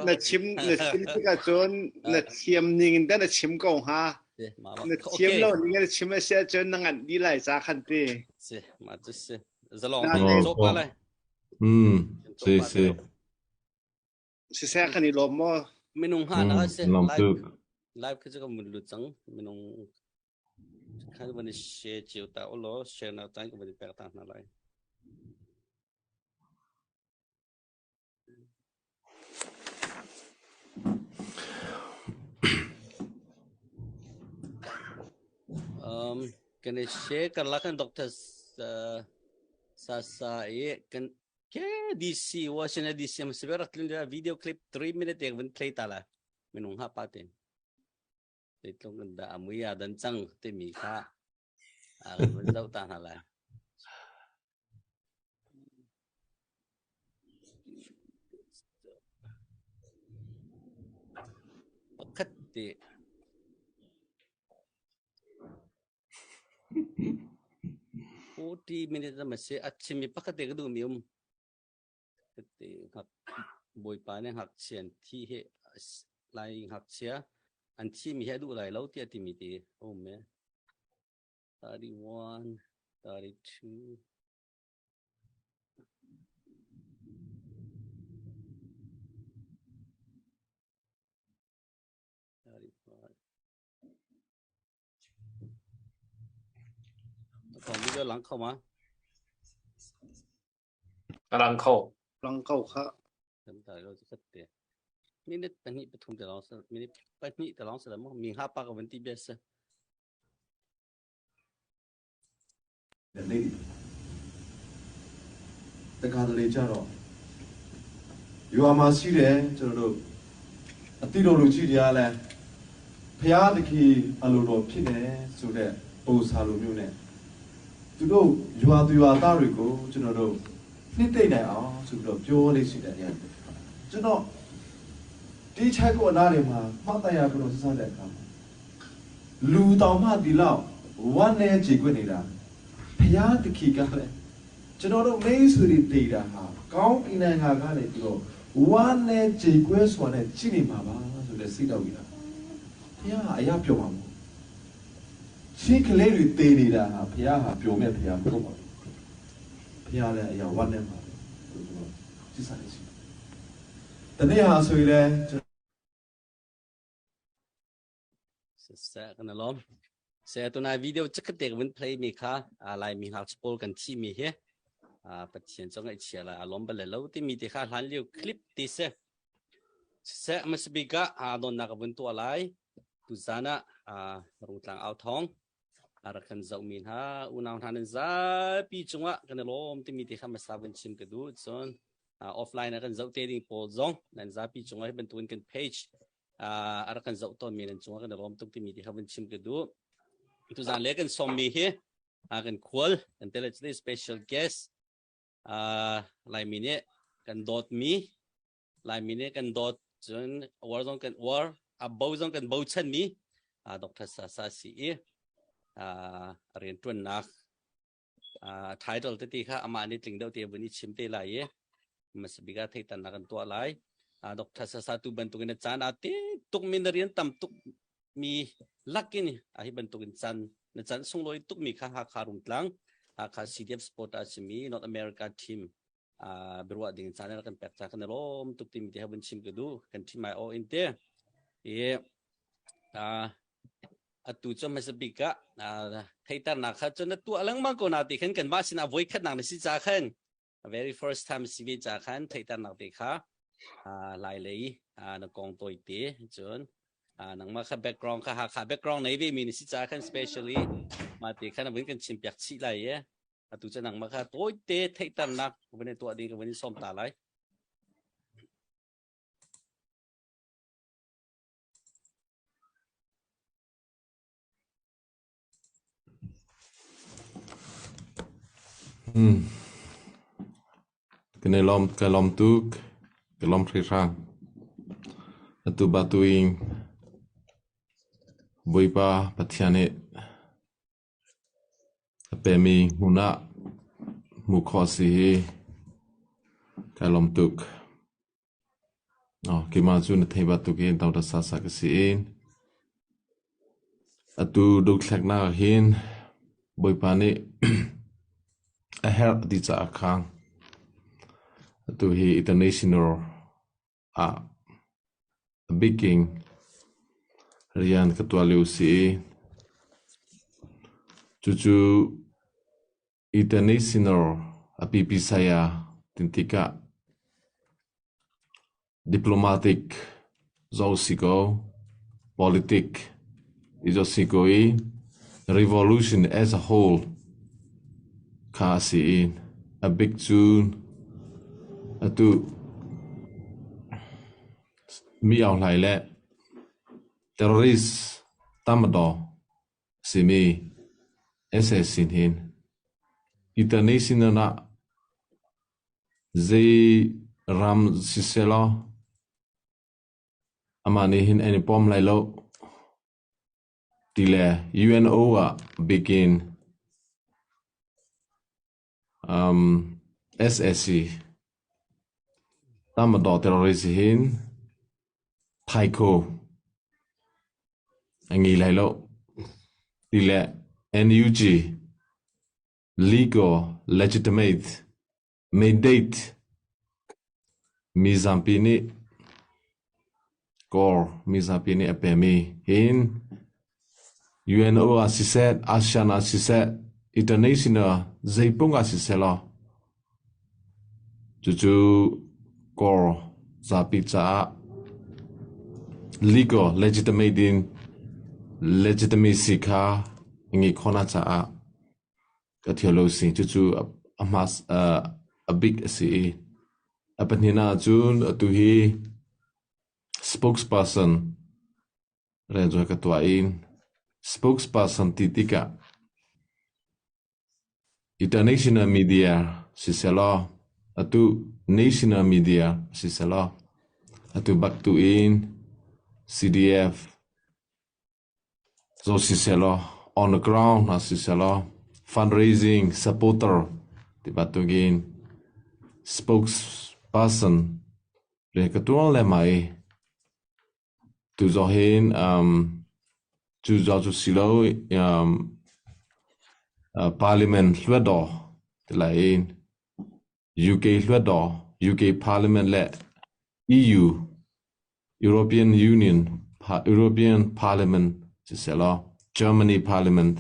Na chim na chim tikah cun na thiam ning in dah na chim ko hnga. Na thiam lo ning in na chim a si ahcun na nganh dih lai ca khan ti. Si, mah cu si. Zalong cawk pa lai. Hmm, si si. Siseh kan i lawm maw? Minung ha na si. Live live khi cu ka mun lut cang. Minung khan van i share cio ta ulaw share na caan ka van i pek ta hna lai. Um, kan i share karlak kan Dr. Sasa i kan ke DC Washington DC am sibe rak tlun video clip 3 minute ek van play ta la minung ha pa te zeitluk in dah a mui aa dan cang timi kha a kan vun zoh ta hna lai. Pakhat ti 40 minutes ma si a chimi pakhat te ka duh mi um Bawipa nih ngakchia an thi hi lai ngakchia an thimi hi a duh lai lo tiah timi ti a um e. 31, 32. Thawng video lang kho ma? A lang kho. Lang ko kha. Kan tai lo chu te. Minute pahnih pathum te lawng minute pahnih te lawng sa mo mi ha pa ka van ti bia sa. တခါတလေကြတော့ရွာမှာရှိတယ်ကျွန်တော်တို့အတိတော်လူကြီးတွေကလည်းဖျားသခင်အလိုတော်ဖြစ်တယ်ဆိုတဲ့ပုံစံလိုမျိုးနဲ့သူတို့ရွာသူရွာသားတွေကိုကျွန်တော်တို့နှစ်သိမ့်နိုင်အောင်ဆိုပြီးတော့ပြောလေးရှိတယ်ကျွန်တော်ဒီချက်ကိုအနားတွေမှာမှတ်တရပြီးတော့စဉ်းစားတဲ့အခါမှာလူတော်မှဒီလောက်ဝမ်းနဲ့ကြည်ခွင့်နေတာဖျားသခင်ကလည်းကျွန်တော်တို့မိတ်ဆွေတွေတည်တာဟာကောင်းကင်နိုင်ငံကနေပြီးတော့ဝမ်းနဲ့ကြည်ခွဲစွာနဲ့ကြည်နေမှာပါဆိုတဲ့စိတ်တော်ကြီးလားဖျားဟာအရာပြောမှာမဟုတ်ချင်းကလေးတွေတည်နေတာဟာဖျားဟာပျော်မဲ့ဖျားမဟုတ်ပါဘူးဖျားလည်းအရာဝမ်းနဲ့ပါပဲကျွန်တော်ကြည့်စားနေရှိတနေ့ဟာဆိုရင်လည်း Siseh kan i lawm. Se tunai video chikkhat te ka vun play mi kha Laimi ngakchia pawl kan thih mi hi Pathian cu ngaihchia lai a lawm bal lo timi ti kha hlan lio clip ti si. Siseh hmasabik ah donnak ka vun tuah lai. Tuzan ah Rungtlang au thawng a rak kan zohmi hna unau hna nan zapi cungah kan i lawm timi ti kha hmasa vun chim ka duh. Cun offline ah kan zoh te ding pawl zong nan zapi cungah hi bantukin kan page a rak kan zoh tawnmi nan cungah kan i lawm tuk timi ti kha vun chim ka duh. Tuzan le kan sawmmi hi kan khual kan tele special guest Laimi nih kan dawtmi Laimi nih kan dawt cun uar zong kan uar a bo zong kan bochanmi Dr. Sasa si i rianṭuannak title tete kha amah nih tling deuh te vun i chim te lai i hmasabik ah theitannak kan tuah lai. Dr. Sasa tu bantukin a caan aa te tuk mi na rian tam tuk mi lakin a hi bantukin caan na caan sunglawi tuk mi kha Hakha Rungtlang Hakha CDF Sport a simi North America team biaruah ding caan kan pek ca kan i lawm tuk timi te vun chim ka duh kan ṭhi mai aw in te i atu cu hmasa bik ah theiternak kha cun na tuah lengmang ko na ti khan kan mah sinah voi khatnak na si ca khan very first time si ve ca khan theiternak te kha lai lei na kong tawi te cun nangmah kha background kha Hakha background nei ve mi na si ca khan specially ma te khan vun kan chim piak chih lai ye Atu cu nangmah kha tawite theihternak ka vun i tuah ding ka vun in sawm ta lai. Hmm. Kan i lawm, ka lawm tuk. Ka lawm hringhran. Atu batuin Bawipa Pathian nih A pemi hmun ah hmuh khawh a si hi kai lawm tuk. Keimah cu na thei bantukin Dr. Sasa ka si i atu dothleknak ah hin Bawipa nih a herh ti caah khan atu hi international ah a biking rian ka tuah lio a si i cucu International a pipi saya tin tikah diplomatic zo si ko, politic i zo si ko i revolution as a whole kha a si i a bik cu atu mi Aung Hlaing le terrorist Tatmadaw simi sac sin hin international ah zei ram sisehlaw amah nih hin an i pom lai lo ti le UNO ah bikin sac Tatmadaw terrorist hin thaikho a ngei lai lo ti le NUG legal legitimate mandate mi zapi nih Kawl mizapi nih a pemi hin UNO ah siseh, ASEAN ah siseh, international zeipung ah siseh law cucu Kawl zapi caah legal legitimate in legitimacy kha ngeih khawhnak caah ka thial lo si. Cucu a hmas a bik a si i a pahnihnak ahcun atu hi spokesperson rian cu ka tuah i spokesperson ti tikah international media sisehlaw atu national media sisehlaw atu bak tu in CDF Zo sisehlaw on the ground hna sisehlaw fundraising supporter ti bantukin spokesperson rian ka tuan lengmang i tu zong hin cu zong cu si lo parliament hluatdaw ti lai in UK hluatdaw UK parliament le EU European Union European Parliament sisehlaw Germany Parliament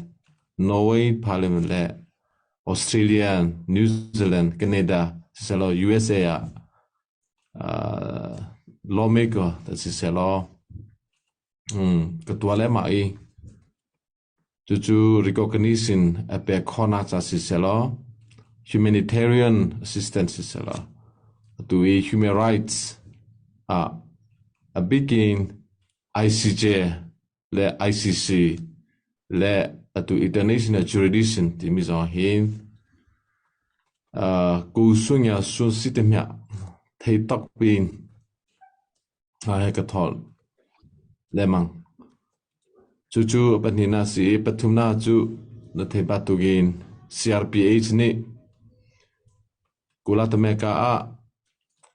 Norway Parliament le Australia New Zealand Canada sisehlaw USA ah lawmaker sisehlaw ka tuah lengmang i Cucu recognition a pek khawhnak ca sisehlaw humanitarian assistance sisehlaw atu i human rights ah a bikin ICJ le ICC le atu international jurisdiction timi zong hin ku sunya sun si te hmiah thei tak pin he ka thawl lengmang. Cucu a pahnihnak a si i pathumnak cu na theih bantukin CRPH nih Kulatameka ah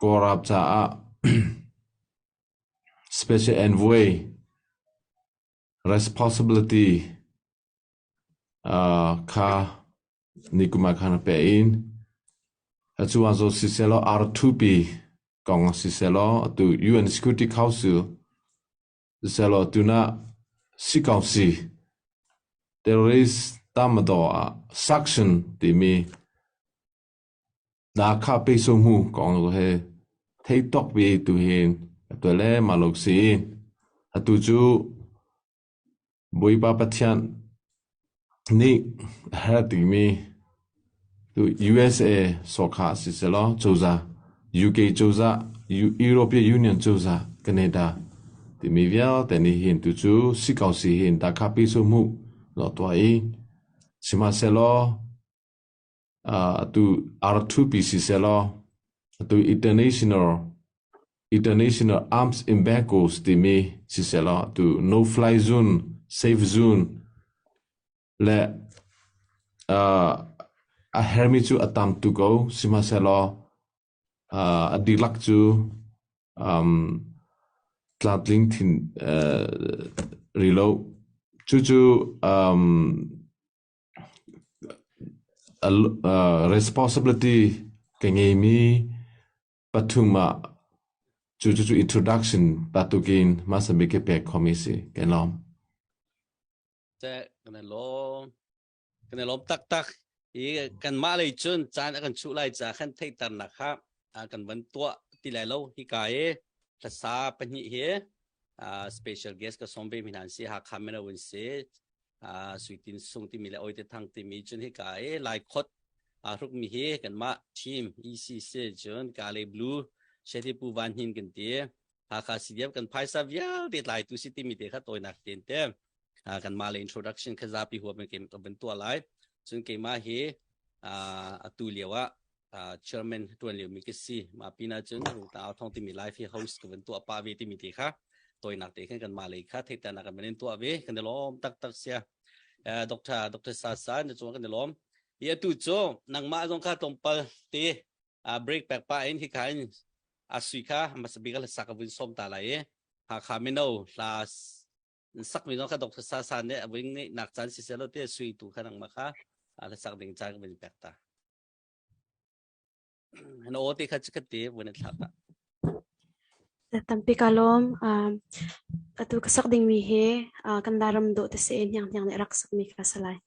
Kawlram caah Special Envoy responsibility kha nikum ah khan a peh in atu ah zaw sisehlaw R2P kong sisehlaw atu UN Security Council sisehlaw tuna Sikausi terrorist Tatmadaw ah sanction timi Nakha peisawhmu kong he thei tok ve tu hin atu le mah lo si. Atu cu Bawipa Pathian nih a herh dingmi USA sawhkhah sisehlaw cozah, UK cozah, European Union cozah, Canada timi vialte nih hin tucu si ko si hin dahkhah peisawhmu lo tuah i sihmanhsehlaw atu R2P sisehlaw atu international international arms embargoes timi sisehlaw atu no fly zone safe zone le a hermi cu a tam tuk ko sihmanhsehlaw a dihlak cu. Um, tlamtling thin uh, rih lo. Cucu um, uh, responsibility ka ngeimi pathum ah cu cu introduction patukin hmasa bik ka pek khomi si. Kan lawm. Te kan i lawm. Kan i lawm taktak. I kanmah lei cun caan a kan chuh lai ca khan theihternak kha kan van tuah ti lai lo. Hika i hlasa pahnih hi special guest ka sawm ve mi hna an si. Hakha mino an si. Suitin Sung timi le Oite Thang timi cun hika i Laikhot aa hrukmi hi kanmah team ECC cun Kale Blue Sheti Pu Van Hnin kan ti. Hakha CDF kan phaisa vialte tlaitu si timi te kha tawinak tein te kanmah le introduction kha zapi huap in ka van tuah lai. Cun keimah hi atu lio ah chairman tuan lio mi ka si. Mah pinah cun Rungta Au Thong timi live hi host ka van tuah pah ve timi te kha tawinak te khan kanmah lei kha theihternak kan van in tuah ve. Kan i lawm taktak sia. Dr. Dr. Sasa na cung kan i lawm. Hi atu cu nangmah zong kha tlawmpal te break pek pah in hika in a sui kha hmasa bik ah sak a vun sawm ta lai i Hakha mino hla sakmi zong kha Dr. Sasa nih a vun ngeih nak caan siseh law te sui tu kha nangmah kha hla sak ding caan ka vun pek ta. Na aw te kha chikat te vun in thlak ta. Tampi ka lawm. Atu ka sak dingmi hi kan Lairam dawh te se hniang hniang nih rak sakmi kha si lai.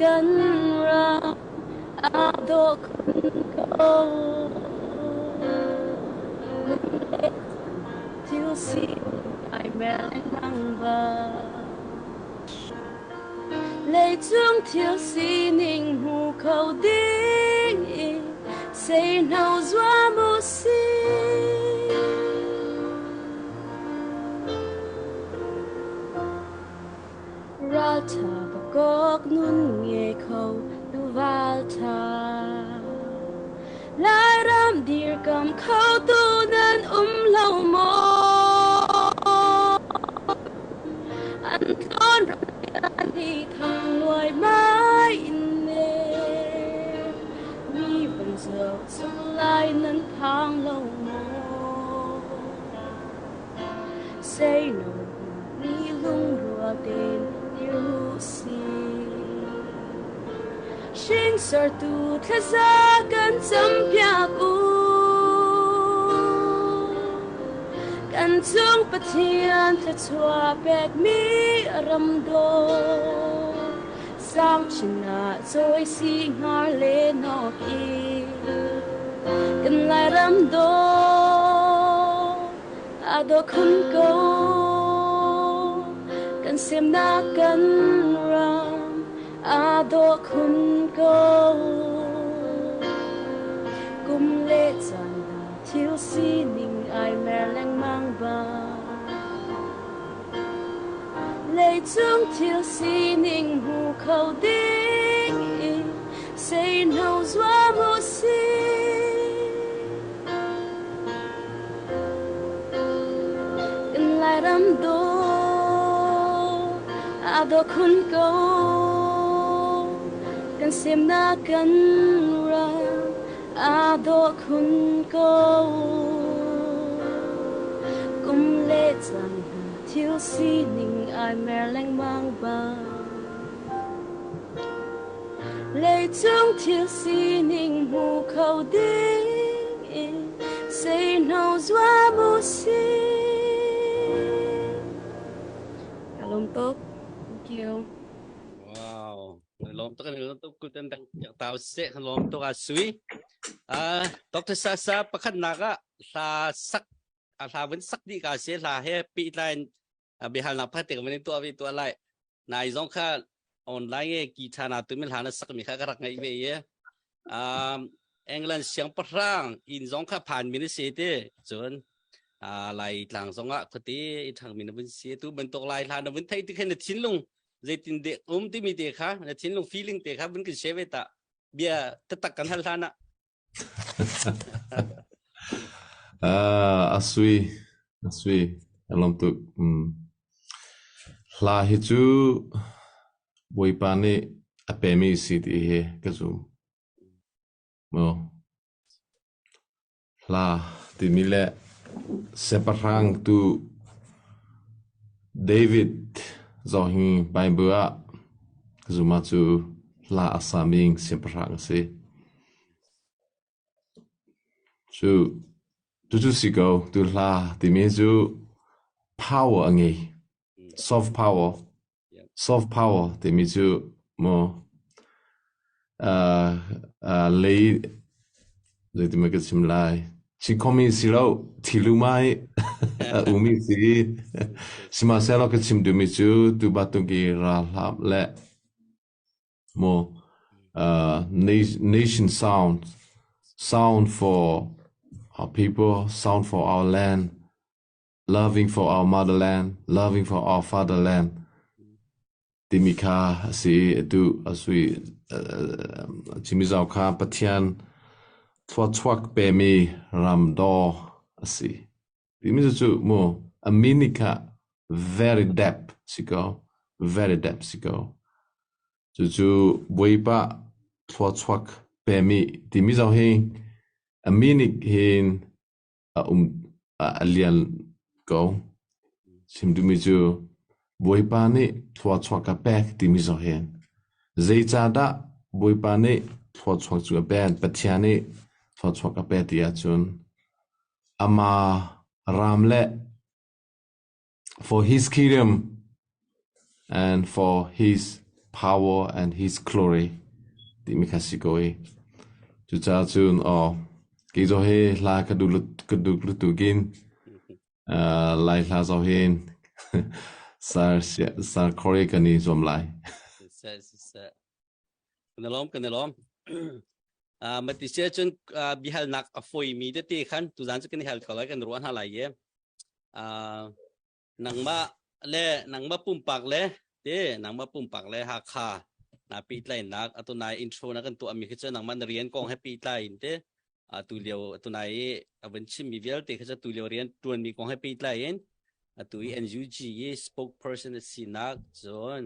Kan ram aa dawh khun ko. Thil sining ai mer lengmang bang. Leicung thil sining hmu kho ding in seihno zuam u sih. Ralṭha pakawk nun ngei kho tuval ṭha. Lairam dirkam khotu nan um lo maw? An tlawn ram nih thang luaimai in ne. Mi van zoh chung lai nan phang lo maw? Seino ni lungrua tein dir u sih. Hringsortu thlaza kan campiak u. Kan cung Pathian thluachuah pekmi ram dawt. Sang chin ah cawi si hngar le nok i kan Lairam dawt aa dawh khun ko. Kan semnak kan ram aa dawh khun ko. Kum le caan hna thil sining ai mer lengmang bang. Leicung thil sining hmu kho ding in seihno zuam u sih. Kan Lairam dawh aa dawh khun ko. Kan semnak kan ram aa dawh khun ko. Kum le caan hna thil sining ai mer lengmang bang. Leicung thil sining hmu kho ding in seihno zuam u sih. Ka lawm tuk. Thank you. Wow. Lawm tuk kan lawm tuk kut an tau seh kan lawm tuk a sui. Uh, Dr. Sasa pakhat nak ah hla sak a hla vun sak dih ka se hla he pi line bihal nak phat te kan tuah vi tuah lai. Nai zong kha online e ki tha na tu mi hla na sak mi kha ka rak ngai ve ye. Um. England siangpahrang inn zong kha phan mi na si ti cun Lai tlang zong ah khuate i ṭhang mi na vun si tu bantuk Lai hla na vun theih ti khin na thinlung zeitin dek um timi te kha na thinlung feeling te kha vun kan share ve ta bia taktak kan hal hlan ah. A sui a sui a lawm tuk. Hla hi cu Bawipa nih a pemi si ti hi ka zum. Maw? Hla timi le siangpahrang tu David zong hi Baibal ah ka zum ahcu hla a sami siangpahrang a si. Cu cucu si ko, tu hla timi cu power a ngei. Soft power. Soft power timi cu maw lei zeitin ka chim lai chikhomi si lo thilumai a umi si sihmanhsehlaw ka chim duhmi cu tu bantuk i ralhap le maw nation sound sound for our people sound for our land loving for our motherland, loving for our fatherland timi kha a si i atu a sui chimi zau kha Pathian thluachuak pemi ram daw a si. Timi cu mu a meaning kha very depth si ko, very depth si ko. Cucu Bawipa thluachuak pemi timi zong hi a meaning hin a um a lian ko. Chim duhmi cu Bawipa nih thluachuah ka pek timi zong hi zeicahdah Bawipa nih thluachuah cu a pek, Pathian nih thluachuah ka pek ti ahcun amah ram le for his kingdom and for his power and his glory timi kha si ko i cucaah cun aw kei zaw hi hla ka duh ka duh lutukin lai hla zaw hin sar sar khori kan i zuam lai. Siseh siseh. Kan i lawm kan i lawm. Mati sia cun biahalnak a foimi tete khan tuzan cu kan i hal ko lai kan ruah hna lai i nangmah le nangmah pumpak le te nangmah pumpak le Hakha na pehtlaihnak atu nai intro na kan tuahmi khi cu nangmah na rian kong he pehtlai in te atu lio atu nai i a van chimmi vialte khi cu atu lio rian tuanmi kong he pehtlai in atu i NUG i spokesperson a sinak cun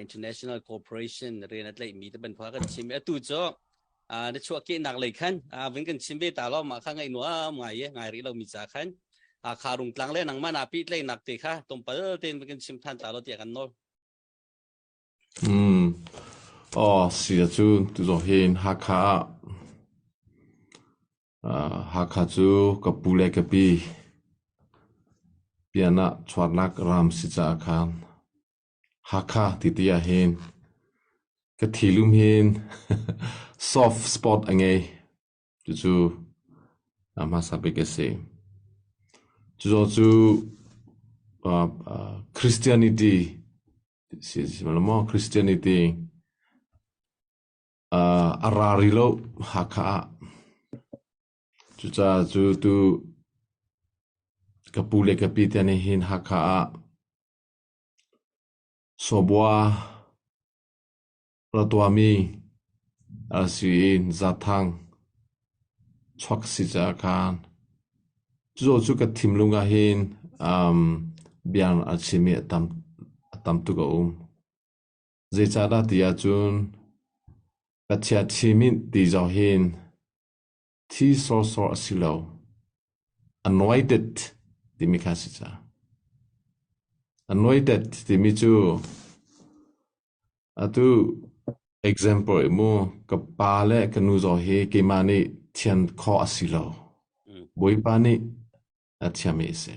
international corporation rian a tlaihmi te bantuk kan chim atu cu na chuahkehnak lei khan vun kan chim ve ta lo mah kha ngaih nuam ngai i ngai rih lomi ca khan kha rungtlang le nangmah na pehtlaihnak te kha tlawmpal tein vun kan chim than ta lo tiah kan nawl. Mm. Aw si cu tu zong hin Hakha ah Hakha cu ka pu le ka pi pian ah chuarnak ram si caah khan Hakha ti ti ahhin ka thilum hin soft spot a ngei. Cucu a hmasa bik a si. Cuzaw cu Christianity si maw Christianity a ra rih lo Hakha ah. Cucaah cu tu ka pu le ka pi te nih hin Hakha ah Sawbua ra tuahmi a si i zathang chuak si caah khan cuzaw cu ka thinlung ah hin bia a chimmi a tam a tam tuk a um. Zeicahdah ti ahcun Pathian thimit ti zong hin Thi sawsawh a si lo. Anointed timi kha a si cang. Anointed timi cu atu example i mu ka pa le ka nu zong hi keimah nih thian khawh a si lo. Bawipa nih a thiammi a si.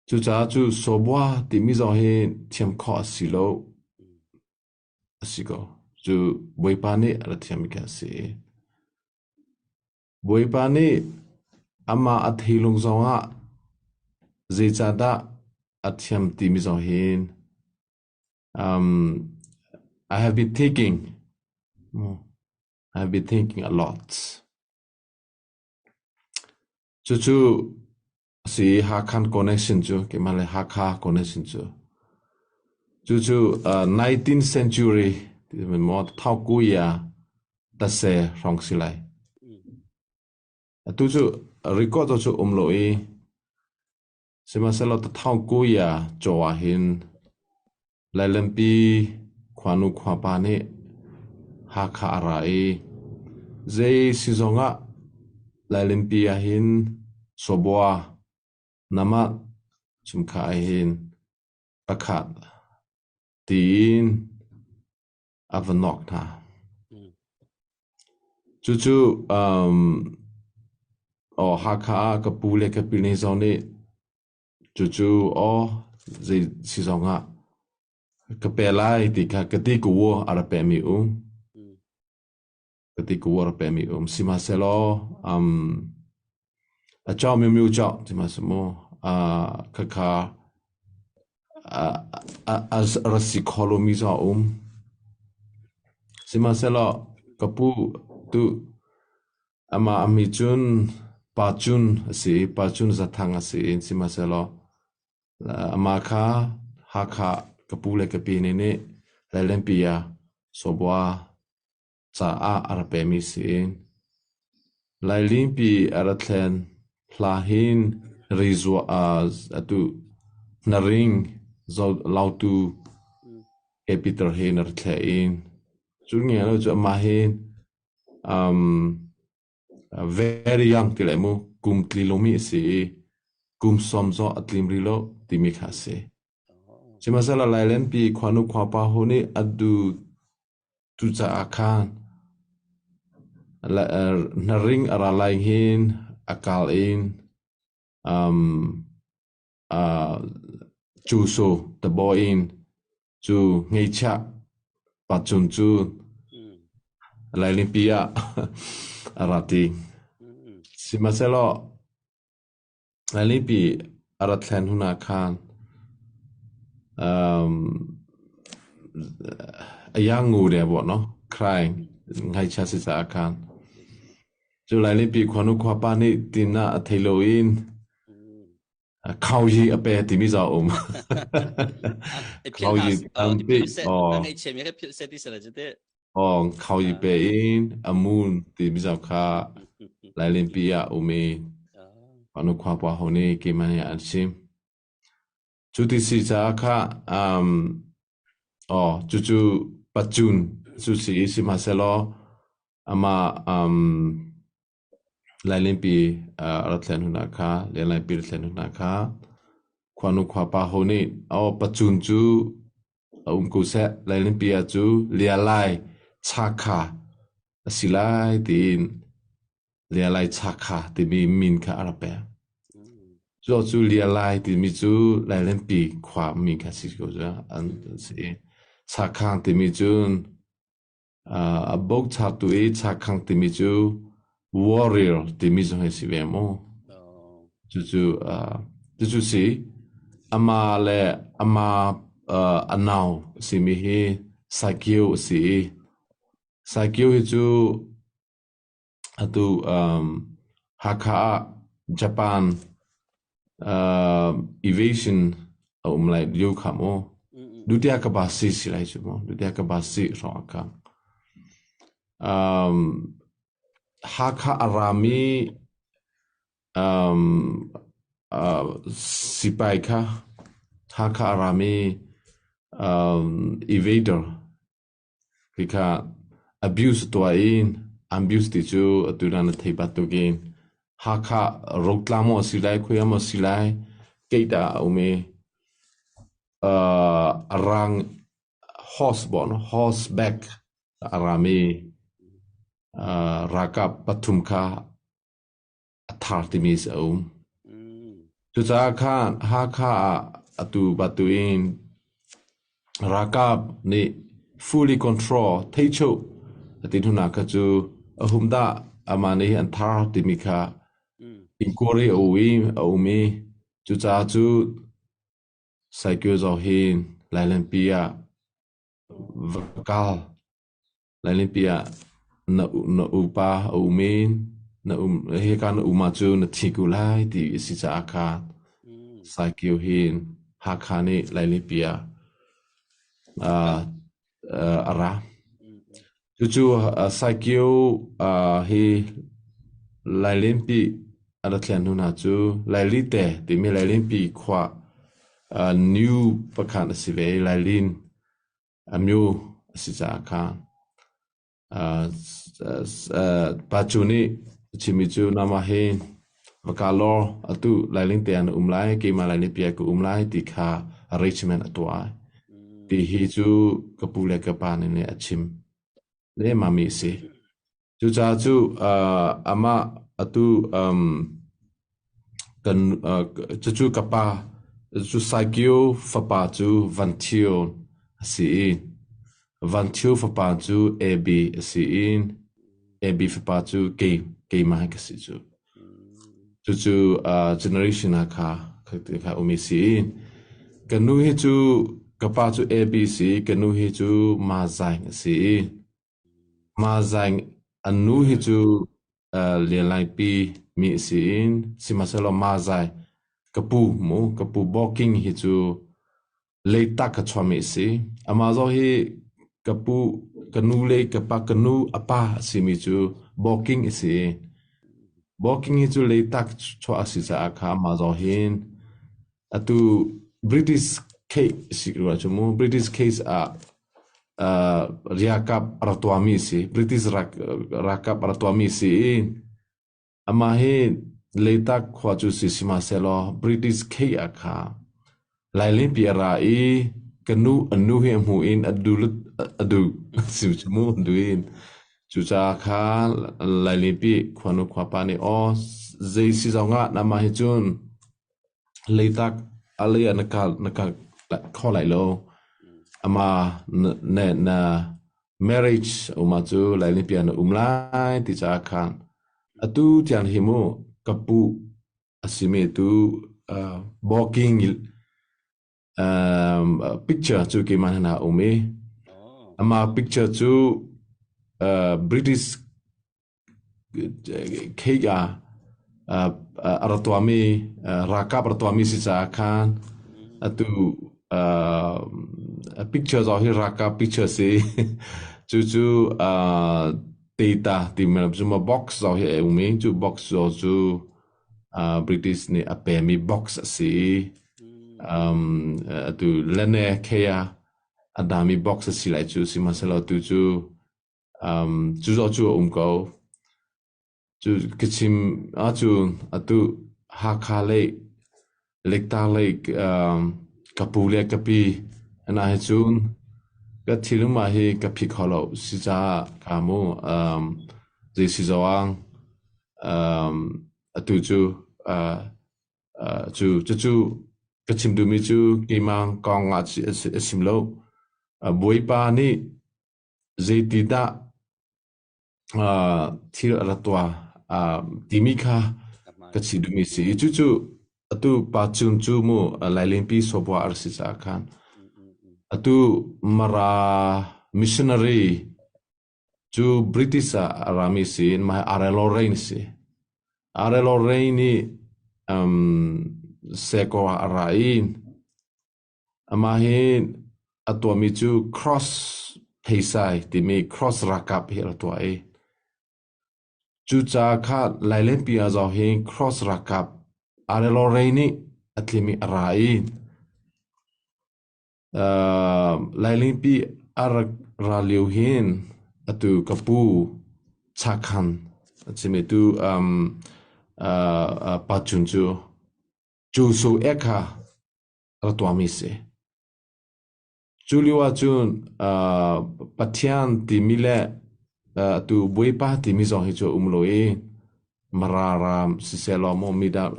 Cucaah cu sawbua timi zong hi thiam khawh a si lo. A si ko. Cu Bawipa nih a ra thiammi khi a si. Bawipa nih amah a theilung zongah zeicahdah a thiam timi zong hin I have been thinking. I've been thinking a lot. Cucu si Hakhan connection cu keimah le Hakha connection cu. Cucu 19th century maw thaukuya tase hrawng si lai. Atu cu record cu um lo i sihmanhsehlaw tathaukuya caw ah hin Lailenpi khuanu khuapa nih Hakha a ra i zei si zongah Lailenpi ahhin sawbua namah chungkha ahhin pakhat tiin a va nawk hna. Cucu Hakha ah ka pu le ka pi nih zong nih Cucu aw zei si zongah ka pe lai ti kha ka ti ku a ra pemi um. Ka ti ku a ra pemi um. Sihmanhsehlaw a caw miu caw sihmanhseh khakha a ra si kho lomi zong a um. Sihmanhsehlaw ka pu tu Amah a mi cun Pa Cun a si i Pa Cun Zathang a si i sihmanhsehlaw amah kha Hakha ka pu le ka pi nih nih Lailenpi ah sawbua caah a ra pemi si i Lailingpi a ra thlen hla hin rizua atu hnaring lautu he Peter he na ra thleh i cu nge lo cu amah hi Very young ti le mu kum tli lomi a si i kum sawm zong a tlim rih lo timi kha a si. Sihmanhsehlaw Lailenpi khuanu khuapa hu nih a du tu caah khan hnaring a ra lai hin a kal in cu su tabaw in cu ngeihchiah pacun cu Lailinpi ah a ra ti. Sihmanhsehlaw Lailinpi a rat thlen hun ah khan a iang ngu deuh buah no crying ngaihchia si caah khan cu Lailinpi khuanu khuapa nih tin ah a thei lo in Khauyi a pe timi za um. Khauyi tampi. Oh, khauyi pe in amun timi za kha Lailinpi ah um i panu khua pa ho nih keimah nih an sim. Cu ti si caah kha um oh cucu pacun cu si sihmanhsehlaw amah um Lailenpi a rat thlen hnu ah kha Lenglaipi rat thlen hnu ah kha khuanu khuapa ho nih aw pacun cu a um ko seh Lailenpi ah cu Lialai Chakha a si lai tiin Lialai Chakha timi min kha a rak pek. Cu cu Lialai timi cu Lailenpi khua min kha si ko cu an si. Chakhang timi cun A bochartu i chakhang timi cu warrior timi zong hi si ve mu. Cucu cucu si ama le ama a nau a simi hi Sakio a si i Sakio hi cu Atu Hakha ah Japan evasion a um lai lio kha mu. Dutiya ka basi si lai cu mu. Dutiya ka basi hrawng ah khan. Hakha a rami sipai kha Hakha a rami evader Hika abuse tuah in abuse ti cu atu na thei bantukin Hakha rotla maw a si lai, khuia maw a si lai, gate ah a um i a rang horse bon horseback a rami ralkap pathum kha a thar timi a um. Cucaah khan Hakha ah atu batuin ralkap nih fully control theichuh a ti hnu kha cu a hum dah amah nih an thar timi kha inquiry a um i cucaah cu Saikyo zaw hin Lailenpi ah va kal Lailenpi ah. Na na upa a um i na um hika na um ahcun na thi ko lai ti a si caah khan Saikio hin Hakha nih Lailipi ah a ra. Cucu Saikio hi Lailenpi a ra thlen hnu hna cu Lailite timi Lailenpi khua new pakhat a si ve i Lailin a myu a si caah khan Pa cu nih a chimmi cu nangmah hi va ka law atu Lailing te ah na um lai, keimah Lailing pi ah ka um lai ti kha arrangement a tuah. Ti hi cu ka pu le ka pa nih a chim lehmahmi a si. Cucaah cu amah atu kan cucu ka pa cu Saikio fapa cu Van Thio a si i Van Thio fapa cu Abi a si i Abi fapa cu kei keimah hi ka si cu. Cucu generation ah kha kha um i si i ka nu hi cu ka pa cu Abi si i ka nu hi cu Ma Zaing a si i Mah zaing an nu hi cu lianlaipi mi a si in sihmanhsehlaw mah zai ka pu mu ka pu Bawking hi cu Leitak ka chuahmi a si. Amah zong hi ka pu ka nu le ka pa ka nu a pa a simi cu Bawking a si. Bawking hi cu Leitak chuah a si caah kha amah zong hin Atu British case si rua cu mu British case ah riakap a rak tuahmi si British ralkap a rak tuahmi si i amah hi Leitak khua cu si sihmanhsehlaw British case ah kha Lailenpi a ra i ka nu an nu hi a hmu in a du a duh si cu mu a duh in cucaah kha Lailenpi khuanu khuapa nih aw zei si zong ah namah hi cun Leitak a lei ah na kal kho lai lo. Amah na na marriage um ahcu Lailipi ah na um lai ti caah khan atu tiang hi mu ka pu a simi tu walking picture cu keimah hna a um i amah picture cu British Cake ah a ra tuahmi ralkap a ra tuahmi si caah khan atu picture zong hi ralkap picture si. Cucu Teta timi cu box zong hi a um i cu box zong cu British nih a pemi box a si i atu Lene Kea a dami box a si lai cu sihmanhsehlaw tu cu Cu zaw cu a um ko. Cu ka chim ahcun atu Hakha lei, Lekta lei ka pu le ka pi hna hi cun ka thinlung ah hi ka phi kho lo si caah ka mu zei si zawang atu cu cu cucu ka chim duhmi cu keimah kong ah a chim lo. Bawipa nih Zeitidah thil a ra tuah timi kha ka chim duhmi a si i cucu atu pa Cung cu mu Lailenpi sawbua a rak si caah khan atu Mara missionary cu British ah a rami si in mah hi R.L. Rain a si. R.L. Rain nih sekaw ah a ra i Amah hi a tuahmi cu cross theisai timi cross ralkap hi a rak tuah i cucaah kha Lailenpi ah zong hi cross ralkap Arelore nih a tlim i a ra i Lailenpi a rak ra lio hin atu ka pu Chakhan a chim i tu Pa Cun cu cu su ek kha a tuahmi si. Cu lio ahcun Pathian timi le atu Bawipa timi zong hi cu a um lo i Mara ram sisehlaw maw midang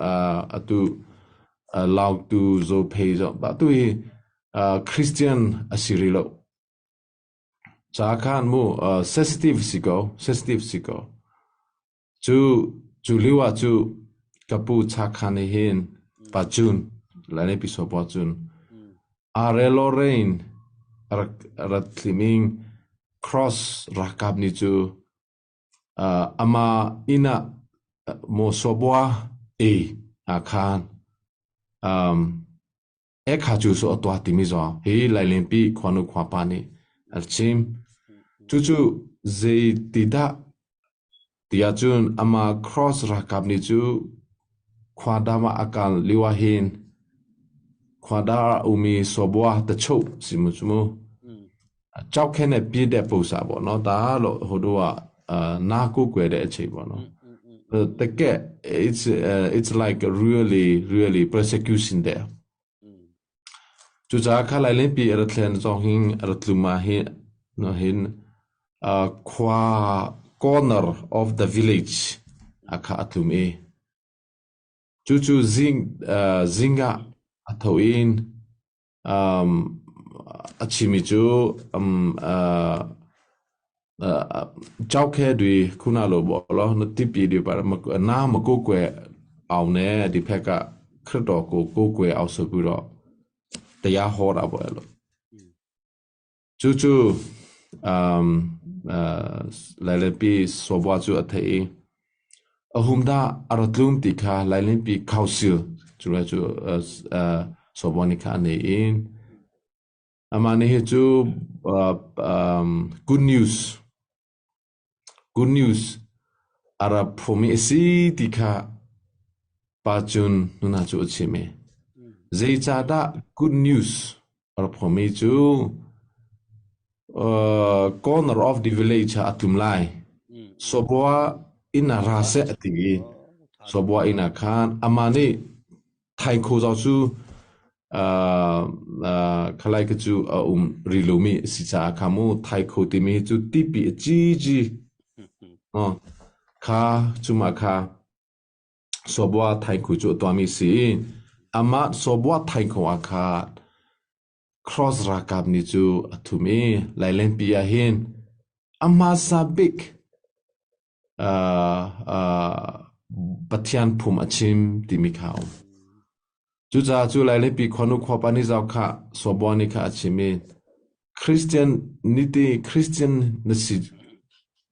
atu Lautu Zophei zong atu hi Christian a si rih lo. Ca khan mu sensitive si ko, sensitive si ko. Cu cu lio ah cu ka pu Chakha nih hin Pacun Laine Piso Pacun Arelo Rain a rak rat thliming Cross ralkap nih cu. Ama inn ah maw sawbua ei ah khan ekha cu su a tuah timi zong hi Lailenpi khuanu khuapa nih a chim. Cucu zei ti dah tiah cun ama cross ralkap nih cu khua dam ah a kal lio ah hin khua dar ah umi sawbua tachuh si mu cu mu. ကြောက်ခဲနဲ့ပြည့်တဲ့ပုံစံပေါ့နော်ဒါကတော့ဟိုတို့ကအာနာကိုကွယ်တဲ့အချိန်ပေါ့နော်တကယ် it's it's like a really really persecution there cucaah kha lai len pi ara thlen zong hin ara tluma hi no hin khua corner of the village akha atlum i cu cu zing zinga atho in A chimmi cu ကျောက်ခဲတွေခုနလိုပေါ့နော်တိပြေတွေပါနားမကိုးကွယ်အောင်နဲ့ဒီဖက်ကခရစ်တော်ကိုကိုးကွယ်အောင်ဆိုပြီးတော့တရားဟောတာပေါ့အဲ့လိုကျူကျူအမ်လာလေပီစောဘွားကျူအထေအဟုမ်ဒါအရတလုံတိခါလာလင်ပီခေါဆီကျူလာကျူစောဘွားနိခါနေအင်း Amah nih hi cu good news good news a rak phumi a si ti kha pa cun nuna cu a chim i zeicahdah good news a rak phumi cu corner of the village ah a tlum lai. Sawbua inn ah ra seh a ti i sawbua inn ah khan amah nih Thaikho zau cu khalai ka cu a um rih lomi a si caah kha mu thaikho timi hi cu tipi a ciji kha cumah kha sawbua thaikho cu a tuahmi si i amah sawbua thaikho ah kha cross ralkap nih cu a thum i Lailenpi ah hin a hmasa bik Pathian phum a chim timi kha a um. Cucaah cu Lailipi khuanu khuapa nih zau kha Sawbua nih kha a chim i Christian niti Christian na si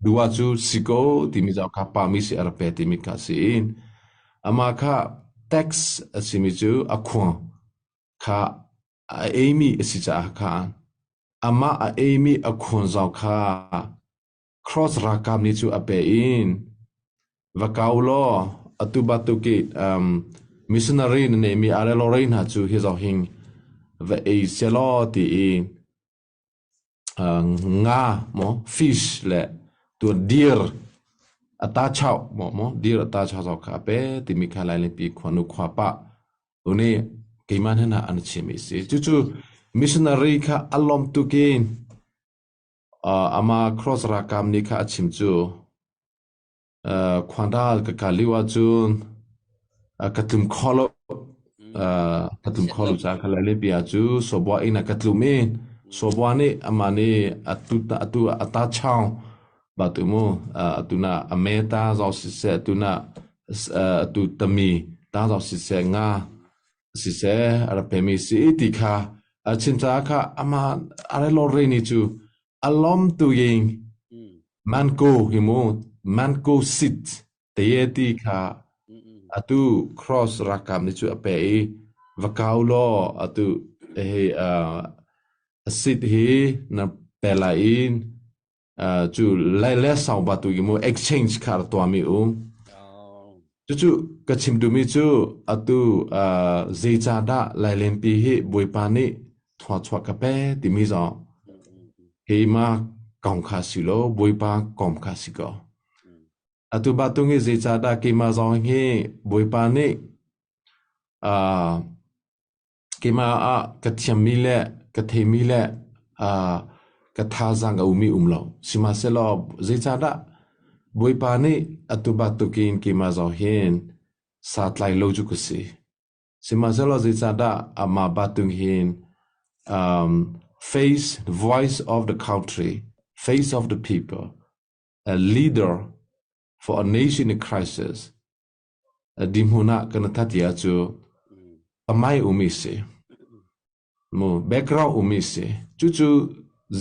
duh cu si ko timi zau kha pami si a rak pe timi kha a si i amah kha tax a simi cu a khua kha a eimi a si caah khan amah a eimi a khuan zau kha Cross ralkap nih cu a pe in va kau law atu bantuk i missionary na neihmi arelore hna cu hi zoh hing va ei selaw ti i nga maw fish le tu deer ata chau maw maw deer ata chau zau kha a pe timi kha Lailipi khuanu khua pa uni keimah hna an chim i si cucu missionary kha a lawm tukin Amah cross ralkap nih kha a chim cu khuandal ka kal lio ahcun ka tlum kho lo. Ka tlum kho lo caah kha Libya cu sawbua inn ah ka tlum i sawbua nih amah nih atu atu a ta chaung ba tu mu atu na a me ta zong siseh atu na atu tami ta zong siseh nga siseh a rak pemi si ti kha a chim caah kha amah a relor re ni cu a lom tu ing manko hi mu manko sit te ti kha atu cross rakam ni cu a pe i va kau law atu hei a sit hi na pe lai in cu lai le sau ba tu mu exchange kha a tuahmi um. Cucu ka chim duhmi cu atu zeicahdah Lailenpi hi Bawipa nih thluachuah ka pe timi zong hi ma kong kha si lo Bawipa kong kha si ko. Atu batung hi zeicahdah keimah zong hi Bawipa nih Keimah ah ka thiammi le ka theimi le ka thazaang a ummi um lo. Sihmanhsehlaw zeicahdah Bawipa nih atu bantukin keimah zong hin sa tlai lo cu ka si. Sihmanhsehlaw zeicahdah amah bantuk hin face voice of the country, face of the people, a leader for a nation in crisis, Dihmun ah kan that ti cu tamai umi si. Mu background umi si. Cucu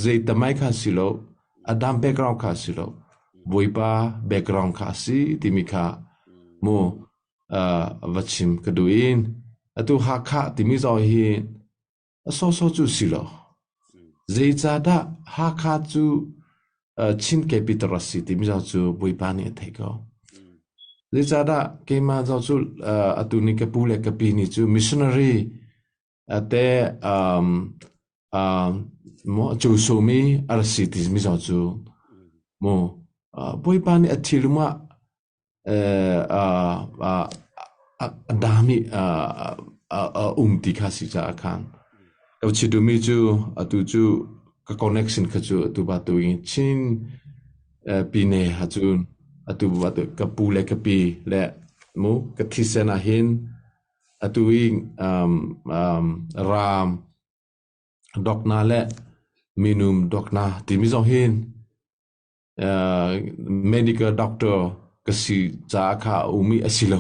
zei tamai kha si lo, adam background kha si lo. Bawipa background kha a si timi kha mu va chim ka duh in atu Hakha timi zong hi a sawsawh cu si lo. Zeicahdah Hakha cu Chin capital a si timi zong cu Bawipa nih a theih ko. Zeicahdah keimah zong cu atu ni ka pu le ka pi nih cu missionary te maw a cu mi a ra si timi zong cu mu Bawipa nih a thilum ah a dami a um ti kha si caah khan ka chim duhmi cu atu cu ka connection kha cu atu ba tu in Chin pine ha cun atu ba tu ka pu le ka pi le mu ka thisen ah hin atu i ram dokna le minum dokna timi zong hin medical doctor ka si caah kha a um i a si lo.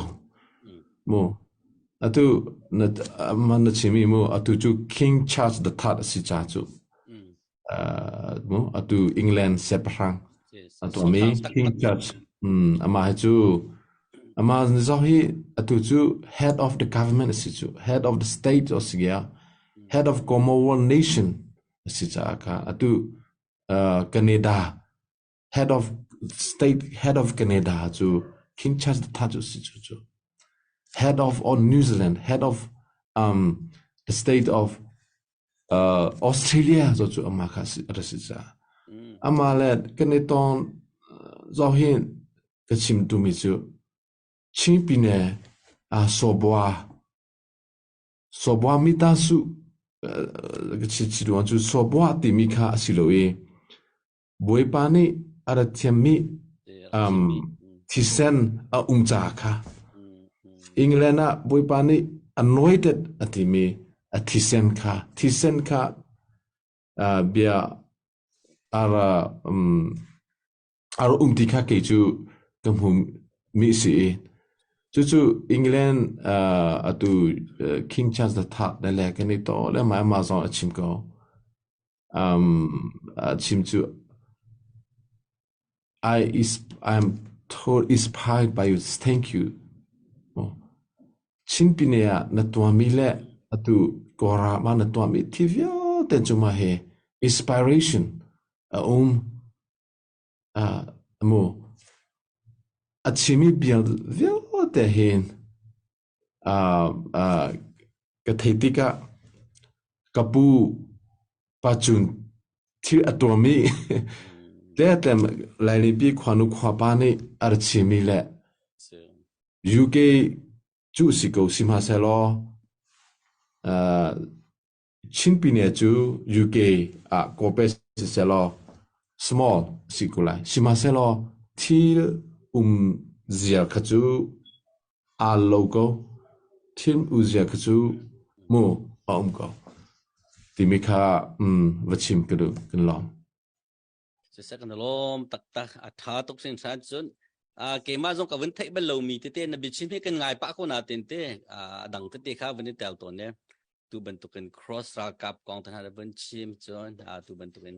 Mu atu na man na chim i mu atu cu King Charles the Third a si ca cu. Mu atu England siangpahrang atu mi King Charles amah hi cu amah zong hi atu cu head of the government a si cu head of the state a si head of Commonwealth nation a si caah kha atu Canada head of state head of Canada cu King Charles the Third cu si cu cu head of all New Zealand head of um, the state of Australia zo cu amah kha a si caah amah le kan i tawn zoh hin ka chim tumi cu Chin pine sawbua sawbua mitasu ka chi ruang cu sawbua timi kha a si lo i Bawipa nih a rat thiammi um, thisen a um ca kha England ah Bawipa nih anointed a timi a thisen kha thisen kha bia ara um, ara um ti kha kei cu ka hmu mi si i cucu England atu King Charles the Third le le kan i to le mai ma zong a chim ko um a chim cu I is I'm told inspired by you thank you Chin pine ah na tuahmi le atu Kawlram ah na tuahmi thil vialte cu mah hi inspiration a um. Mu a chimmi bia vialte hin ka theih tikah ka pu pa cun thil a tuahmi tletlem Lailipi khuanu khuapa nih a ra chimmi le UK cu si ko sihmanhsehlaw Chin pine cu UK ah kawpe sisehlaw small si ko lai. Sihmanhsehlaw thil um zia kha cu aa lo ko. Thil um zia kha cu mu a um ko. Timi kha va chim ka duh kan lawm. Siseh kan lawm taktak a tha tuk hringhran cun keimah zong ka vun theih bal lomi tete na biachim hi kan ngai pah ko na ten te a dang tete kha vun i tel tawn ne tu bantukin cross ralkap kong te hna vun chim cun tu bantukin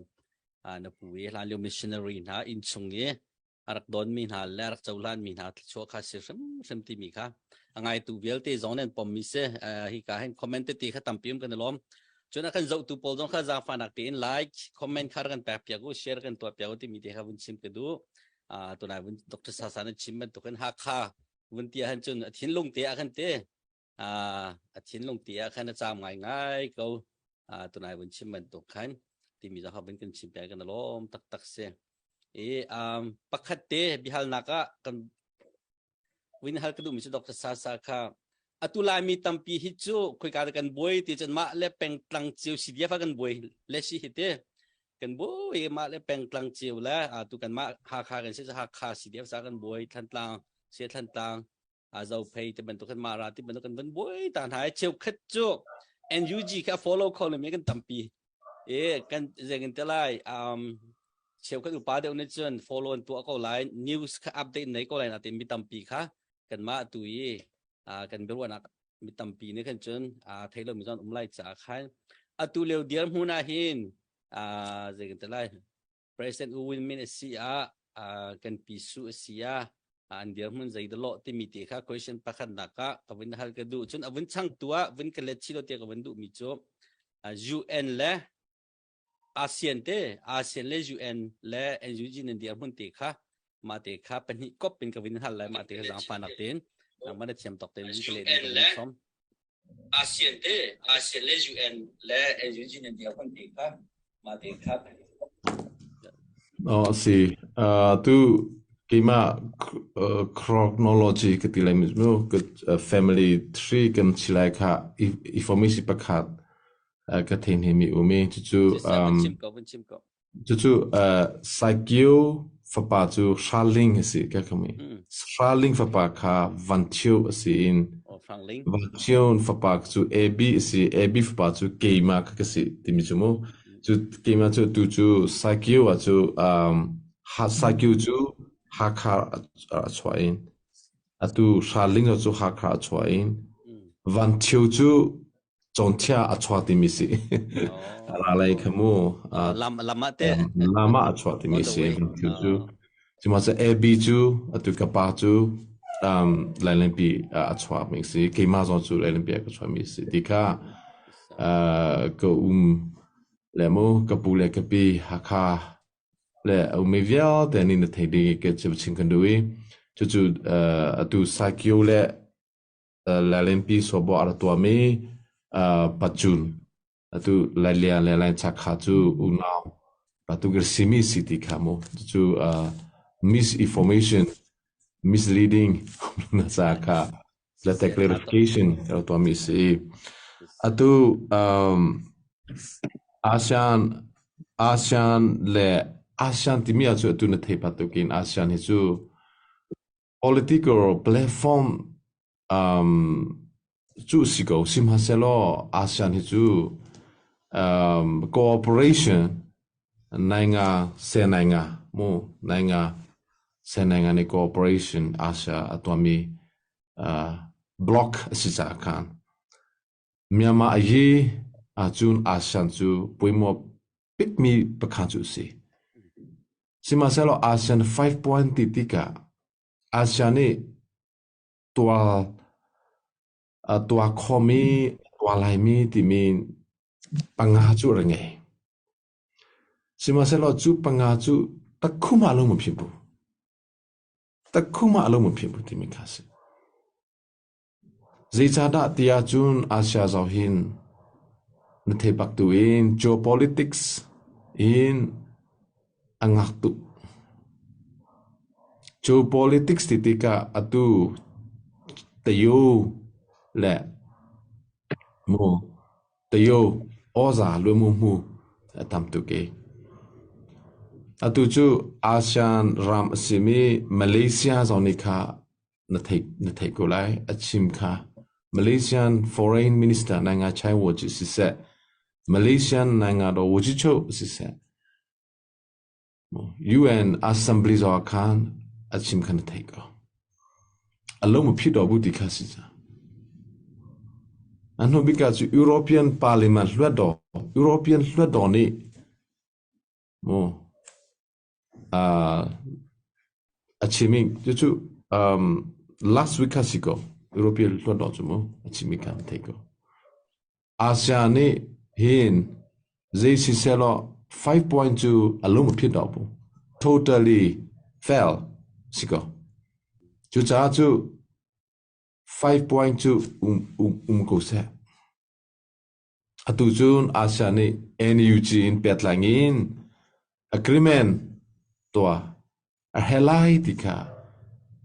na pu i hlan lio missionary hna inn chung i a rak donmi hna le a rak cohlanmi hna thluachuah kha si hrimhrim timi kha a ngaitu vialte zong nan pommi si hi ka hin comment tete kha tampi um kan i lawm cun a kan zohtu pawl zong kha zaangfahnak tein like comment kha kan pek piak u share kan tuah piak u timi te kha vun chim ka duh tunai vun Dr. Sasa na chim bantukin Hakha vun ti ahhin cun a thinlung te ah khan te a thinlung te ah khan a caam ngaingai ko tunai vun chim bantuk khan timi zong vun kan chim piak kan lawm taktak si i pakhat te bihalnak ah kan vun hal ka duhmi cu Dr. Sasa kha atu Laimi tampi hi cu khoika kan buai ti cun mah le pengtlang cio CDF ah kan buai le si hi te kan buai mah le pengtlang cio le atu kan mah Hakha kan si Hakha CDF sa kan buai Thantlang se Thantlang Zophei ti bantuk kan Mara ti bantuk kan van buai ta hna cheukhat cu NUG kha follow kho le mi kan tampi e kan zeng te lai um cheukhat upa deuh nih cun follow an tuah ko lai news kha update nei ko lai na mi tampi kha kan mah tu i kan biaruahnak mi tampi nih khan cun thei lo mi zon um lai ca khan atu leo dir hmun ah hin zei kan te lai President U Win Myint a si ah. Kan pi su a si ah an dirhmun zeidalawh timi te kha question pakhatnak ah ka vun hal ka duh. Cun a vun changtu ah vun ka let chilo te ka vun duhmi cu UN le ASEAN te, ASEAN le UN le NUG nan dirhmun te kha mah te kha pahnih kop in ka vun hal lai. Mah te kha zaangfahnak tein nangmah na thiam tawk tein vun ka leh ding ka vun sawm. ASEAN te, ASEAN le UN le NUG nan dirhmun te kha mah te kha. Oh, si. Tu keimah chronology ka ti lai mu ka family tree kan si lai kha information pakhat ka thein hi mi um i cucu chim ko, vun chim ko. Cucu Saikio fapa cu Hraling a si ka kami. Hraling fapa kha Van Thio a si in Van Thio fapa cu AB a si, AB fapa cu keimah kha ka si timi cu mu. Cu keimah cu tu cu Saikio ah cu Saikio cu Hakha a chuah in atu Hraling cu Hakha a chuah in Van Thio cu Cawnthia a chuah timi si. Ra lei kha mu. Lam lam ah te. Lam ah a chuah timi si. Cu cu. Sihmanhsehlaw AB cu atu ka pa cu um Lailenpi a chuah mi si. Keimah zong cu Lailenpi ah ka chuah mi si. Ti kha ka um le mu ka pu le ka pi Hakha le a ummi vialte nih na thei ding i ka chim kan duh i cucu atu Saikio le Lailenpi sawbawh a ra tuahmi Pacun atu Lailia le Laichak kha cu unau atu ka simi si ti kha mu cu misinformation, misleading na ca kha le clarification ka tuahmi si. Atu ASEAN ASEAN le ASEAN timi ah cu atu na thei bantukin ASEAN hi cu Political platform cu si ko. Sihmanhsehlaw ASEAN hi cu cooperation nainga se nainga mu nainga se nainga nih cooperation Asia a tuahmi block a si caah khan Myanmar a yi ahcun ASEAN cu puimaw bikmi pakhat cu a si. Sihmanhsehlaw ASEAN 5 point ti tikah ASEAN nih tual tuah khawhmi, tuah laimi timi panga cu a ra ngei. Sihmanhsehlaw cu panga cu takkhum ah lo ma phih bu. Takkhum ah lo ma phih bu timi kha a si. Zeicahdah ti ahcun Asia zoh hin na thei bak tu in geopolitics in a ngak tuk. Geopolitics ti tikah atu tayo le mu tayo awza lumu mu a tam tuk i. Atu cu ASEAN ram a simi Malaysia zong nih kha na theih ko lai. A chim kha Malaysian Foreign Minister Nanga Chai Wo cu siseh, Malaysian Nanga Do Wo Cho siseh, UN Assembly zong ah khan a chim kha na theih ko. A lo ma phit do bu ti kha si ca. A hnu bik ah cu European Parliament hluat do, European hluat do nih mu A chimmi cucu last week kha si ko. European hluatdaw cu mu a chimmi kha an thei ko. ASEAN nih hin zei sisehlaw 5 point cu a lung a phit dawh bu. Totally fail si ko. Cucaah cu 5 point cu um ko seh. Atu cun ASEAN nih NUG in pehtlai in agreement tuah a herh lai ti kha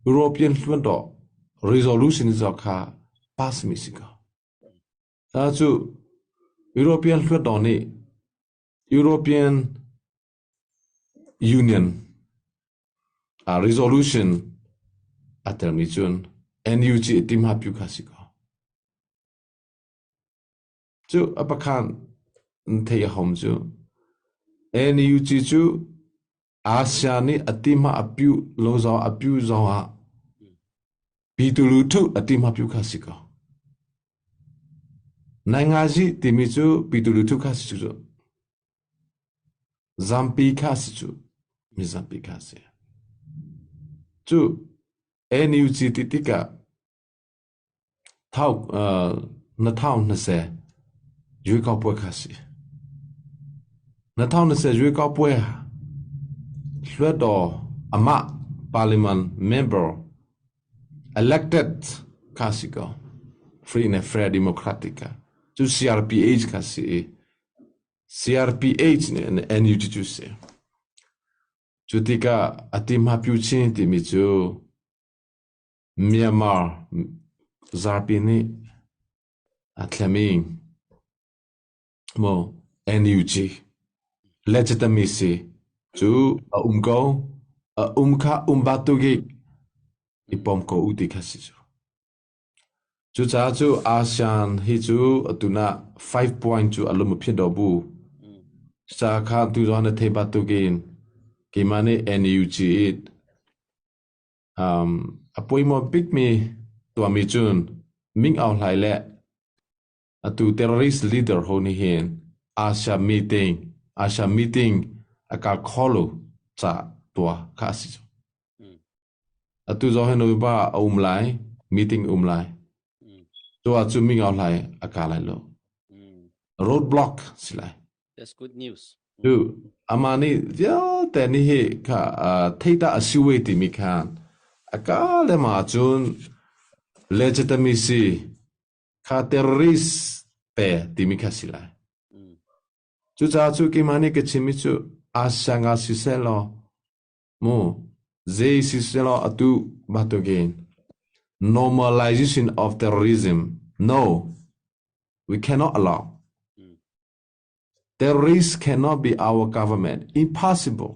European Hluttaw resolution zong kha pass mi si ko. Cu European Hluttaw nih European Union resolution a telmi cun NUG a timha piu kha si ko. Cu a pakhan thei a hom cu NUG cu Asia nih a timah a piu lo zong a piu zong ah Pitulu thu a timah piu kha si ko. Naingazi timi cu Pitulu thu kha si cu. Zampi kha si cu. Mi zampi kha si. Cu NUG ti tikah thau na thau hnase ရွေးကောက်ပွဲခါစီ na thau na se ရွေးကောက်ပွဲလွှတ်တော်အမ parliament member elected ခါစီကော free and fair democratic ကကျ CRPH ခါစီ CRPH နဲ့ NUG ကျစီ ကျတိကအတိမပြုချင်းတိမီကျ Myanmar zarpi nih a thlemi maw NUG legitimacy cu a um ko a um kha um batuki i pom ko u ti kha si cu. Cucaah cu ASEAN hi cu atu na 5 point cu a lum a phiat do bu. Ca kha tu zawn na thei batukin keimah nih NUG it A poimawt bikmi tuahmi cun Ming Aung Hlaing le atu terrorist leader ho nih hin Asia meeting Asia meeting a kal kho lo ca tuah kha a si cu. Atu zong hi November ah a um lai, meeting um lai. Cu ahcun Ming Aung Hlaing a ka lai lo. Roadblock si lai. That's good news. Cu amah nih vialte nih hi kha theita a si ve timi khan a ka le ma cun legitimacy kha terrorist pe timi kha si lai. Cucaah cu keimah nih ka chimmi cu Asia nga siseh law mu zei siseh law atu bantukin normalization of terrorism no we cannot allow. Terrorists cannot be our government. Impossible.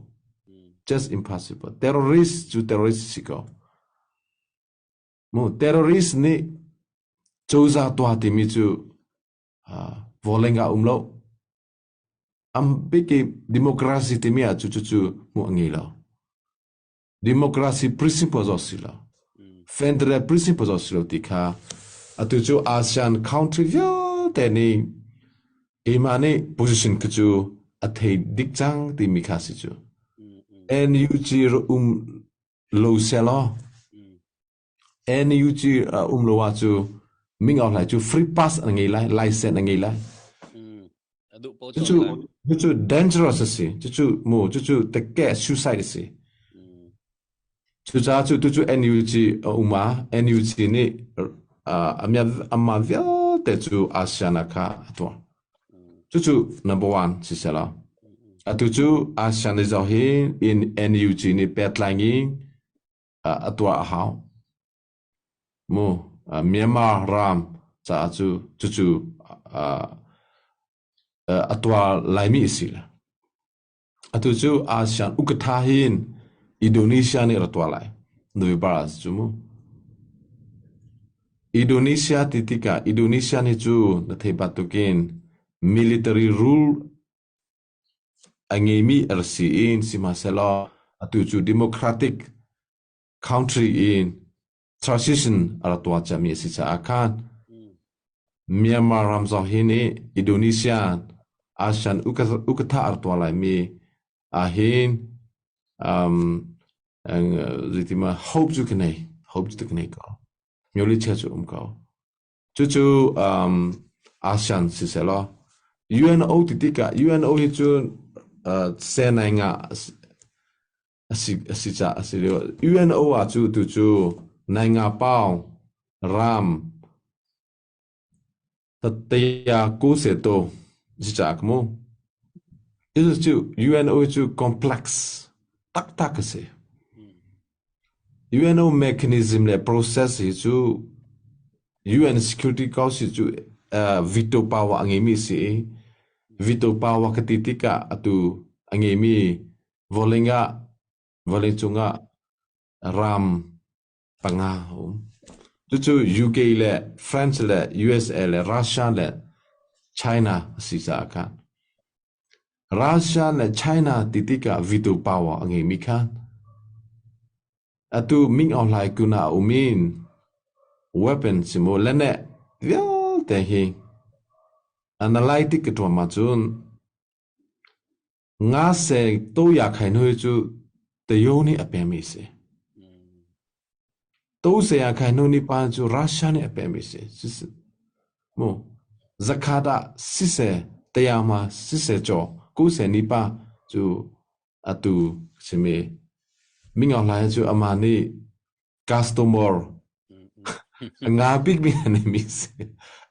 Just impossible. Terrorist cu terrorist si ko. Mu terrorist nih cozah tuah timi cu vawlei ah um lo. Am biki democracy timi ah cu cu cu mu a ngei lo. Democracy principle zo si lo. Federal principle zo si lo ti kha atu cu ASEAN country vialte nih keimah nih position khi cu a thei dik cang timi kha si cu. NUG um lo selaw NUG um lo ah cu Ming Aung Hlaing cu free pass an ngei lai, license an ngei lai. Cucu cucu dangerous a si. Cucu mu cucu teke suicide a si. Cucaah cu tucu NUG a um ah NUG nih ama vialte cu ASEAN ah kha a tuah. Cucu number one si selaw. Atu cu ASEAN ni zoh hi in NUG nih pehtlai in a tuah a hau. Mu Myanmar ram caah cu cucu a tuar laimi a si. Atu cu ASEAN ukatha hin Indonesia nih ra tuah lai. November ah cu mu. Indonesia ti tikah Indonesia nih cu na thei bantukin military rule a ngeimi a si in sihmanhsehlaw atu cu democratic country in transition a rak tuah ciami a si caah khan Myanmar ram zong hi nih Indonesia ASEAN ukatha a rak tuah laimi ahhin zeitima hope cu ka nei hope cu ka nei ko myolichia cu um ko Cucu ASEAN sisehlaw UNO ti tikah UNO hi cu senai ngah a si caah a si lio. UNO ah cu tu cu Nainga Pau ram Tataya Kuseto si caah ka mu. Cucu UNO cu complex taktak a si. UNO mechanism le process hi cu UN Security Council cu veto power a ngeimi a si i veto power ka ti tikah atu a ngeimi vawlei ah vawleicung ah ram panga a um. Cucu UK le France le USA le Russia le China a si caah khan Russia le China ti tikah veto power a ngeimi kha atu Ming Aung Hlaing kun ah a um in weapon simu le neh vialte hi analytic ka ṭuam ahcun nga se toya khain hui cu tayo nih a pemi si. 30 ရာခိုင်နှုန်းနီးပါးကျရုရှားနဲ့အပဲမီစီမို့ဇခါဒ80တရားမှာ80ကျော်90နီးပါးကျအတူစမေမင်းအောင်လာကျအမနီ customer ငါဘစ်မီနေမီစီ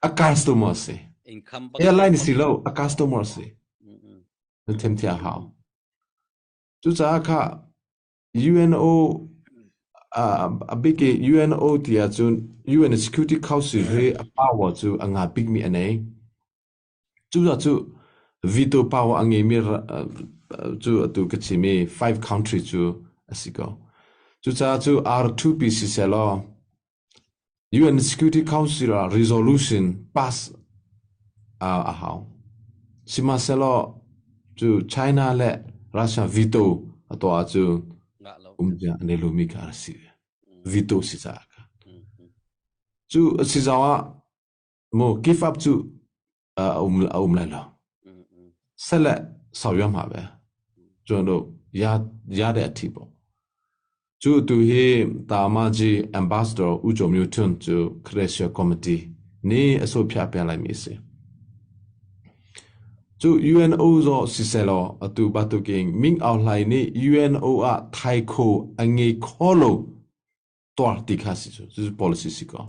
အ customer စီ income airline စီလို့အ customer စီနထင်ပြဟောသူစားခ UNO အဘိကေ UNO တရားကျ UN Security Council ဟေအ power ကျအငါဘစ်မီအနေကျကျ veto power အငေမီကျအတူကချီမီ5 country ကျအစီကောကျကျ R2P စီဆလော UN Security Council resolution pass အဟောင်းစီမဆလောကျ China และ Russia veto အတော်ကျ um ကြအနေလိုမိကာစီ veto စီစားကကျအစီဇာမို give up ကျအုံအုံလိုက်လောဆက်လက်ဆောင်ရွက်မှာပဲကျွန်တော်တို့ရရတဲ့အထိပေါ့ကျတူဟေတာမကြီး ambassador ဦးကျော်မျိုးထွန်းကျ Croatia committee နေအစိုးဖြပြန်လိုက်မိစေကျ UNO ဇောစီဆဲလောအတူဘတုကင်မင်းအောင်လှိုင်နေ UNO အထိုင်ခိုအငေခေါ်လို့တွားတိခါစီဆို policy စီကော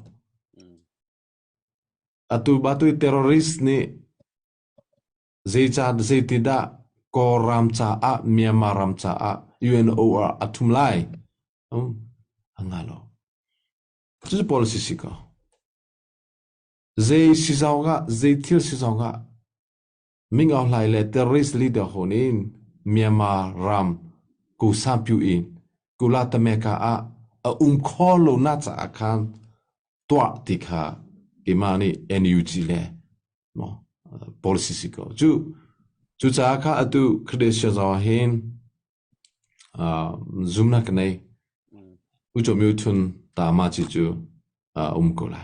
အတူဘတု terrorist နေဇေချာဇေတိဒကောရမ်ချာအမြန်မာရမ်ချာအ UNO အထုမလိုက်ဟုတ်အငါလော这是 policy စီကောဇေစီဆောင်ကဇေသီစီဆောင်ကမင်းအောင်လှိုင်လေ terrorist leader ဟိုနေမြန်မာရမ်ကိုစံပြူအင်ကုလာတမေကာအအုံခေါ်လို့နာချအခန်းတွားတိခါဒီမာနီ NUG လေနော် policy စီကောကျကျချာခအတူခရစ်ယာန်ဇောဟင်အာ zoom နာကနေဥကြမျိုးထွန်းတာမချီကျအာအုံကိုလာ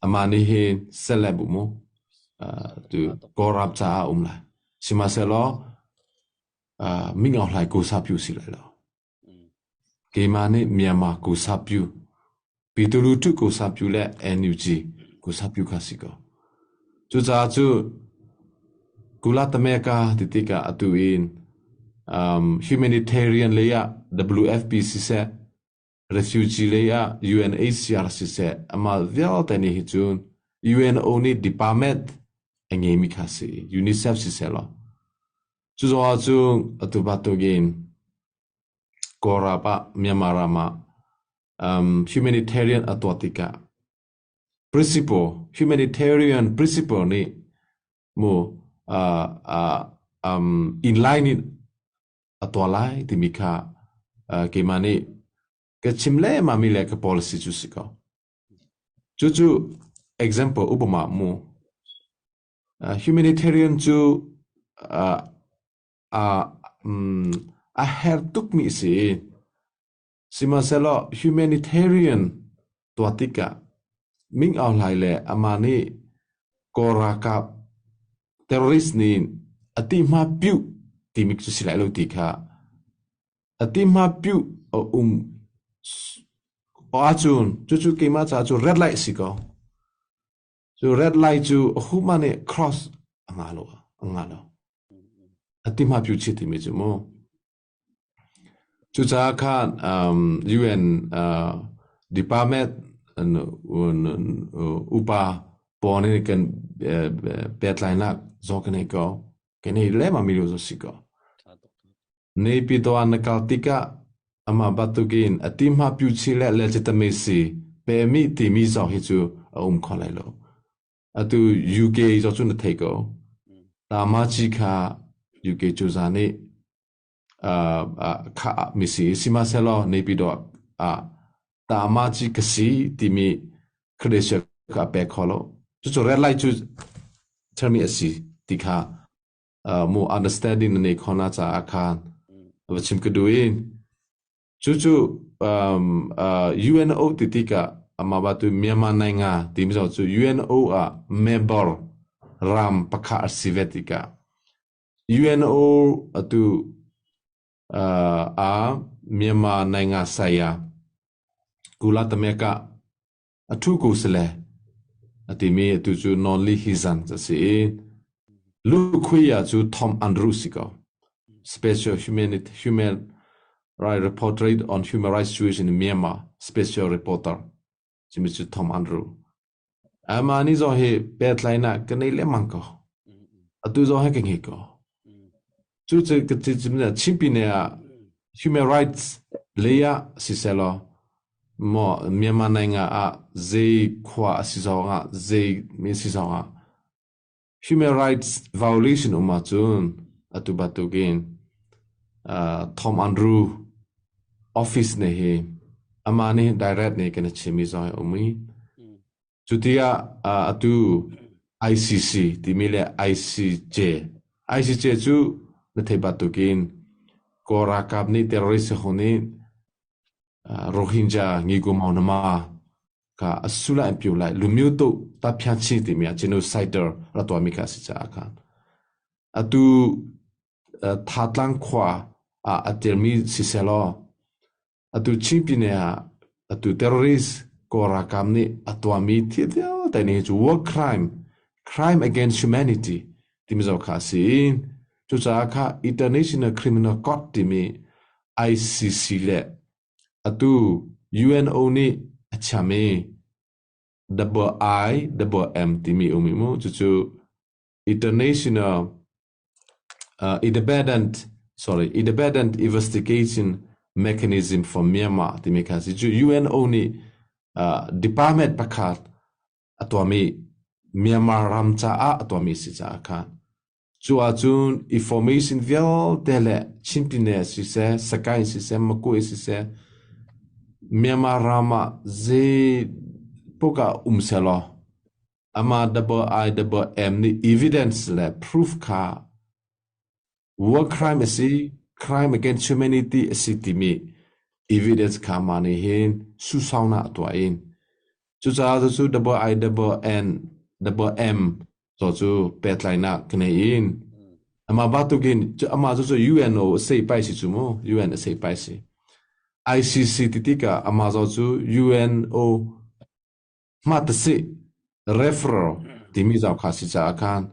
အမနီဟင်ဆက်လက်ဘူးမို့အာတူကောရပ်ချာအုံလာစီမဆဲလောအာမိငေါလှိုင်ကိုစားပြူစီလိုက်လောကေမာနေမြန်မာကိုစားပြူပီတူလူတုကိုစားပြူလက် NUG ကိုစားပြူခစီကောကျူဇာကျူကုလသမဂ္ဂတိတိကအတူအင် um humanitarian လေယ WFP စီဆက် refugee လေယ UNHCR စီဆက်အမဗျောတနေဟချွန်း UNO နိ department အငေမိခစီ UNICEF စီဆက်လောကျူဇောကျူအတူဘတုဂင်ကောရာပမြန်မာရာမ um humanitarian အတော်တိက principle humanitarian principle နိမိုအာအာ um in line အတော်လိုက်ဒီမိခအာကေမာနိကချင်လဲမမီလဲက policy ချူစီကောချူချူ example ဥပမာမူ humanitarian ချူအာအာအဟက်တုကမီစီစီမဆလော humanitarian ตัวติกะมิงเอาหลายแหละอามานี่กรากับ terrorist นี่อติมาပြုတိမိကစီလိုက်လို့တိခါအတိမပြုအုံအချွန်းချူချူကေမချာချူ red light စီကောချူ red light ချူအခုမနဲ့ cross အငါလို့အငါလို့အတိမပြုချစ်တိမိချူမောချူချာခါ um UN department ဥပါပေါ်နေကန်ပက်လိုင်းလာဇောကနေကောကနေလဲမမီလို့ဆိုစီကောနေပီတော့နကလတိကအမဘတုကင်အတိမပြူချီလက် legitimacy ပေမိတီမီဇောဟိချူအုံခေါ်လိုက်လို့အတူ UK ဇောချွန်းထေကောတာမချီခာ UK ကျူဇာနေအာခါမီစီစီမဆဲလောနေပြီးတော့အာတာမချီကစီတီမီခရစ်ရှကပဲခေါ်လို့ကျူ red light ကျူချမီအစီတိခါအာမို understanding နေခေါနာချာအခါဝချင်ကဒူင်ကျူကျူအမ်အာ UNO တိတိကအမဘတူမြန်မာနိုင်ငံတိမစောကျူ UNO အ member ရမ်ပခါစီဝတိက UNO အတူအာအာမြန်မာနိုင်ငံဆိုင်ရာ Kula tameka a thu ko sile a timi atu cu Nonli Hizan a si i Lukhuia cu Tom Andrew si ko. Special Humanity, Human Right Reporter on Human Rights Situation in Myanmar, Special Reporter cimi cu Tom Andrew. Ama ni zong hi pehtlainak ka nei lengmang ko. Atu zong hi ka ngei ko. Cu cu ka Chin pine ah human rights lei ah siselaw maw Myanmar nainga ah zei khua a si zong ah zei mi si zong ah human rights violation um ahcun atu bantukin Tom Andrew office ne hi amah nih direct nih kan i chimmi zong a um i cu tiah atu ICC timi le ICJ ICJ cu na theih bantukin Kawl ralkap nih terrorist ho nih Rohingya ngiku maunama kha a sula an piu lai lumyu tu ta phya chi timi ah genocider ra tuahmi kha a si caah khan atu Thatlang khua ah a telmi siselaw atu Chin pine ah atu terrorist Kawl ralkap nih a tuahmi thil vialte nih cu war crime, crime against humanity timi zong kha a si i cucaah kha International Criminal Court timi ICC le atu UNO nih a chiami double I double M timi um i mu cucu International Independent sorry Independent Investigation Mechanism for Myanmar timi kha si cu UNO nih department pakhat a tuahmi Myanmar ram caah a tuahmi si caah khan cu ahcun information vialte le Chin Pine siseh Sagaing siseh Makwe siseh Myanmar ram ah zei paoh ah um sehlaw Amah double I double M nih evidence le proof kha war crime a si, crime against humanity a si timi evidence kha mah nih hin susaunak a tuah in cucaah cucu double I double N double M to cu pehtlainak ka nei in amah batukin amah cu cu UNO a sei pai si cu mu UN a sei pai si ICC ti tikah amah zo cu UNO Hmatasih referral timi zau kha si caah khan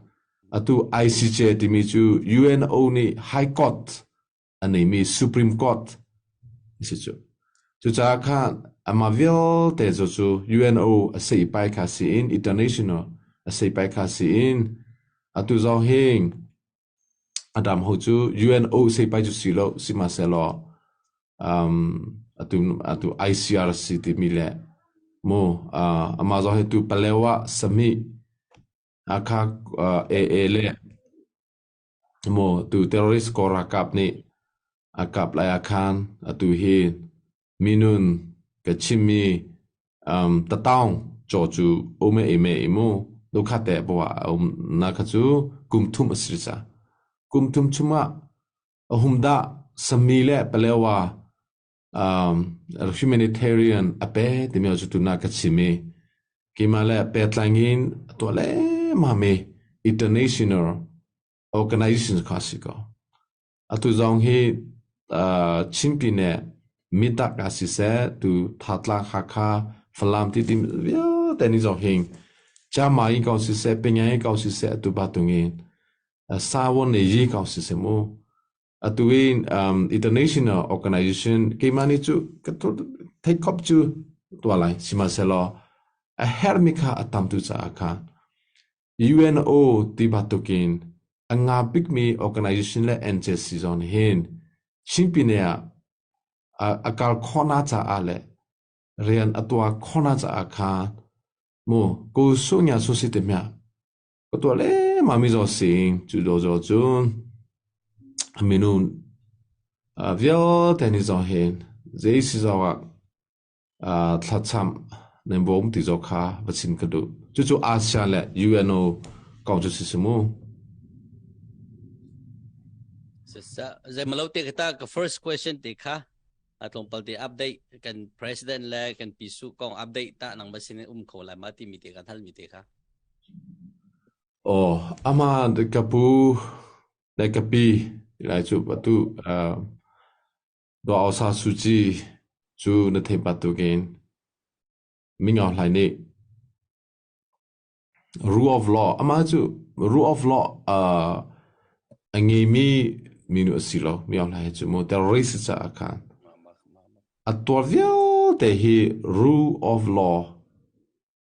atu ICJ timi cu UNO nih High Court a neimi Supreme Court a si cu. Cucaah khan amah vialte cu cu UNO a seipai kha si in international a seipai kha si in atu zong hi Adam ho cu UNO seipai cu si lo sihmanhsehlaw atu atu ICRC timi le mu amah zong hi tu Palewa Sami Hakha AA le mu tu terrorist Kawl ralkap nih a kap lai ah khan atu hi minun ka chimmi tataung caw cu um e me i mu dukha te bawa um na kha cu kum thum a si ca kum thum chungah a hum dah sami le palewa humanitarian a pe timi cu tuna ka chimi kima le pe tlangin to le ma mi international organization kha si ko Atu zong hi Chin Pyine mitak ah siseh tu Thatlang Hakha Falam ti ti vialte nih zong hin Chama in kong siseh Pengang in kong siseh atu batung in Sawon le Yi kong siseh mu atu in international organization keimah nih cu ka theih khop cu tuah lai sihmanhsehlaw a herhmi kha a tam tu caah khan UNO ti bantukin a nga bikmi organization le NJC zong nih hin Chin Pyine ah a kal khawhnak caah le rian a tuah khawhnak caah khan mu ko sunya su si te hmia ka tuah le ma mi zaw sing cu do zaw cun minun vialte ni zong hin zei si zong ah thlacam nan bawm ti zong kha va chim ka duh. Cucu ASEAN le UNO kong cu si si mu. Zeimalo te ka ta ka first question te kha tlawmpal te update kan president le kan pisu kong update ta nang ba sin um kho lai ma ti mi te kan hal mi te kha. Oh, ama ka pu le ka pi lai cu atu Daw Aung San Suu Kyi cu na theih bantukin. Min Aung Hlaing nih rule of law amah cu rule of law a ngeimi minu a si lo. Min Aung Hlaing cu mu terrorist caah khan a tuar vialte hi rule of law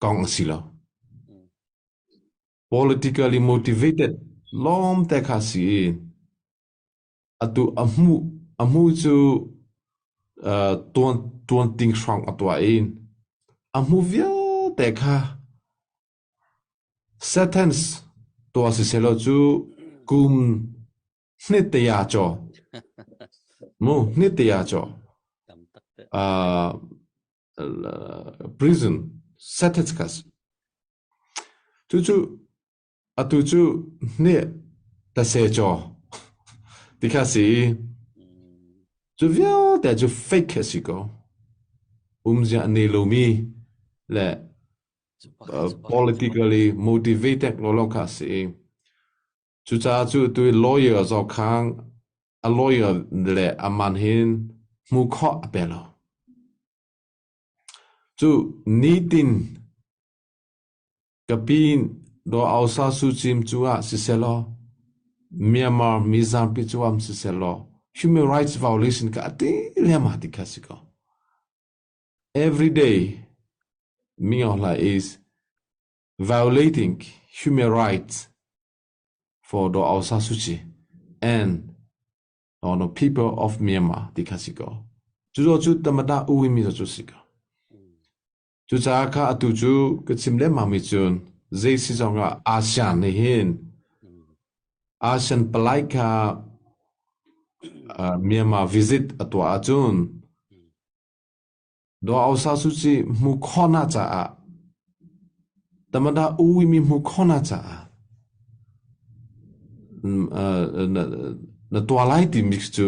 kong a si lo. Politically motivated lawmte kha si i atu a hmu cu tuan ting hrawng a tuah i a hmu vialte kha sentence tuah sisehlaw cu kum hnittea caw mu hnittea caw prison sentence kha si. Cucu atu cu hnih tase caw ti kha si i cu vialte cu fake a si ko. Umzia a nei lomi le politically motivated lawlaw kha a si i cucaah cu tu i lawyer zong khang a lawyer le aman hin hmu khawh a pe lo. Cu nitin ka pin Daw Aung San Suu Kyi cungah sisehlaw, Myanmar mizapi cungah sisehlaw, human rights violation kha a ti lengmang ti kha si ko. Every day, Min Aung Hlaing is violating human rights for Daw Aung San Suu Kyi and on the people of Myanmar ti kha si ko. Cu cu tamada uwimi cu si ko. Cucaah kha atu cu ka chim lengmang mi cun zei si zong ah ASEAN nih hin ASEAN palai kha Myanmar visit a tuah ahcun Daw Aung San Suu Kyi hmu khawhnak caah Tamada U Win Mi hmu khawhnak caah na tuah lai timi cu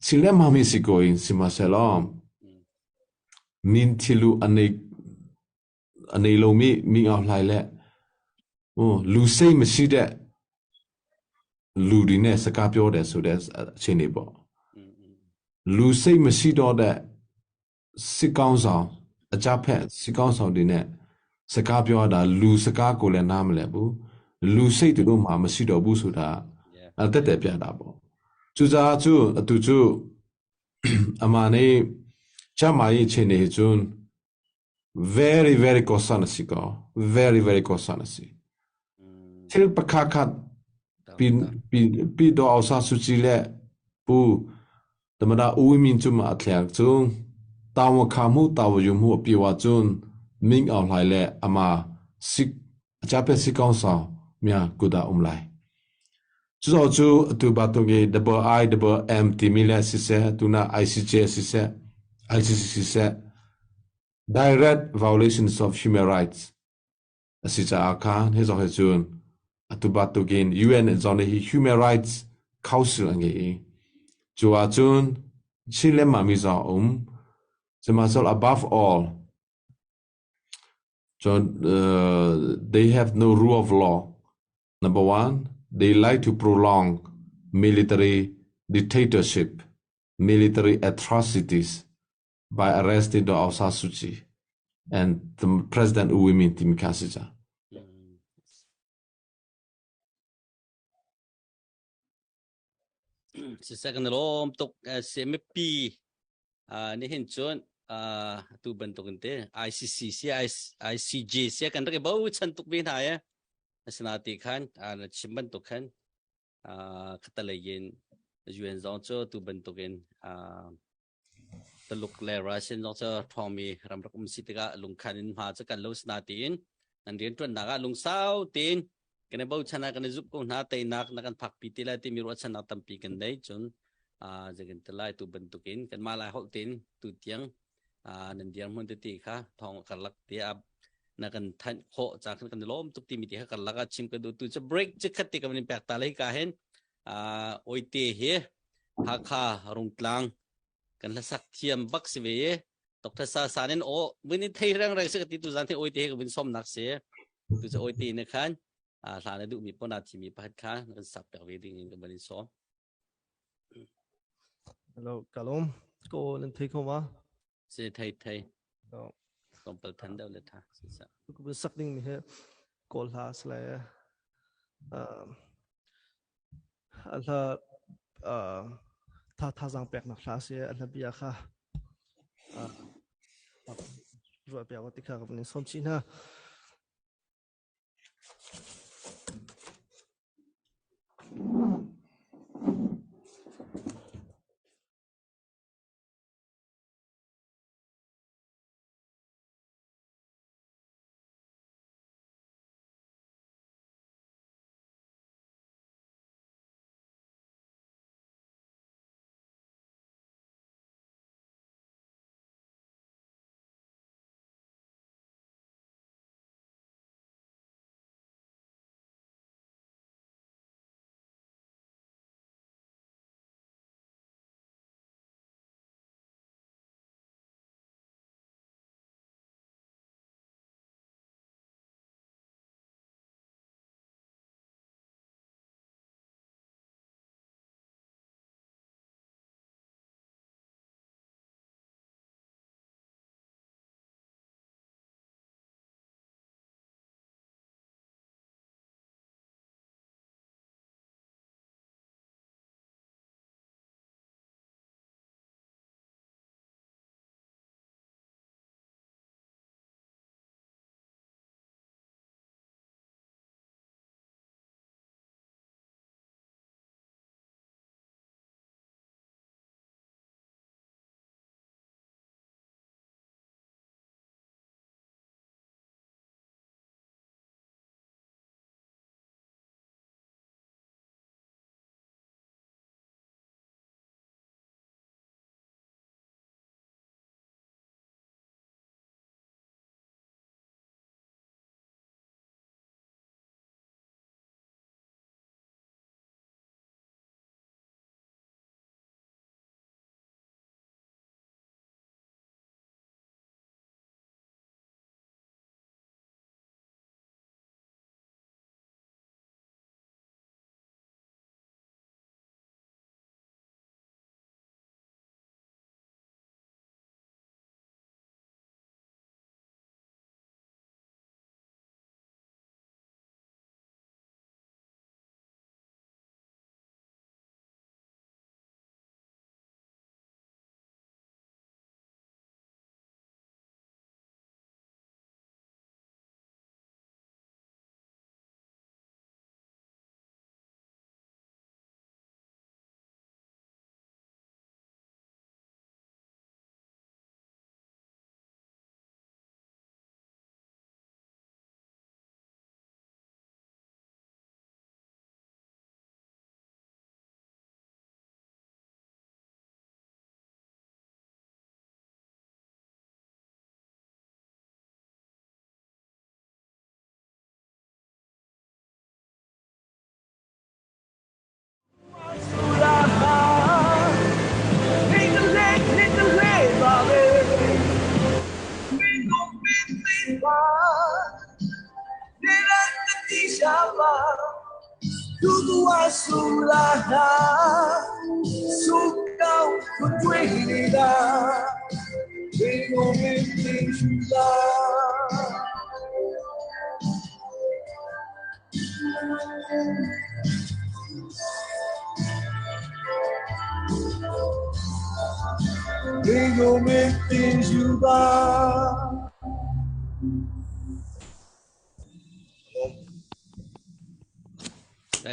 chim lengmang mi si ko in sihmanhsehlaw min thilu a nei a nei lomi mi Aung Hlaing le lusei masi deh လူတွေနဲ့စကားပြောတယ်ဆိုတဲ့အခြေအနေပေါ့လူစိတ်မရှိတော့တဲ့စစ်ကောင်းဆောင်အကြဖက်စစ်ကောင်းဆောင်တွေနဲ့စကားပြောတာလူစကားကိုလည်းနားမလည်ဘူးလူစိတ်သူတို့မှမရှိတော့ဘူးဆိုတာအတက်တက်ပြတာပေါ့ကျူစားကျူအတူကျူအမနေချမ်းမာရေးအခြေအနေကျွန်း very very concern si ko very very concern si thil pakha khat pin pin pi do Aung San Suu Kyi le pu tamada U Win Myint cu ma a thlek cung tawa kha mu tawa yu mu pi wa cun Ming Aung Hlaing le ama sik achape si kaung saw mya kuda um lai cu cu atu ba tu ngi double I double M timi le siseh tuna ICJ siseh ICC siseh direct violations of human rights a si caah khan hi zong hi cun atu bantukin UN zong nih hi human rights council an ngei i cu ahcun Chin le mah mi zong a um sihmanhsehlaw above all cun they have no rule of law number one they like to prolong military dictatorship military atrocities by arresting Daw Aung San Suu Kyi and the President U Win Myint timi kha si ca. Siseh kan lawm tuk mipi nihin cun tu bantuk in te ICC si ICJ si kan rak i bochan tuk ve hna e asina ti khan na chim bantuk khan khatalei in UN zong cu tu bantuk in Taluk le Russian zong cu ṭhawngmi ram rak um si tikah lungkhan in hma cu kan lo sina tiin nan rianṭuannak ah lungsau tein kan i bochan ah kan i zumh ko hna teinak na kan phakpi ti lai timi ruahchannak tampi kan nei cun zei kan ti lai tu bantukin kanmah lai holh tein tu tiang nan dirhmun tete kha thawng karlak te ah na kan thanh khawh ca khan kan i lawm tuk timi te kha karlak ah chim ka duh tu cu break chikkhat te kan in pek ta lai ka hin oite hi Hakha Rungtlang kan hlasak thiam bak si ve i Dr. Sa San in aw vun in thei reng reng si ka ti tu zan the oite he ka vun som nak si tu cu oite ne khan hla na duhmi pon a thimi pakhat kha na kan sak piak ve ding in ka van in sawm. Hello, kalom. Ko nan thei kho ma? Si thei thei. Tlawmpal than deuh le tha. Sak ding mi hi kawl hla sle a hla tha thazang peknak hla si a hla bia kha ruah piak ti kha ka van in sawm chih hna.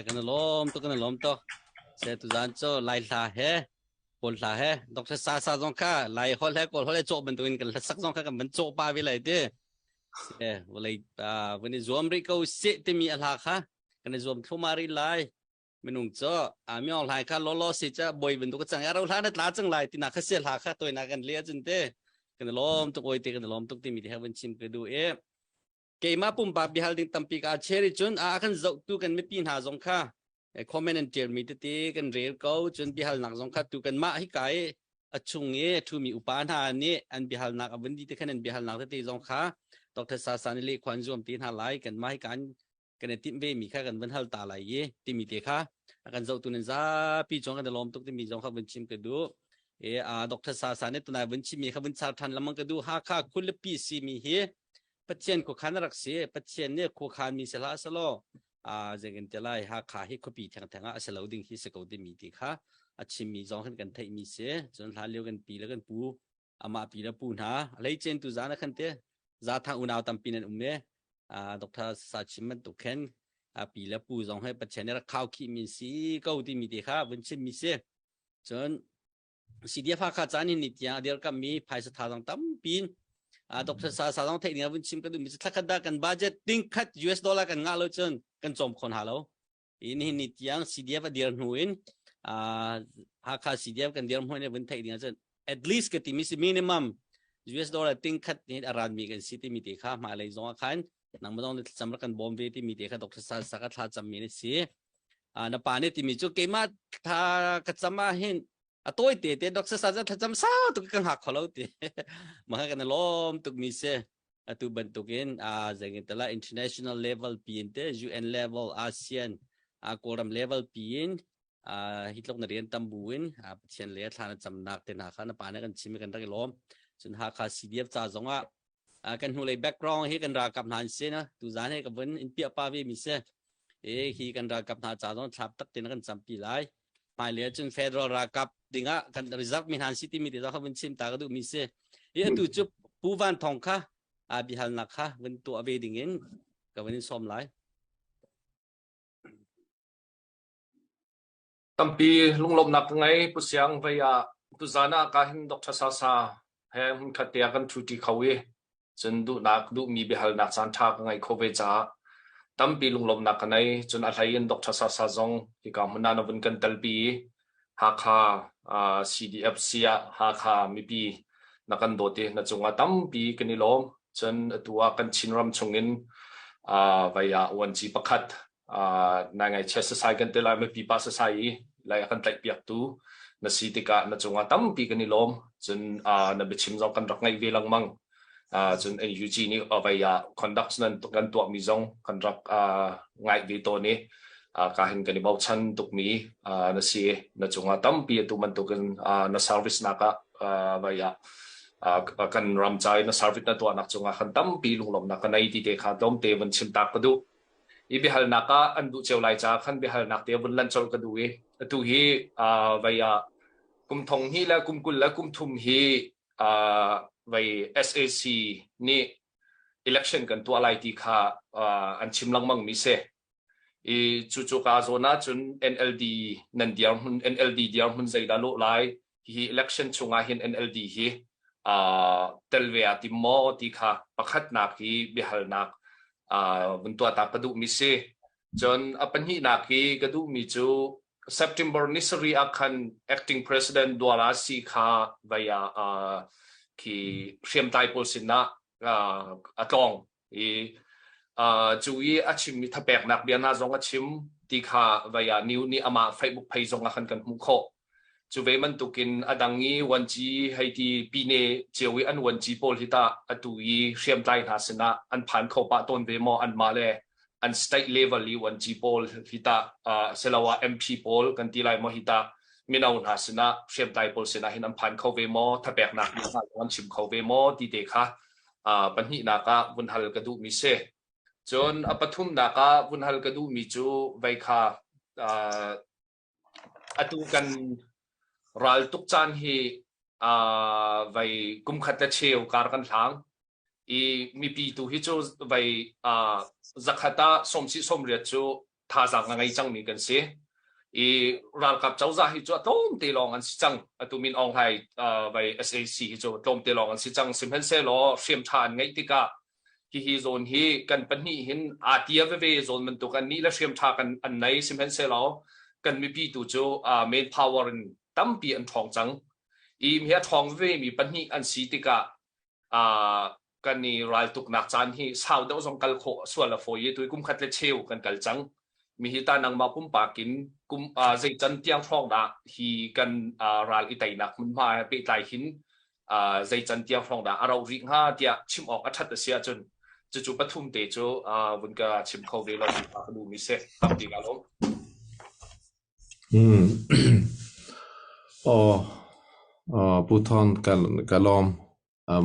Kan lawm tuk kan lawm tuk. Se tu zan cu lai hla he kawl hla he Dr. Sa Sa zong kha lai hol he kawl hol he cawh bantukin kan hlasak zong kha kan van cawh pa ve lai ti. Se vawlei vun i zuam rih ko seh timi a hla kha kan i zuam thluma rih lai. Minung cu a myong hlai kha lolo si cha boi bantuk cang ya ro hla na tla cang lai tina kha se hla kha toina kan le cun te kan lawm tuk oi te kan lawm tuk timi te ha van chim ka du e keimah pumpak bihal ding tampi ka cheri cun a kan zohtu kan mipi hna zong kha comment an tial mi tete kan rel ko cun bihal nak zong kha tu kan mah hi kai a chung i thumi upa hna nih an bihal nak a vun di te khan an bihal nak tete zong kha Dr. Sasani le khwan zuam te hna lai kan mah hi kan kan i timh ve mi kha kan van hal ta lai i timi te kha a kan zohtu nan zapi chong kan i lawm tuk timi zong kha van chim ka duh. E a Dr. Sasa nih tunai vun chimmi kha vun char than lamang ka du Hakha khulipi simi hi Pathian khuakhan rak si Pathian nih khuakhan mi si hlah selaw a zengin te lai Hakha hi khuapi thengtheng ah a si lo ding hi si ko timi ti kha a chimmi zong hin kan theihmi si cun hlan lio kan pi le kan pu amah pi le pu hna leicen tu zan khan te zathang unau tampi nan um e Dr. Sa chim bantuk khen a pi le pu zong he Pathian nih rak khau khih mi si ko timi te kha vun chim mi si cun CDF Hakha caan hin ni tiang a dirkammi phaisa thazaang tampi in Dr. Sa Sa zong theih ning vun chim ka duhmi cu thlakhat dah kan budget ting khat US dollar kan ngah lo cun kan cawm kho hna lo. In hin ni tiang CDF a dir hnu in Hakha CDF kan dir hnu in vun theih ding cun at least ka timi si minimum US dollar ting khat ni a ran mi kan si timi te kha hmailei zong ah khan nangmah zong nih thlacam rak kan bawm ve timi te kha Dr. Sa Sa ka thla cam mi na si. Na pa nih timi cu keimah thla ka cam ah hin a tawi te te Dr. Sa cu thlacam sau tuk ka hngak kho lo ti. Mah kan lawm tuk mi si. Atu bantukin a zengin tala international level pi in te UN level ASEAN a Kawlram level pi in hi tluk na rian tam bu in Pathian le thla na camnak te hna kha na pa nih kan chim i kan rak i lawm. Cun Hakha CDF ca zong ah kan hnulei background hi kan ralkap hna an si na tuzan he ka vun in piah pa ve mi si e hi kan ralkap hna ca zong thlap tak tin kan campi lai hmailei cun federal ralkap dingah kan reserve mi hna an si timi te zong kha vun chim ta ka duh mi si i atu cu Pu Van Thong kha a biahalnak kha vun tuah ve ding in ka vun in sawm lai. Tampi lunglawmhnak ka ngei. Pu Siang vei ah tuzaan ah ka hin Dr. Sasa he hmunkhat te ah kan ṭhuṭi kho i cun duhnak duhmi biahalnak caan ṭha ka ngei kho ve caah tampi lunglawmhnak ka nei. Cun a hlei in Dr. Sasa zong hika hmun ah na vun kan telpi i Hakha uh, CDFC ah Hakha mipi na kan dawt i na cungah tampi kan i lawm. Cun atu ah kan Chinram chungin uh, vei ah uanci pakhat nai ngaihchia sasai kan ti lai mipi pa sasai i lai a kan tlaihpiaktu na si tikah na cungah tampi kan i lawm cun na biachim zong kan rak ngaih ve lengmang cun NUG nih vei ah conduct nan kan tuahmi zong kan rak ngaih ve tawn i ka hin kan i bochan tukmi na si na cungah tampi atu bantukin na service nak ah vei ah kan ram ca i na service na tuahnak cungah khan tampi lunglawmhnak ka nei ti te kha tlawmte vun chim tak ka duh. I biahalnak ah an duh cio lai caah khan biahalnak te vun lanh colh ka duh i atu hi uh, vei ah kum thong hnih le kum 20 le kum thum hi uh, vei SAC nih election kan tuah lai ti kha uh, an chim lengmang mi si. I cu cu ka zawn ah cun NLD nan dirhmun NLD dirhmun zeidah lawh lai hi election chungah hin NLD hi uh, tel ve ah tim maw ti kha pakhatnak hi biahalnak uh, vun tuah ta ka duhmi si. Cun a pahnihnak hi ka duhmi cu September ni sarih ah khan acting president Dwala si kha vai ah uh, khi hriamtlai pawl sinah uh, a tlawng i uh, cu i a chimmi thapeknak bia hna zong a chim ti kha vai ah new nih amah Facebook page zong ah khan kan hmuh khawh. Cu ve bantukin a dang i vuanci hei ti pine cio i an vuanci pawl hi tah atu i hriamtlai hna sinah an phan kho pah tawn ve maw anmah le an state level i vuanci pawl hi tah uh, siloah MP pawl kan ti lai maw hi tah mino hna sinah hriamtlai pawl sinah hin an phan kho ve maw thapeknak bia hna an chim kho ve maw ti te kha uh, pahnihnak ah vun hal ka duhmi si. Cun a pathumnak ah vun hal ka duhmi cu vei kha uh, Atu kan raltuk caan hi uh, vei kum khat le cheu kar kan hlang i mipi tu hi cu vei uh, zakhat ah sawmsih sawmriat cu thazaang a ngei cangmi kan si i ralkap cozah hi cu a tlawmte lawng an si cang atu Min Aung Hlaing uh, vei SAC hi cu tlawmte lawng an si cang sihmanhsehlaw hriamṭha an ngeih tikah Hihi zawn hi kan pahnih hin aa tia veve zawn bantuk an nih le hriam ṭha kan an nei sihmanhsehlaw kan mipi tu cu uh, main power in tampi an ṭhawng cang. I hi a ṭhawng veve mi pahnih an si tikah uh, kan i raltuknak caan hi sau deuh zong kal khawh sual a fawi i tui kum khat le cheu kan kal cang. Mi hi ta nangmah pumpak in kum uh, zei can tiang hrawng dah hi kan uh, ral i teinak hmunhma he pehtlai hin uh, zei can tiang hrawng dah a rauh rih hnga tiah chim awk a ṭhat a si ahcun cucu pathum te cu uh, vun ka chim kho ve lo ti ka duhmi si tampi ka lawm. Hmm. Oh. Pu Thon ka lawm.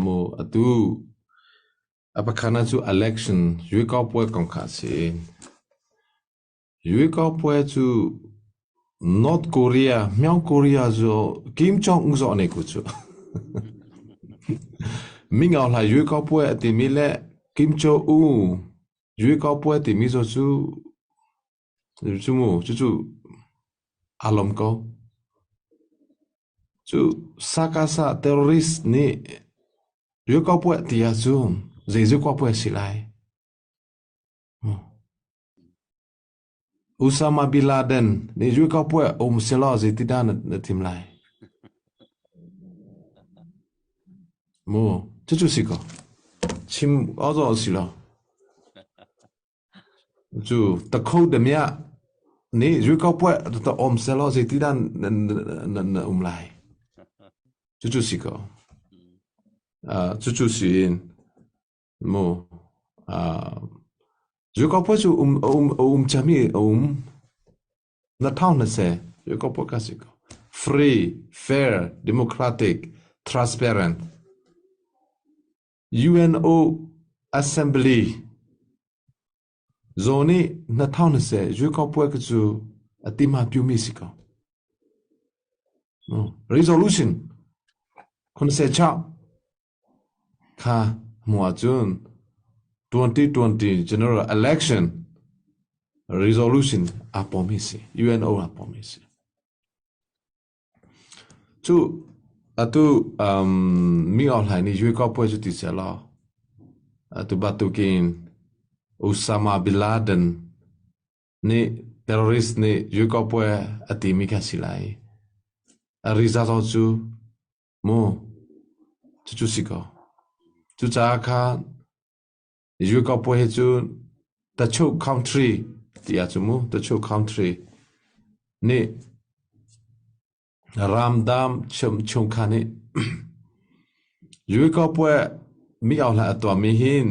Mu atu a pakhatnak cu election yuikaupuai kong kha a si. Yuikaupuai cu North Korea, Myanmar Korea cu Kim Jong Un zawh ne ku cu. Mingau hlai yuikaupuai a timi le Kim Jong Un yuikaupuai timi zaw cu Cu mu, cucu aa lawm ko. Cu sakasa terrorist nih Yukapuah ti ahcun zei Yukapuah si lai? Usama bin Laden nih Yukapuah um selaw zeitidah na thim lai? Mu, cucu si ko. Chim awzaw si lo. Cu takho damiah nih zuikaupuai ta um sehlaw zeitidah na um lai? Cucu si ko. Cucu si in mu zuikaupuai cu um um um cami a um. Na thau na se zuikaupuai ka si ko. Free, fair, democratic, transparent. UNO Assembly zaw nih na thau na seh zuikaupuai ka cu a tima piumi si ko. Resolution khun se chau kha mu ahcun 2020 general election resolution a pom hi si UNO a pom hi si. Cu atu mi awhlai nih Yuekawpuai cu ti sehlaw atu bantukin Osama bin Laden nih terrorist nih Yuekawpuai a timi kha a si lai. A result cu mu cucu si ko. Cucaah khan Yuekawpuai hi cu Tachuh country ti ahcun mu Tachuh country nih Ramdam chungkha nih Yuekawpuai mi auhla a tuahmi hin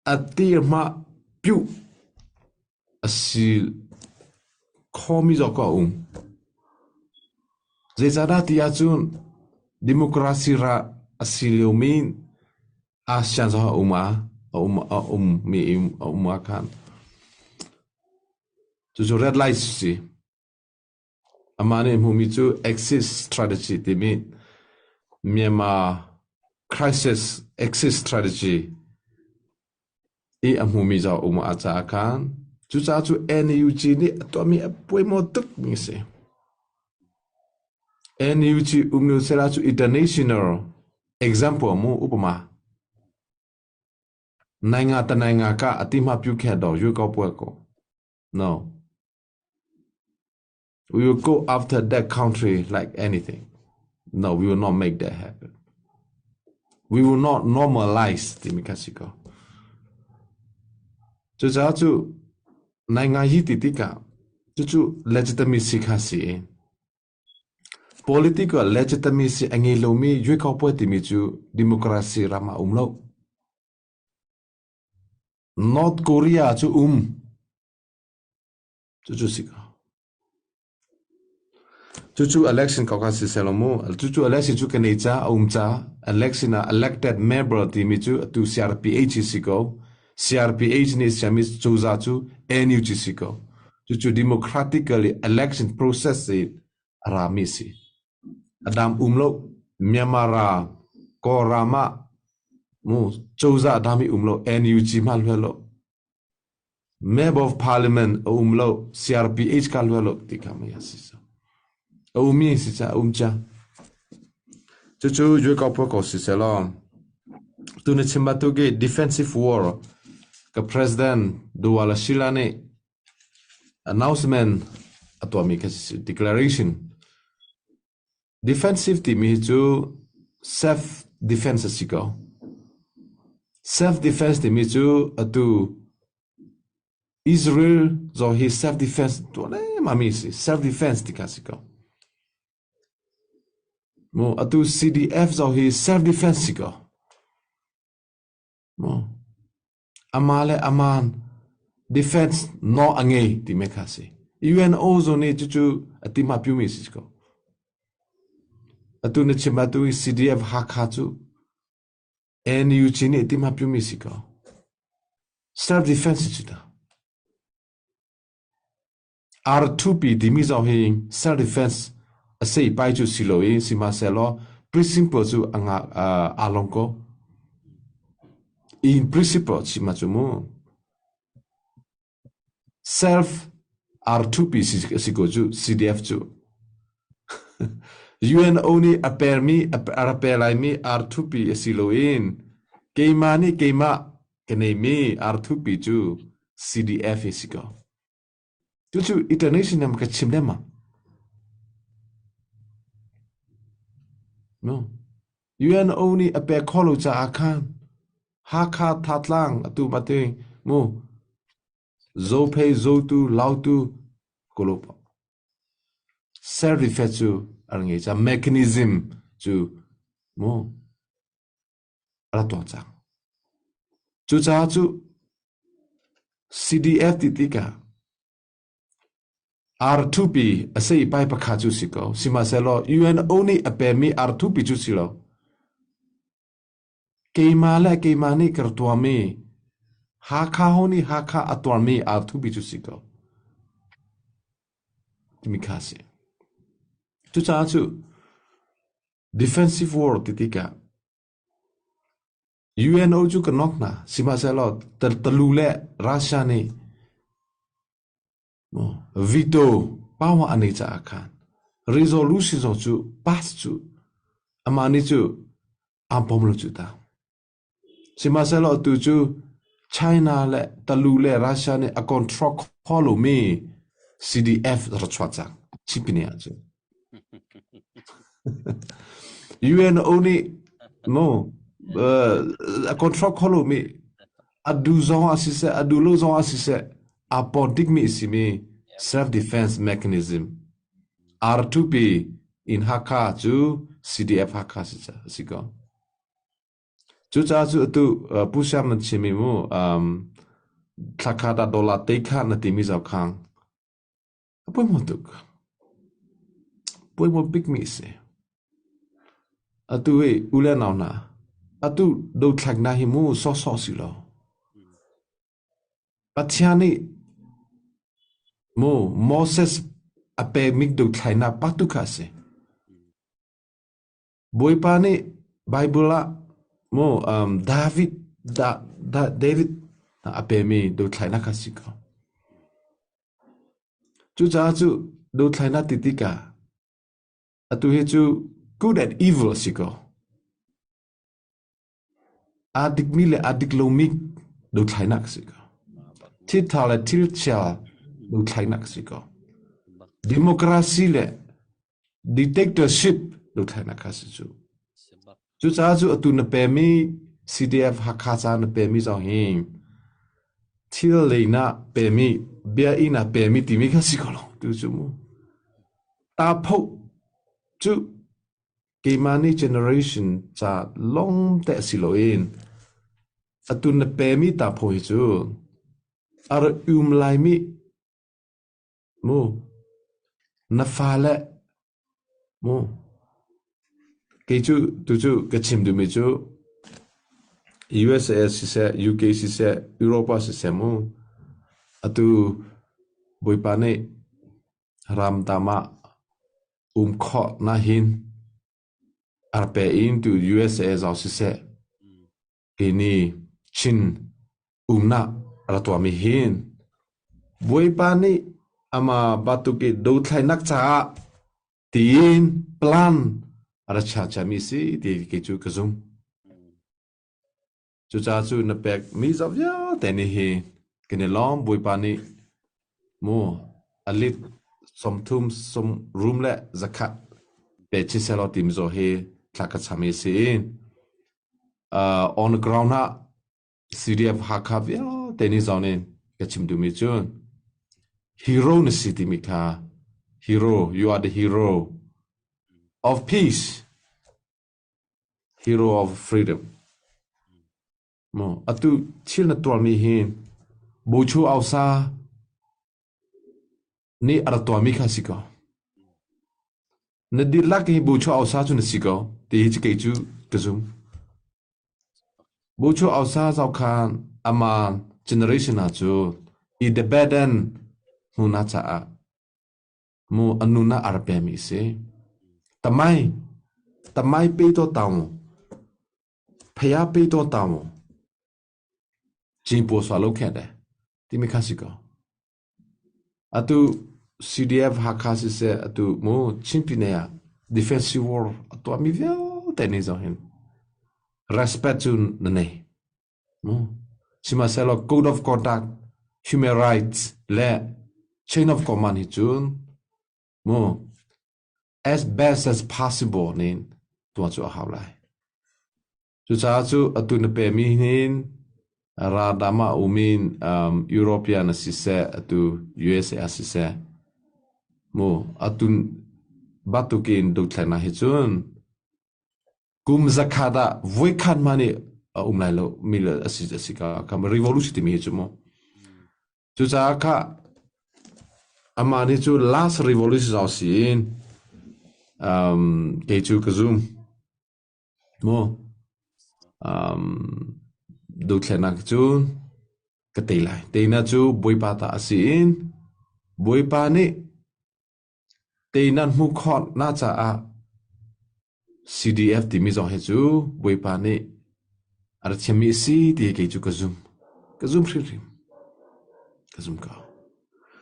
a tirhmah piuh a si khomi zong a um. Zeicahdah ti ahcun democracy ra a si liomi ASEAN zong a um ah a um a ummi a um ah khan cucu red light si. Amah nih hmuhmi cu exit strategy timi Myanmar crisis exit strategy i a hmumi zong um a caah khan cucaah cu NUG nih a tuahmi a puaimaw tukmi a si. NUG um nu sela cu international example mu upama nai nga ta nai nga ka ati ma pyu khe do yu ko puai ko no We will go after that country like anything. No, we will not make that happen. We will not normalize timi kha si ko. Cucaah cu nai ngai hi ti tikah cucu legitimacy kha si i political legitimacy a ngei lomi yuekaupuai timi cu democracy ram ah um lo. North Korea cu um. Cucu si ko. Cucu election ko kha si selaw mu. Cucu election cu kan ei ca a um ca election ah elected member timi cu atu CRPH si ko. CRPH nih siami cozah cu NUG si ko. Cucu democratically election process in a rami si. Adam um lo Myanmar ra Kawlram ah mu cozah dami um lo NUG hma hluai lo Member of Parliament a um lo, CRPH ka luai lo ti kha mei a si so. A um mi si ca a um ca. Cucu yue ko pua ko si selaw. Tu na chim batu ki defensive war ka president Duwala Shila nih announcement a tuahmi kha si declaration. Defensive timi hi cu self defense a si ko. Self defense timi cu atu Israel zong hi self defense tuah lengmang mi si. Self defense ti kha si ko. Mu atu CDF zong hi self defense si ko. Mu Amah le aman defense nawl a ngei timi kha a si. UNO zong nih cucu a timhpiumi a si ko. Atu na chim atu i CDF Hakha cu NUG nih timha piumi si ko. Self defense cu ta. R2P timi zong hi self defense a sei pai cu si lo i sihmanhsehlaw principle cu a nga aa long ko. In principle chim ah cu mu. Self R2P si ko cu CDF cu. UNO nih a permi a ra per laimi R2P a si loin keimah nih keimah ka neimi R2P cu CDF hi si ko. Cucu international ka chim lengmang. No. UNO nih a pek khawh lo caah khan Hakha Thatlang atu mate mu Zophei Zotu Lautu Kulup self defense cu an ngei ca mechanism cu mu a rak tuah cang. Cucaah cu CDF ti tikah R2P a sei pai pakhat cu si ko. Sihmanhsehlaw UNO nih a pemi R2P cu si lo. Keimah le keimah nih ka tuahmi Hakha ho nih Hakha a tuarmi R2P cu si ko. Timi kha si. Cucaah cu Defensive war ti tikah UNO cu ka nok hna. Sihmanhsehlaw talu le Russia nih veto power an neih caah khan resolution zong cu pass cu amah nih cu aan pom lo cu ta. Sihmanhsehlaw atu cu China le Talu le Russia nih a control kho lomi CDF ra chuak cang. Chin ah cun. UNO nih mu a control kho lomi a du zong ah siseh a du lo zong ah siseh aa pawt dikmi a simi self defense mechanism R2P in Hakha cu CDF Hakha si si ko. Cucaah cu atu Pu Siam nan chimmi mu thlakhat ah dollar te kha na timi zau khang a poimawh tuk. Poimawh bikmi a si. Atu i u le nau hna, atu dothlaknak hi mu sawhsawh si lo. Pathian nih mu Moses a pekmi dothlainak pa tu kha a si. Bawipa nih Baibal ah mu David da, da, David a pemi dothlainak kha si ko. Cucaah cu dothlainak ti tikah atu hi cu good and evil a si ko. Aa dikmi le aa dik lomi dothlainak a si ko. Thil ṭha le thil chia dothlainak a si ko. Democracy le dictatorship dothlainak kha si cu. Cucaah cu atu na pemi CDF Hakha ca na pemi zong hi thil lei na pemi bia i na pemi timi kha si ko lo tu cu mu. Ta phoh cu Keimah nih generation ca lawng te si loin atu na pemi tapho hi cu a ra um laimi mu na fale mu kei cu tucu ka chim duhmi cu USA siseh UK siseh Europa siseh mu atu Bawipa nih ramdam ah um khawh nahin arpe in tu USA zong siseh tini Chin umnak ra tuahmi hin Bawipa nih ama batuk i dothlainak caah tiin plan a ra chia chiami si ti kei cu ka zum. Cucaah cu na pekmi zoh vialte nih hi kan i lawm. Bawipa nih mu a lit 30 sum rum le zakhat pe chin sehlaw timi zaw hi thla ka cham i si. Uh, on the ground ah CDF Hakha vialte nih zawn in ka chim duhmi cu hero na si timi kha hero you are the hero of peace Hero of freedom. Mu atu thil na tuarmi hi Bochu Ausa nih a rak tuahmi kha si ko. Na dihlak hi Bucho Ausa cu na si ko ti hi kei cu ka zum. Bucho Ausa zau khan ama generation ah cu i debate hnu na caah mu anu na ar pe mi si. Tamai tamai pe to taung phaya pe to taung ကျင်းပေါ်စွာလုပ်ခဲ့တယ်တိမိခစီကောအတူ CDF Hakha စစ်အတူမို့ချင်းပြည်နယ် defensive war အတူအမီဗယ်တဲ့နေစောဟင် respect ချွန်းနေမို့စီမဆဲလော code of conduct human rights และ chain of command ဟချွန်းမို့ as best as possible နေตัวchu a hau lai Cucaah cu atu na pemi hin Radam ah um in um, European a siseh, atu USA ah siseh, mu atu batukin dothlennak hi cun kum zakhat ah voikhat hmanh nih a um lai lo mi le a si a si ka kam revolution timi hi cu mu. Cucaah kha amah nih cu last revolution zong si in um, kei cu ka zum. Maw um, dothlennak cu ka tei lai. Teinak cu Bawipa ta a si in Bawipa nih teinak hmuh khawhnak caah CDF timi zong hi cu Bawipa nih a ra thiammi a si ti kei cu ka zum. Ka zum hrimhrim. Ka zum ko.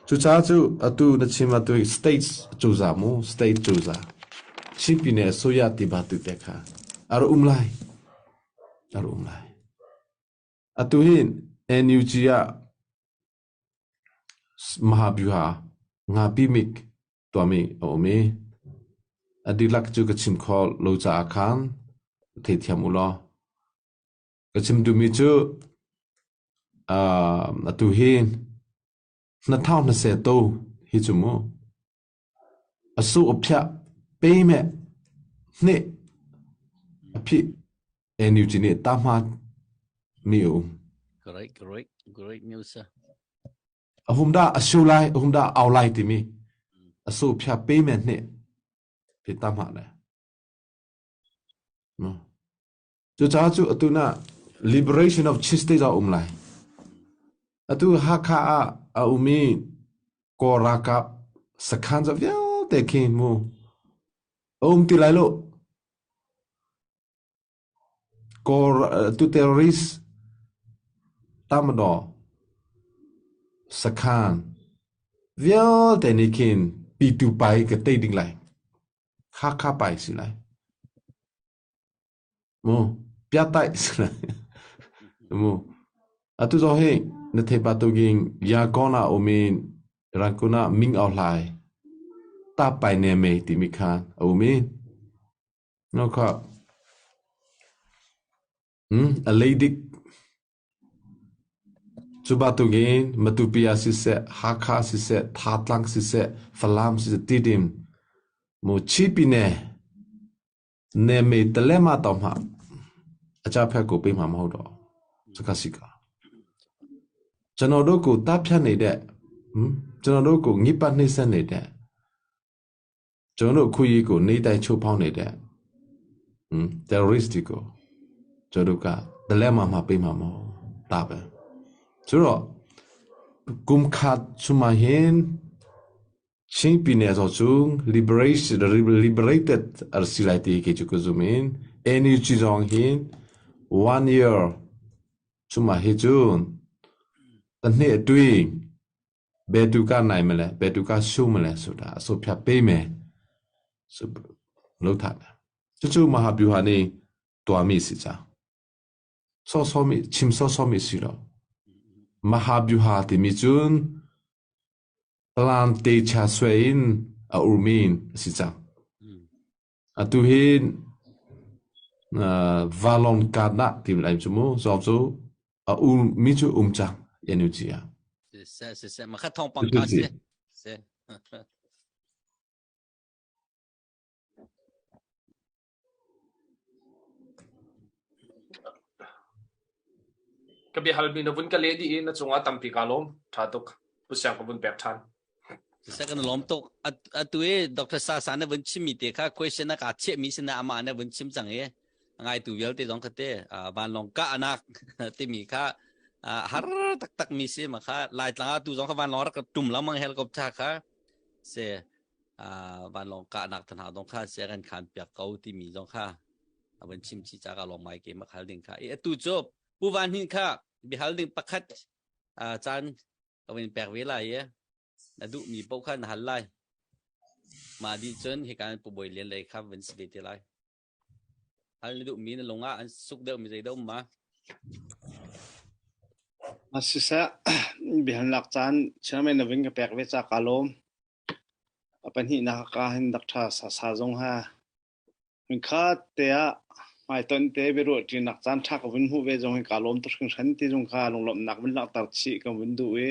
Cucaah cu atu na chim atu state cozah mu state cozah Chin pine soya ti ba tu te kha a ra um lai. A ra um lai. Atu hin NUG ah Mahabyuha ngapi mik tuahmi a um i a dihlak cu ka chim kho lo caah khan theithiam u law ka chim duhmi cu uh, atu hi na thau na se to hi cu mu a su a phiah pe me hne a phi NUG nih ta hma mi um Great, great, great news. A hum dah a su lai, a hum dah au lai timi a su phia pe men hne phi ta hma le. No. Cucaah cu atu na liberation of Chin State a um lai. Atu Hakha ah a umi Kawl ralkap sakhan za vialte khi mu a um ti lai lo. Kawl tu terrorist tamadaw sakhan vialte nih khin pitu pai ka tei ding lai. Hakha pai si lai. Mu piatai si lai. Mu atu zong hi na thei pa tuking Yangon ah um in Rangoon ah Ming Aung Hlaing ta pai ne me timi kha a um i No kha hmm a leidik cu bantukin Matupi ah siseh, Hakha siseh, Thatlang siseh, Falam siseh, Tidim mu Chipine ne me talema to ma acha phe ko pe maမဟုတ်တော့စကားစီကကျွန်တော်တို့ကိုတားဖြတ်နေတဲ့ဟမ်ကျွန်တော်တို့ကိုညစ်ပတ်နှိမ့်ဆက်နေတဲ့ ကျွန်တော်တို့အခွင့်အရေးကိုနေတိုင်းချိုးဖောက်နေတဲ့ဟမ် terrorist တွေကိုကျွန်တော်တို့ကတလက်မှမှပေးမှာမဟုတ်ဒါပဲဆိုတော့กุมခတ်ချမဟင်ချင်းပြည်နယ်ဆိုချုံ liberation liberated အစီလိုက်တီကေချကုဇုမင် NUG ဇောင်းဟင် one year ချမဟေချွန်းတနှစ်အတွင်း ဘယ်သူကနိုင်မလဲဘယ်သူကရှုံးမလဲဆိုတာအစိုးဖြတ်ပေးမယ်ဆိုလို့ထားတယ်ချွချမဟာဗျူဟာနေတွားမိစီချာစောစောမိချင်စောစောမိစီတော့မဟာဗျူဟာတိမိချွန်း plan te cha swe in a urmin si cha atu hin valon kana tim lai chu mu zong chu a um mi chu um chang NUG ah se se se ma kha thong pang ka se se Ka biahalmi na vun ka leh dih i na cungah tampi kaa lawm. Ṭha tuk. Pu Siang ka vun pek ṭhan. Siseh kan lawm tuk. Atu i Dr. Sasa na vun chimmi te kha question na ka chiahmi sin ah amah na vun chim cang i ngai tu vialte zong kha te vanlawng kahnak timi kha har taktak mi si ma kha Laitlang ah tu zong kha vanlawng rak tum lamang helicopter kha se vanlawng kahnak than ha dong kha se kan khan piak ko timi zong kha a vun chim chi cha ka lawm mai ke ma khal ding kha i atu cu Pu Van Hnin kha bihal ding pakhat caan ka vun pek ve lai i na duhmi paoh kha na hal lai. Mah dih cun hika in Pu Bawi Lian lei kha vun si ve te lai. Hal na duhmi na lung ah an suk deuhmi zei dah um ma? Siseh, biahalnak caan chairman na vun ka pek ve ca kaa lawm. A pahnihnak ka hin Dr. Sasa zong ha Hmunkhat te ah hmaitonh te biaruahṭinak caanṭha ka vun hmuh ve zong hi kaa lawm tuk hringhran ti zong kha lunglawmhnak vun langhter chih ka vun duh i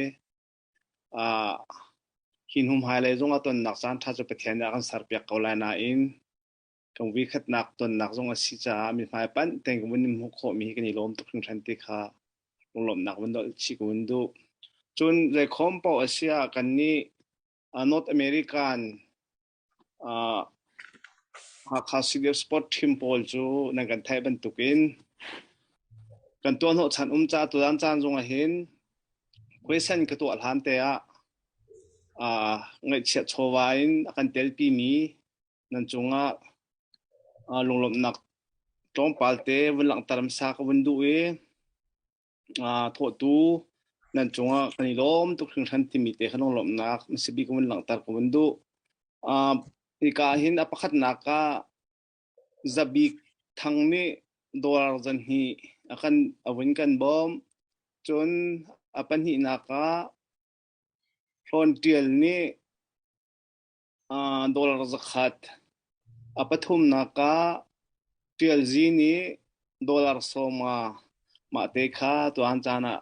uh, hi hnu hmailei zong ah tonnak caanṭha cu Pathian nih a kan serpiak ko lai nain kan vuikhatnak tonnak zong a si caah mithmai panh tein kan vun in hmuh khawhmi hi kan i lawm tuk hringhran ti kha lunglawmhnak vun dolh chih ka vun duh. Cun zeikhom paoh a si ah kannih North American Uh, Hakha CDF Sport Team pawl cu nan kan theih bantukin kan tuah hnawhchan um ca tutan caan zong ah hin question ka tuah hlan te ah uh, ngaihchiat chawva in a kan telpi mi nan cungah uh, lunglawmhnak tlawmpal te vun langhter hmasa ka vun duh i thawhtu nan cungah kan i lawm tuk hringhran timi te kha lunglawmhnak hmasa bik vun langhter ka vun duh. Hika hin a pakhatnak ah Zabik Thang nih dollar zanhnih a kan a vun kan bawm. Cun a pahnihnak ah Hlawn Ṭial nih Dollar zakhat. A pathumnak ah Ṭialzi nih dollar sawma mahte kha tuan caan ah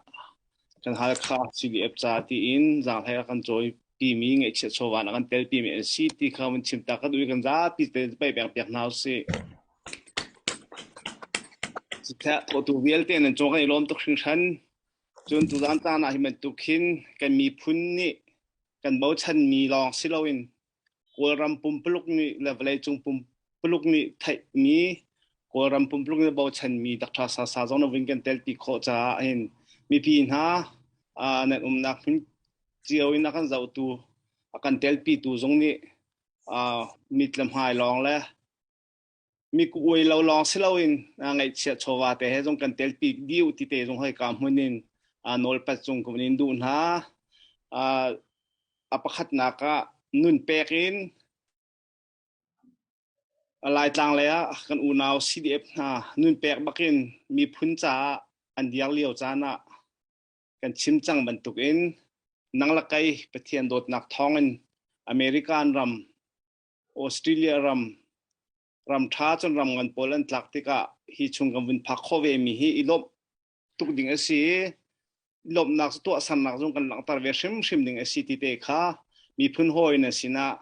kan Halkha CDF ca tiin zaanghlei a kan cawipimi ngaihchiat chawva in a kan telpimi an si ti kha vun chim ta ka duh i kan zapi te pei peng piak hna usih. Siseh thawhtu vialte nan cung kan i lawm tuk hringhran. Cun tuzaan caan ah hi bantuk hin kan miphun nih kan bochanmi lawng si loin Kawlram pumpuluk nih le vawleicung pumpuluk nih theihmi Kawlram pumpuluk nih bochanmi Dr. Sasa zong na vun kan telpi khawh caah hin mipi hna nan umnak hmun cio in a kan zohtu a kan telpitu zong nih mit le hmai lawng le Mi uai lo lawng si loin ngaihchiat chawva te he zong kan telpi dih ti te zong hoi ka hmun in nawlpat cung ka in duh hna. A pakhatnak ah nun pek in Laitlang lei ah kan unau CDF hna nun pek bakin miphun caah an dir lio caan ah kan chim cang bantukin nang le kei Pathian dawtnak thawngin American ram Australia ram ram ṭha cun ram ngan pawl an tlak tikah hi chung kan vun phak khawh ve mi hi i lawmh tuk ding a si i lawmhnak cu tuahsernak zong kan langhter ve hrimhrim ding a si ti te kha miphun hawi na sinah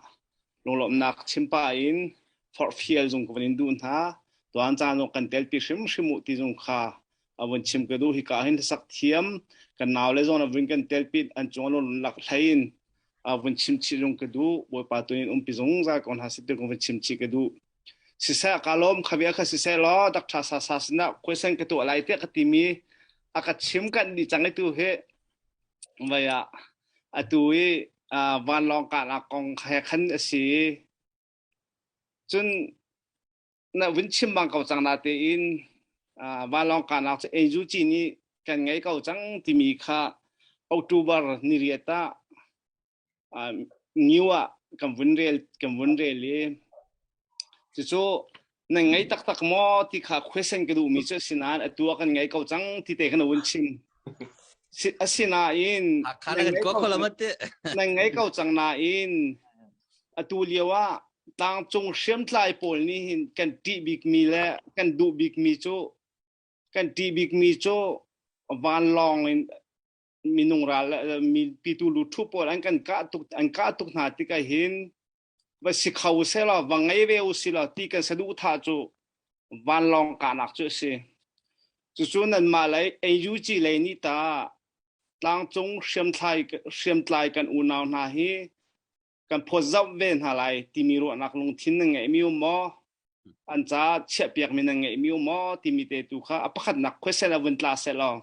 lunglawmhnak chim pah in forhfial zong ka van in duh hna. Tuan caan zong kan telpi hrimhrim u ti zong kha a vun chim ka duh. Hika hin hlasak thiam kan nau le zong a vun kan telpi an cung a lak hlei in a vun chim chih zong ka duh. Bawipa tu in umpi zungzal ko hna seh ti vun chim chih ka duh. Siseh ka lawm kha bia kha siseh law Dr. Sasa sinah question ka tuah lai tiah ka timi a ka chim kan ni cang i tu hi vai ah atu i vanlawng kahnak kong he khan a si i cun na vun chim bang ko cang na tein vanlawng kahnak cu NUG nih kan ngei ko cang timi kha October ni riat ah new ah kan vun rel kan vun rel i cucu nan ngei taktak maw ti kha question ka duhmi cu asinain atu ah kan ngei ko cang ti te khan vun chim asinain nan ngei ko cang nain atu lio ah tlangcung hriamtlai pawl nih hin kan ṭih bikmi le kan duh bikmi cu kan ṭih bikmi cu vanlawng in minung ral mi pitu lu thu pawl an kan kah tuk an kah tuk hna tikah hin va si kho selaw va ngei ve u silaw ti kan saduhthah cu vanlawng kahnak cu a si. Cucu nanmah lei NUG lei nih ta tlangcung hriamtlai hriamtlai kan unau hna hi. kan phawtzamh ve hna lai timi ruahnak lungthin nan ngeihmi um maw? An caah chiahpiakmi nan ngeihmi um maw timi te tu kha a pakhatnak question ah vun tla seh law.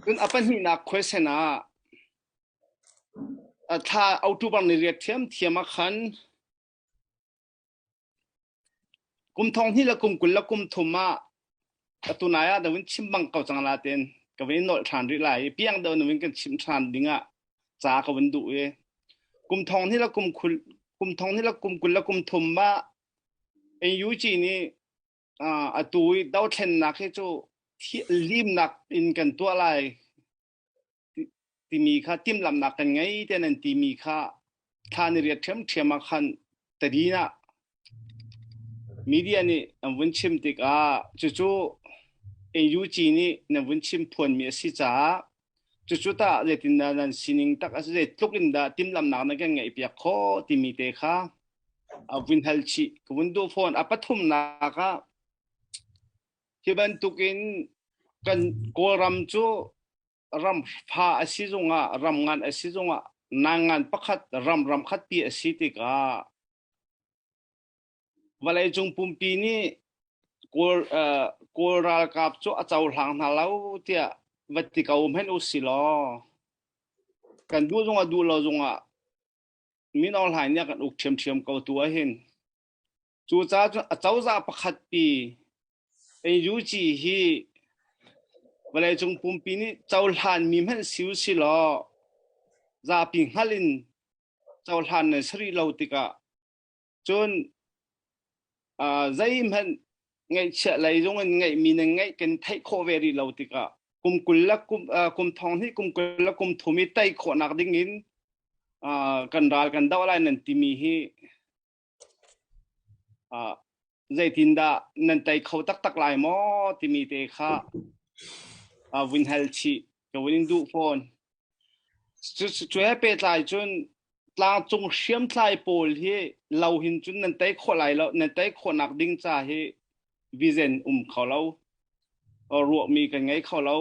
Cun a pahnihnak question ah thla October ni riat ṭhiamṭhiam ah khan Kum thong hnih le kum 20 le kum thum ah atu nai ah na vun chim bang ko cang la ten ka vun i nolh ṭhan rih lai i piang deuh na vun kan chimh ṭhan ding ah ca ka vun duh i kum thong hnih le kum khul kum thong hnih le kum 20 le kum thum ah NUG nih atu i dothlennak hi cu limnak in kan tuah lai timi kha timhlamhnak kan ngei te nan timi kha thla ni riat ṭhiamṭhiam ah khan tadin ah media nih an vun chim tikah cucu NUG nih nan vun chim phuanmi a si caah cucu tah zeitindah nan sining tak a si zeitluk in dah timhlamhnak nan kan ngeih piak khawh timi te kha a vun hal chih ka vun duh fawn. A pathumnak ah Hi bantukin kan Kawlram cu ram fa a si zongah ram ngan a si zongah nangan pakhat ram ram khatpi a si tikah vawleicung pumpi nih Kawl, uh, Kawl ralkap cu a cohlang hna lo tiah va ti ko hmanh u si law kan duh zongah duh lo zongah Min Aung Hlaing nih a kan uk ṭhiamṭhiam ko tu ahhin. Cucaah cun acozah pakhat pi NUG hi vawleicung pumpi nih cohlanmi hmanh si u si law zapi hngalh in cohlan nan si rih lo tikah cun uh, zeihmanh ngaihchiah lei zong in ngeihmi nan ngeih kan theih khawh ve rih lo tikah kum 20 le kum, uh, kum thong hnih kum 20 le kum thum i tei khawhnak ding in uh, kan ral kan doh lai nan timi hi uh, zeitindah nan tei kho taktak lai maw timi te kha uh, vun hal chih ka vun in duh fawn. Cu cu he pehtlai cun tlangcung hriamtlai pawl hi lo hin cun nan tei khawh lai lo nan tei khawhnak ding ca hi vision um kho lo ruahmi kan ngei kho lo.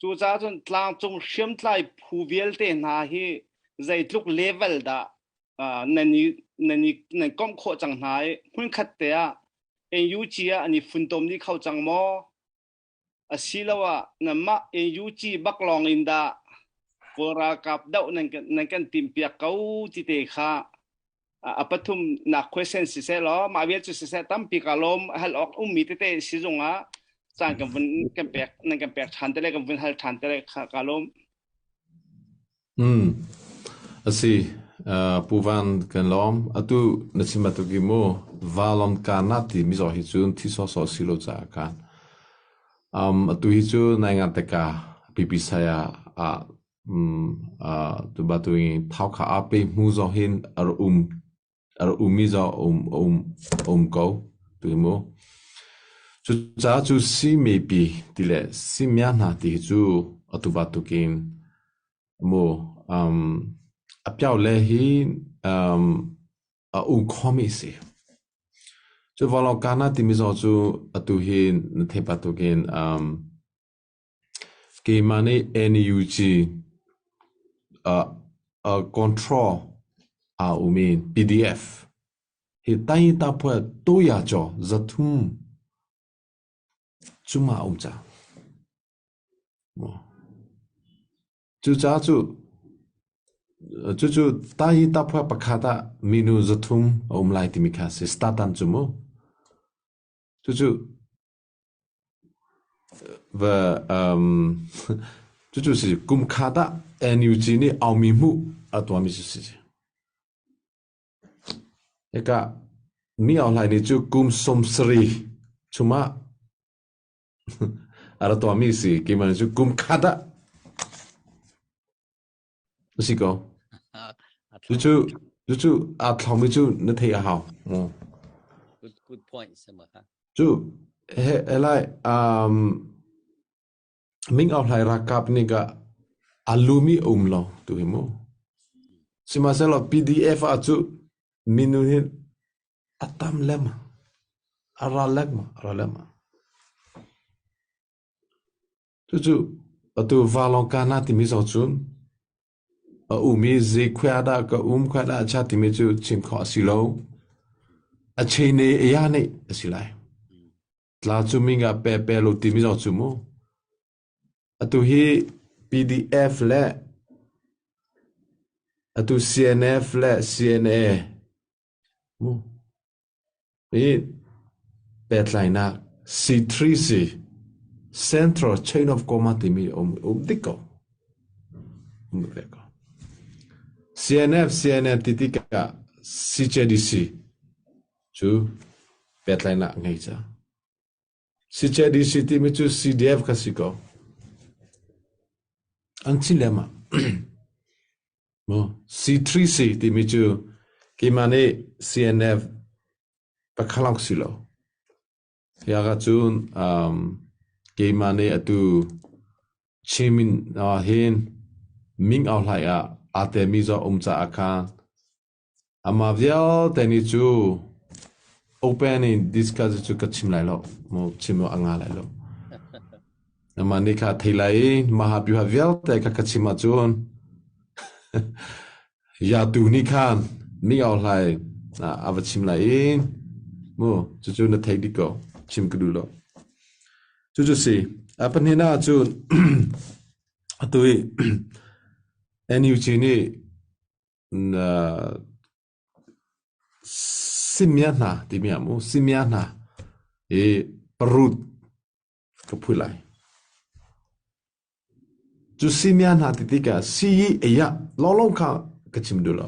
Cucaah cun tlangcung hriamtlai phu vialte hna hi zeitluk level dah nan i nan i nan komh khawh cang hna i hmunkhat te ah NUG ah an i funtom dih kho cang maw? Asiloah nanmah NUG bak lawng in dah Kawl ralkap doh nan kan nan kan timhpiak ko ti te kha a pathum nak question siseh law mah vial cu siseh tampi ka lawm hal awk ummi tete si zongah caan kan vun kan pek nan kan pek ṭhan te le kan vun hal ṭhan te le kha ka lawm. Mm. Asi. Uh, Pu Van kan lawm. Atu na chim atu ki mu valon kana ti mi zo hi cun thi so so si lo ca kan. Um atu hi cu nai ngan teka pipi saya a um uh, tu ba tu thau kha a pe mu zo hin ar um ar umi zo um um um ko tu hi mu. Cu ca cu si mi pi ti le si mia hna ti hi cu atu ba tukin mu um a piao le hi um a um khomi si. Cu valo kana timi zo cu atu hi na theih bantukin um keimah nih NUG uh, uh, control a umi PDF hi tai ta phuat tuya cho zathum cuma um cha. Cucaah cu cucu tahi taphua pakhat ah minu 300 a um lai timi kha si statan cu mu. Cucu va um, cucu si kum khat ah NUG nih aumi hmuh a tuahmi cu si. Hika mi au hlai nih cu kum 70 chungah A ra tuahmi si. Keimah nih cu kum khat ah a si ko. Cucu cucu aa thlawngmi cu na theih a hau. Good, good point. Sama ha. Cu he elai um Ming Aung Hlaing ralkap nih ka a lumi a um lo tu hi mu. Sihmanhsehlaw PDF ah cu minu hin A tam lengmang. A ra lengmang, a ra lengmang. Cucu atu Valong Kana timi zong cun A um i zei khua dah ka um khua dah a chia timi cu chim khawh a si lo. A chene a nih a si lai. Tla cu mi nga pe pe lo timi zong cu mu. Atu hi PDF le atu CNF le CNA mu. Hi pehtlainak C3C Central Chain of Command timi a um um dik ko. Um ve ko. CNF CNN ti tikah CJDC cu pehtlainak ngei ca. CJDC timi cu CDF kha si ko. An si lem ah. C3C timi cu keimah nih CNF pakhalawng si lo. Hi ah cun um, keimah nih atu Chimin ah hin Ming Aung Hlaing ah aa telmi zong um caah khan Amah vialte nih cu open in discuss cu ka chim lai lo. Mu chim a nga lai lo. Amah nih kha thei lai i maha vialte kha ka chim ahcun ya tu nih khan ni au hlai a va chim lai i mu cucu na thei dik ko chim ka duh lo. Cucu si. A pahnihnak ahcun atu i NUG nih Simia hna timi ah mu simia hna i parut ka phui lai. Cu simia hna ti tikah si i ei ah lawnglawng kha ka chim duh lo.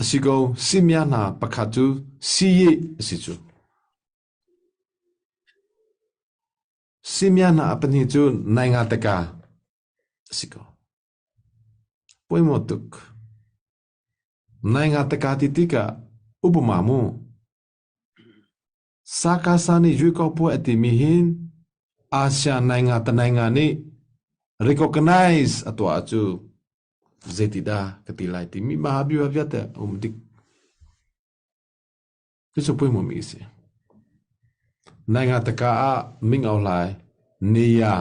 A si ko, simia hna pakhat cu si i a si cu. Simia hna a pahnih cu nai nga teka a si ko. Poimaw tuk. Nai nga teka ti tikah upama mu. Sakasa nih Yuko puai a timi hin Asia nai nga ta nai nga nih recognize a tuah cu zeiti dah ka ti lai timi mahabia vialte um dik. Cucu puimawmi a si. Nai nga taka ah Ming Aung Hlaing Niya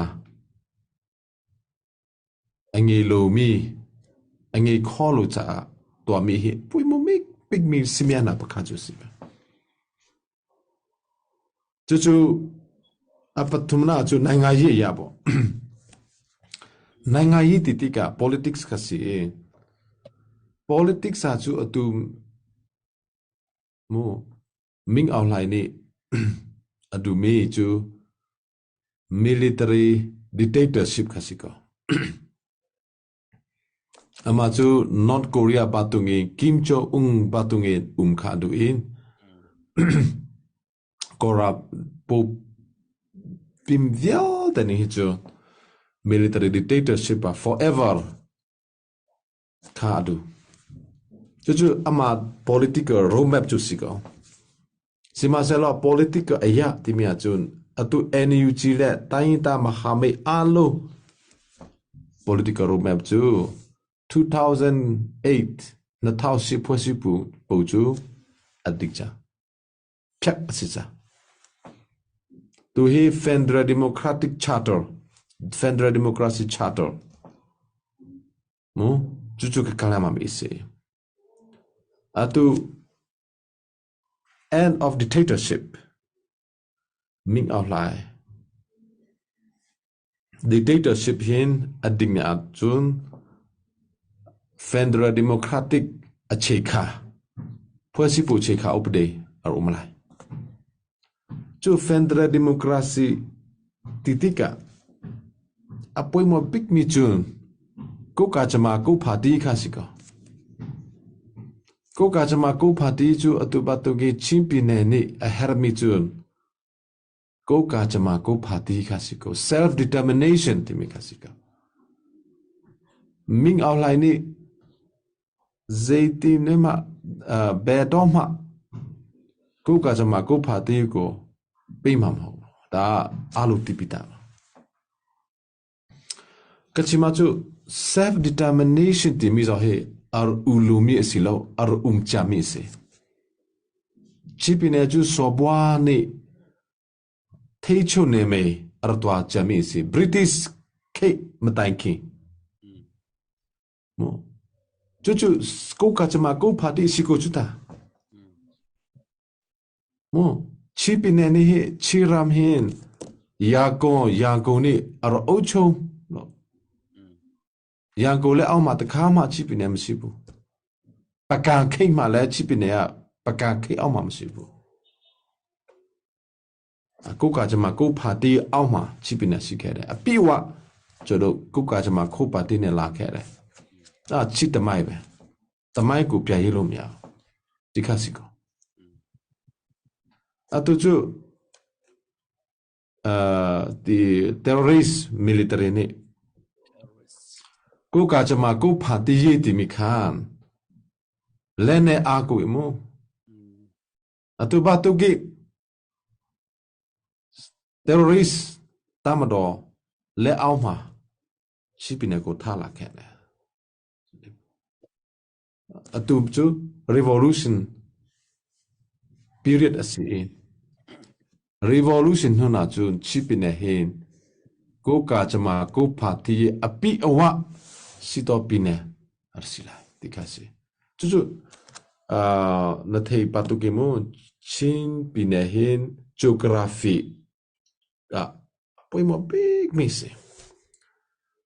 a ngei lomi a ngei kho lo caah tuahmi hi puimawmi bikmi simianak pakhat cu a si. Cucu a pathumnak cu nai ngai yi ya bo. Nai ngai yi ti tikah politics kha si i politics ah cu atu Mu Ming Aung Hlaing nih a duhmi cu military dictatorship kha si ko. Amah cu North Korea batung i Kim Jong-un batung in um kha a duh i Kawlram pum vialte nih hi cu military dictatorship ah forever Kha a duh. Cucu amah political roadmap cu si ko. Sihmanhsehlaw political ayah timi ahcun atu NUG le Tayinta Mahamei aa political roadmap cu 2008 na thau si phuasi pu po cu a dik cang. Phek a si cang. Tu hi Federal Democratic Charter, Federal Democracy Charter Mu cucu ka kalam i si. Atu end of dictatorship Ming Aung Hlaing dictatorship hin a ding ahcun Federal Democratic a chekha phuasipu chekha upade a um lai. Cu Federal Democracy ti tikah a poimawh bikmi cu Koka cama ko party kha si ko. Koka cama ko party cu atu bantuk i Chin Pyine nih a herhmi cu Koka cama ko party kha si ko. Self determination timi kha si ko. Ming Aung Hlaing nih Zeiti nih mah be to hmah ku ka cama ku pha ti ku pi mam ho ta alu ti pi ta. Ka chima cu self determination timi zo hi ar ulumi a si lo ar um ciami a si. Chipine cu sobwa nih theichu ne mei ar tua ciami a si. British khe matai khi. Mu. Cucu ko ka chama ko party si ko chu ta. Mu. Chi pine ni hi chi ram hin ya ko ya ko ni aro o cho no. Ya ko le au ma ta kha ma chi pine ma si bu. Paka khei ma le chi pine a paka khei au ma ma si bu. ကိုကာချမကိုဖာတီအောက်မှာချိပနေရှိခဲ့တယ်အပြည့်ဝကျွန်တော်ကိုကာချမခိုပါတီနဲ့လာခဲ့တယ်အဲ့ချိတမိုက်ပဲတမိုက်ကိုပြန်ရေးလို့မရဒီခါစီကောအတူချအာဒီ terrorist military နေကိုကာချမကိုဖာတီရေးတီမီခန်လဲနေအာကိုအမအတူဘာတူကိ terrorist တမတော်လက်အောက်မှာရှိပြည်နယ်ကိုထားလာခဲ့တယ်အတူတူ revolution period အစီ revolution နှနာကျွချိပြည်နယ်ဟင်ကိုကာချမာကိုဖာတီအပိအဝစီတော်ပြည်နယ်အစီလာတိခါစီကျွကျွအာနထေပတုကေမချင်းပြည်နယ်ဟင် geography อ่ะပွိမ big miss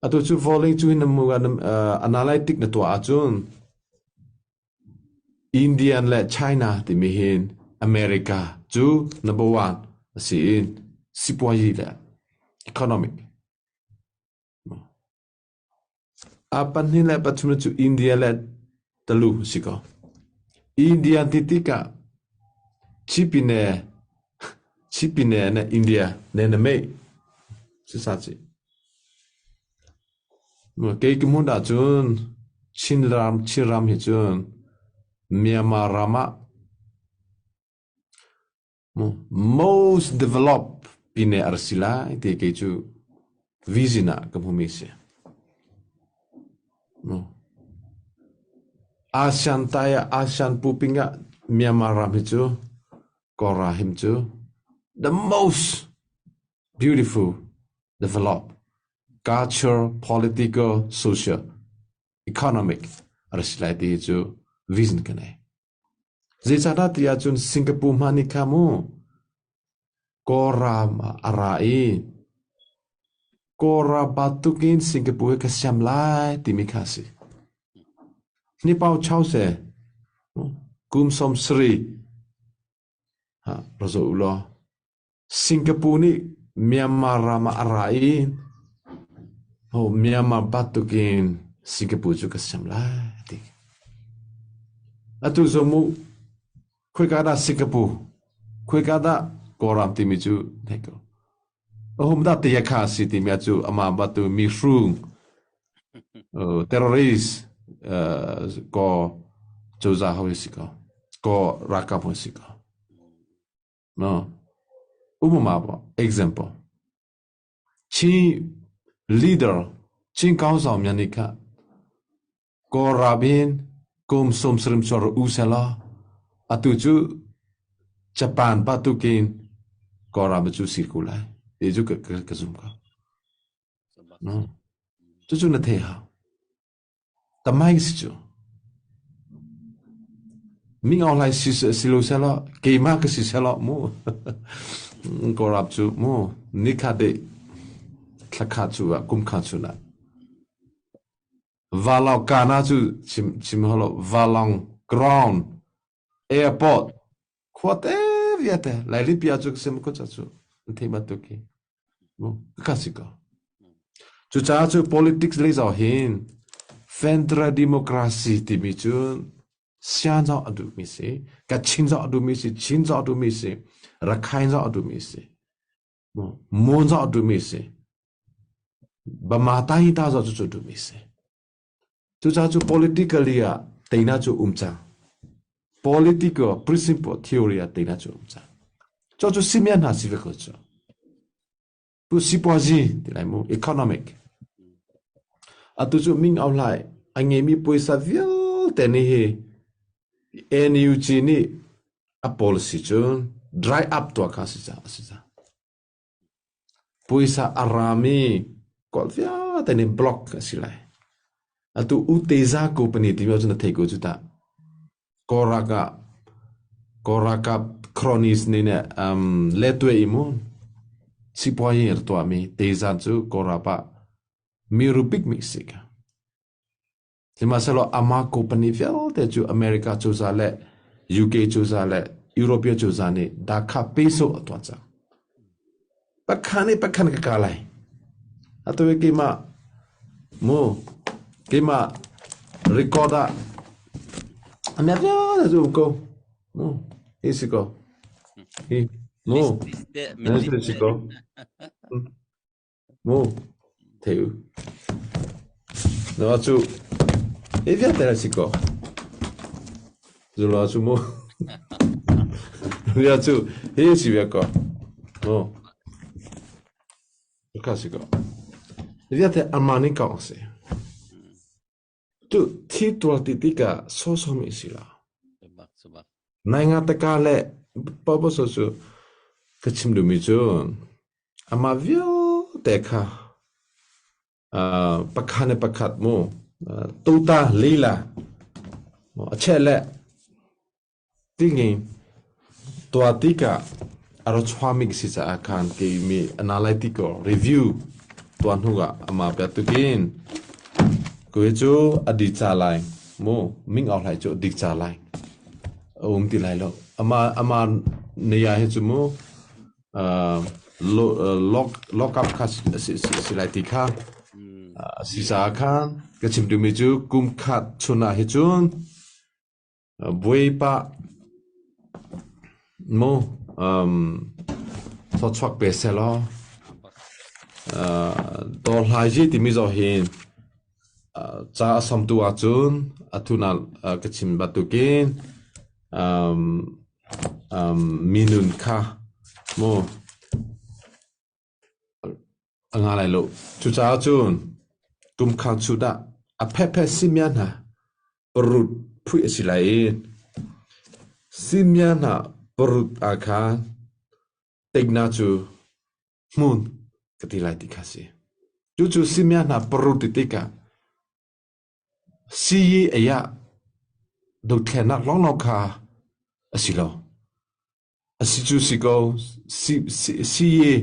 အတူchu volley chu hin mu analytic na to a chun Indian le China တိမီဟင် America ကျူ number 1အစီin စီပွားရေးလေ economic အပန်ဟင်လေပထုမကျူ India လေတလူစီကော India တိတိကချိပိနေချိပိနေနဲ့ India နဲ့နမိတ်စစ်စာချီမကေကမွန်ဒါချွန်းချင်းရမ်ချီရမ်ဟီချွန်းမြန်မာရာမ most developed pine arsila te ke chu vision ka mhumi se no ASEAN taya ASEAN pupinga Myanmar ram hi chu Kora him chu the most beautiful developed culture political social economic arsilai ti chu vision ka nei zeicahdah ti ahcun Singapore hmanh nih kha mu Kawlram ah a ra i Kawlram bantukin Singapore hi ka siam lai timi kha a si. Hnipau chau seh kum 70 ha ra zoh u law Singapore nih Myanmar ram ah a ra i Myanmar bantukin Singapore cu ka siam lai a ti. Atu zong mu khoika dah Singapore, khoika dah Kawlram timi cu theih ko. Ahum dah ti kha si timi cu amah batu mi hrung terrorist ko cozah hawi si ko ko ralkap hawi si ko. No. Umama po example Chin leader Chin council myan nih kha Kawlram in kum 70 chuar u selaw atu cu Japan batukin Kawlram cu si ko lai ti cu ka, ka, ka zum ko. No. Cucu na thei hau. Tamai si cu. Mi Aung Hlaing si si lo selaw keimah ka si selaw mu Kawlram cu mu nikhat deh thlakha cu ah kumkha chun ah Valong kana cu chim chim holo Valong ground airport khuate viate Lailipia cu sim ko cha cu thei bantuk hi mu ka si ko cucaah cu politics lei zau hin federal democracy timi cu sian zau a duhmi si Kachin zau a duhmi si Chin zau a duhmi si Rakhine zau a duhmi si Mon zau a duhmi si Bama ta zau cu cu duhmi si Cucaah cu politically ah teinak cu um cang. Political principle theory ah teinak cu um cang. Cu cu simian hna si ve ko cu. Tu sipuazi ti lai mu economic. Atu cu Ming Aung Hlaing a ngeimi puaisa vialte nih hi NUG nih a policy cu dry up tuah kha si cang a si cang. Puaisa a rami kawl vialte nih block a si lai. Atu U Teza company timi ahcun na thei ko cu tah. Kawlrak ah Kawlralkap cronies nih nih um, letwe i mu sipuayi a tuahmi Teza cu Kawlrap ah mi rupik mi si ka. Sihmanhsehlaw amah company vialte cu America cozah le UK cozah le European cozah nih dakha peso a tuah cang. Pakhan i pakhan ka ka lai. Atu i keimah mu keimah record ah amiak vialte cu um ko. Mu hi si ko. Hi mu hi si ko. Mu thei u. No cu hi vialte si ko. Zula cu mu. Ria cu hi si ve ko. Mu. Ka si ko. Vialte amah nih kong si. Tu thi tual ti tikah sawsawm i si la. Nai nga taka le purpose cu ka chim duhmi cu amah vialte kha pakhat le pakhat mu tuta lila a cheh le tingi tua tikah a ra chuahmi si caah khan keimi analytical review tuah hnu ah amah bia tukin kui cu a di ca lai mu ming au hlai cu a dik ca lai a um ti lai lo ama ama nia hi cu mu lock lock up kha si si lai ti kha si caah khan ka chim duhmi cu kum khat chun ah hi cun buaipa mu thawchuak pe selaw dawr hlai ji timi zaw hin ca a samtu ahcun atu na ka chim bantukin minun kha mu a nga lai lo. Cucaah cun tumkhang chut ah a phephe simia hna parut phuih a si lai i simia hna parut ah khan tekna cu hmun ka ti lai ti kha si. Cucu simia hna parut ti tikah Sii ei ah dothlennak lawnglawng kha a si lo. A si cu si ko, sii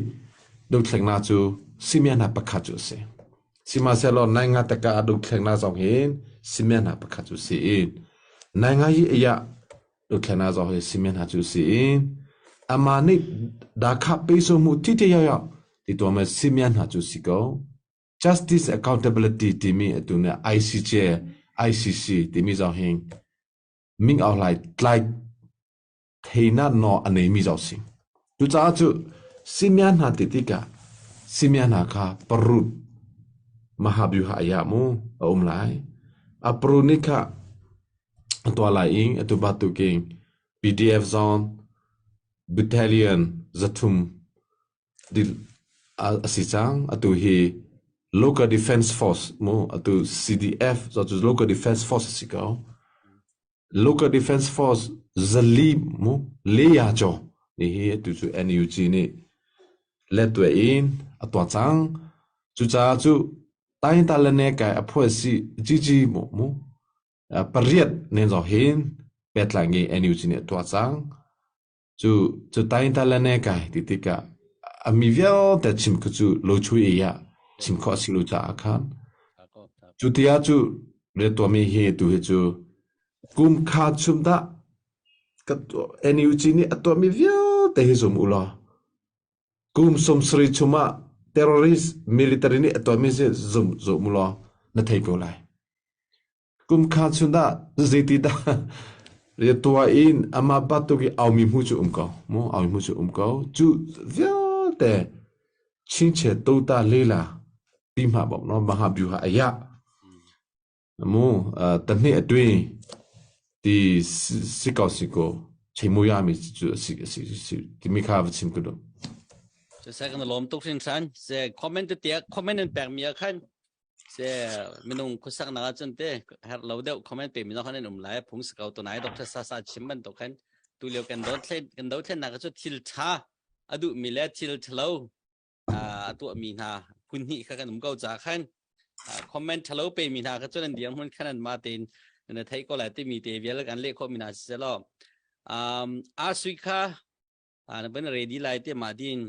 dothlennak cu simiahnak pakhat cu a si. Sihmanhsehlaw naingataka ah dothlennak zong hin simiahnak pakhat cu a si i naingai ei ah dothlennak zong hi simiahnak cu a si i amah nih dahkhah peso hmuh thithe yau ti tuah ma simiahnak cu a si ko. Justice Accountability timi atu nih ICJ, ICC timi zong hi Ming Aung Hlaing tlai theinak nawl a neimi zong si. Cucaah cu simia hna ti tikah simia hna kha parut mahabyuha ayah mu a um lai. A parut nih kha a tuah lai i atu batuking PDF zone battalion 300 a si cang. Atu hi Local Defense Force mu atu CDF cu Local Defense Force a si ko. Local Defense Force 400 mu leya caw ni hi atu cu NUG nih letwe in a tuah cang. Cucaah cu Tainta le ne kai a phuai si GG mu mu pariat nen zong hin petlai ngi NUG nih a tuah cang. Cu cu tainta le ne kai ti tikah a mi vialte chim khu cu lo chui ei ah chim khawh a si lo caah khan cu tiah cu riantuanmi hi tu hi cu kum kha chung dah ka NUG nih a tuahmi vialte hi zum u law kum 70 chung ah terrorist military nih a tuahmi si zum zum u law na thei ko lai. Kum kha chun ah zeiti dah riantuah in amah bantuk i aumi hmu cu um ko mu aumi hmu cu um ko cu vialte chingche tota lela ti hma bok no maha byu ha aya mu tahni atui ti si ko si ko cheimu ya mi cu si si si timi kha va chim ku do Se kan lom tuk hrin hran se comment te comment an pek mi khan Se minung khuasaknak ahcun te herh lo deuh comment pe mi khan an um lai phung si ko tunai Dr. Sasa chim bantuk khan tu lio kan dothlen kan dothlennak cu thil tha a duh mi le thil thalo a tuah mi hna phun hnih kha kan um ko ca khan. Comment thalo pe mi hna kha cun an dir hmun khan an ma tein na thei ko lai timi te vial kan leh khawh mi hna si lo. Um a sui kha na ban ready lai te ma din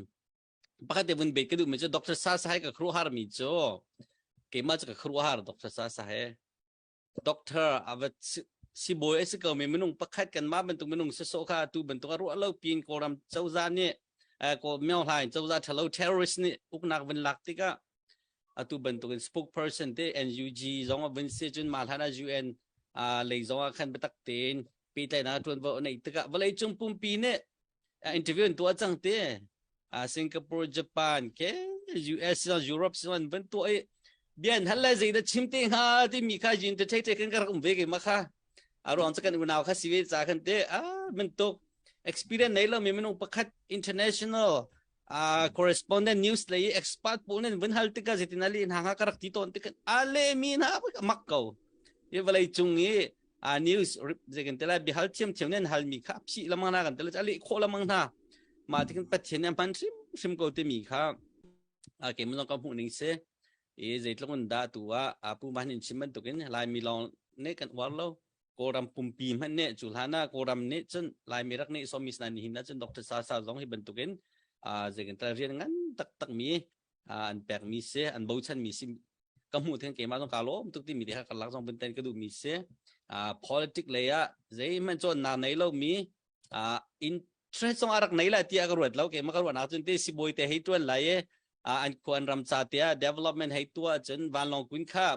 pakhat te vun bet ka duh mi cu Dr. Sa Sa ka khru har mi cu keimah cu ka khru har Dr. Sa Sa he doctor ava sibawi a si ko mi minung pakhat kan mah bantuk minung sawsawh kha tu bantuk a ruah lo pin Kawlram cozah nih ko Myo Hlaing cozah thalo terrorist nih uknak vun lak tikah atu bantukin spokesperson te NUG zong a vun si cun mah hlan ah UN lei zong ah khan biatak tein pehtlaihnak ṭuanvo a neih tikah vawleicung pumpi nih interview an tuah cang te Singapore Japan ke US Europe an van tuah i bia an hal le zei dah chim te hnga timi kha yin te thei kan ka rak um ve ke ma kha a ruang cu kan unau kha si ve ca khan te a bantuk experience nei lo mi minung pakhat international uh, correspondent news lei expert pawl nih vun hal tikah zeitin ali hna nga ka rak ti tawn tikah ale mi na mak ko i vawlei cung i a news zeikan tela bihal thiam thiam nen hal mi kha phi lamang na kan tela ali kho lamang hna ma tikin pathian ne man hrim hrim ko te mi kha a ke mun ka hmuh ning se i zeitluk in dah tu ah apu man in chim bantukin laimi lawng ne kan uar lo Kawlram pumpi hmanh nih cu hlan ah Kawlram nih cun Laimi rak nih sawmi sna nihin ah cun Dr. Sa Sa zong hi bantukin zeikan tal rian ngan taktak mi an pek mi si an bochan mi si ka hmuh then keimah zong ka lawm tuk timi te kha ka lak zong bunten ka duh mi si politic lei ah zeihmanh cawnnak nei lo mi interest zong a rak nei lai tiah ka ruat lo keimah ka ruahnak cun te sibawi te hei tuan lai i an khua an ram ca te ah development hei tuah cun vanlawng kun kha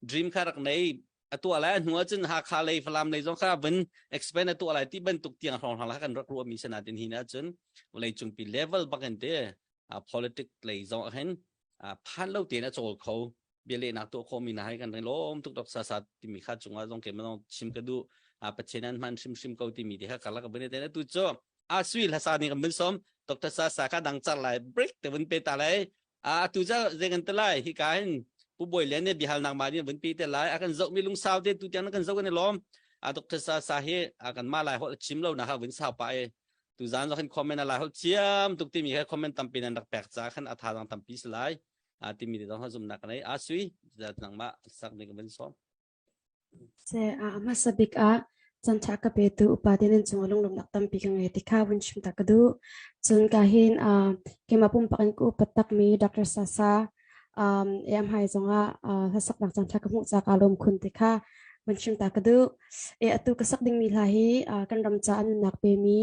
dream kha rak nei a tuah lai hnu ah cun Hakha lei Falam lei zong kha vun expand a tuah lai ti bantuk tiang hrawng hrang la kan rak ruah mi sana tin hi na cun vawlei cungpi level bak in te politic lei zong ah hin phan lo tein a cawl kho bialehnak tuah khawh mi na hai kan lawm tuk dok sa sa timi kha cungah zong ke manong chim ka du Pathian an hman hrimhrim ko timi te kha karlak bene te tu cu a sui hlasa ni kan bin som Dr. Sa Sa kha dang char lai break te vun pe ta lai a tu ca zei kan te lai hi ka hin pu boi le ne bihal nak ma ni vun pi te lai a kan zoh mi lungsau te tu tiang kan zoh kan i lawm a Dr. Sa Sa hi a kan ma lai hol chim lo na ha vun sau pa e tu zan zo khan comment a lai hol thiam tuk timi kha comment tampi nan rak pek ca khan a tha dang tampi si lai a timi te dong ha zum nak nei a sui nangmah sak ning kan som Se a hmasa bik ah canṭha ka petu upa te nan cungah lunglawmhnak tampi ka ngei ti kha vun chim ta ka duh. Cun ka hin uh, keimah pumpak in ka upat takmi Dr. Sasa um, em hai zongah uh, hlasaknak canṭha ka hmuh ca ka lawm khun ti kha vun chim ta ka duh. E atu ka sak dingmi hla hi uh, kan ram ca an nunnak pemi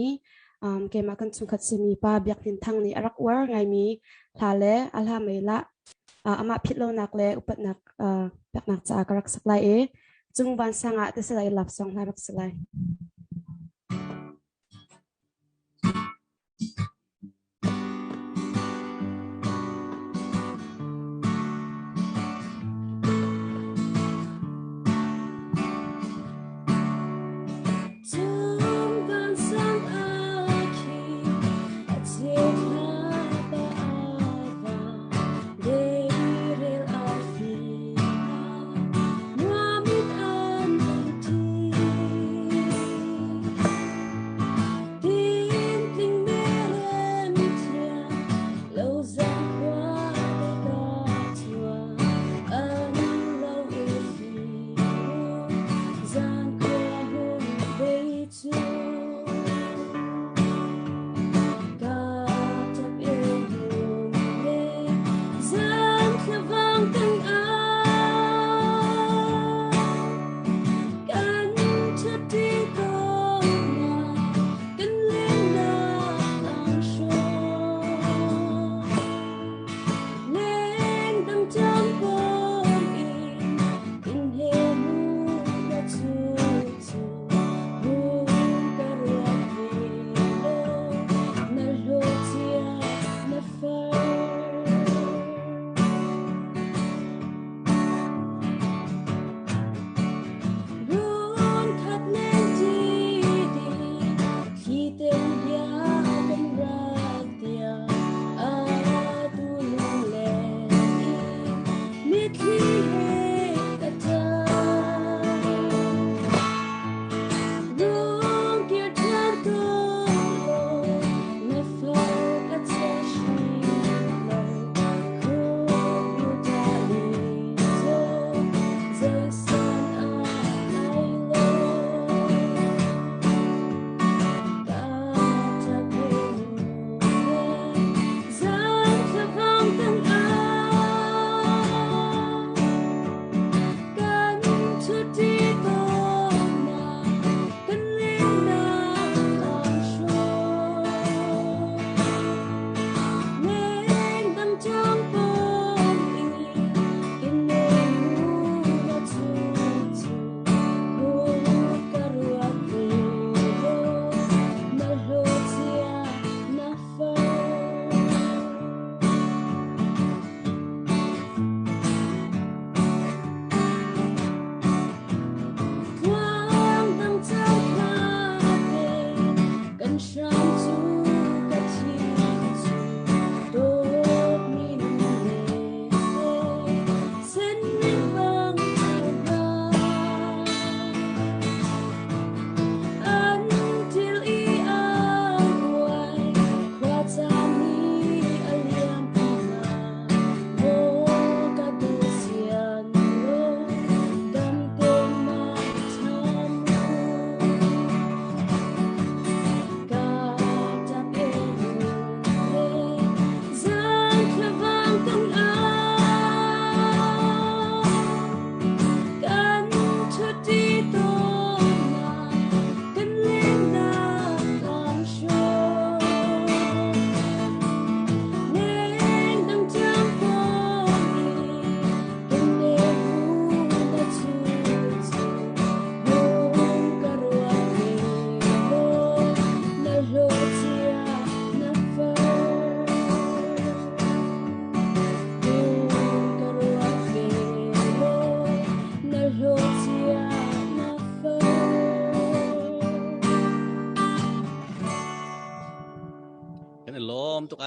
um, keimah kan chungkhat simi pa Biak Hnin Thang nih a rak uar ngaimi hla le a hla mei lah amah philh lonak le upatnak peknak caah ka rak sak lai i cung vansang ah ti si lai love song hna rak si lai.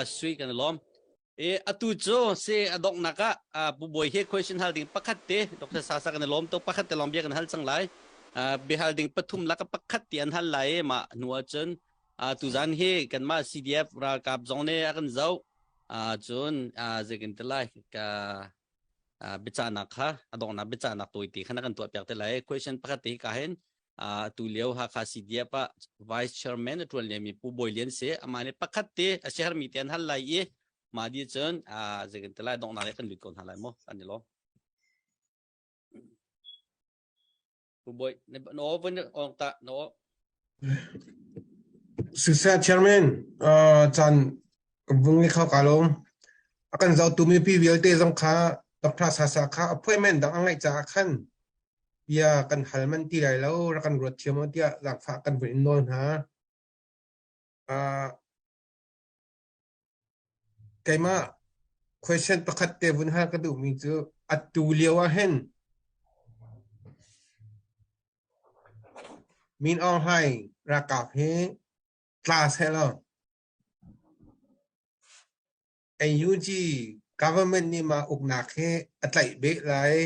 Sui kan i lawm. E atu cu si a donghnak ah Pu Bawi he question hal ding pakhat te Dr. Sasa kan i lawm tuk pakhat te lawng bia kan hal cang lai. Biahal ding pathum lak pakhat ti an hal lai mah hnu ahcun tuzan hi kanmah CDF ralkap zong nih a kan zoh. Cun zeikin te lai ka biachahnak kha a donghnak biachahnak tawite kha na kan tuah piak te lai. Question pakhat te hi ka hin tu lio Hakha CDF ah Vice Chairman a ṭuan liomi Pu Bawi Lian si. Amah nih pakhat te a siahermi te an hal lai i mah dih cun zeikin te lai donghnak lei kan lut ko hna lai mu. Kan i lawm. Pu Bawi, na aw vun ong ta na aw. Siseh Chairman, caan vung ni kho ka lawm. A kan zohtu mipi vialte zong kha Dr. Sasa kha appointment dang a ngeih caah khan bia kan hal manh ti lai lo, rak kan ruat thiam u tiah zaangfah kan vun in nawl hna. Keimah question pakhat te vun hal ka duhmi cu atu lio ah hin Min Aung Hlaing ralkap hi tla sehlaw NUG government nih mah uknak hi a tlaih beh lai.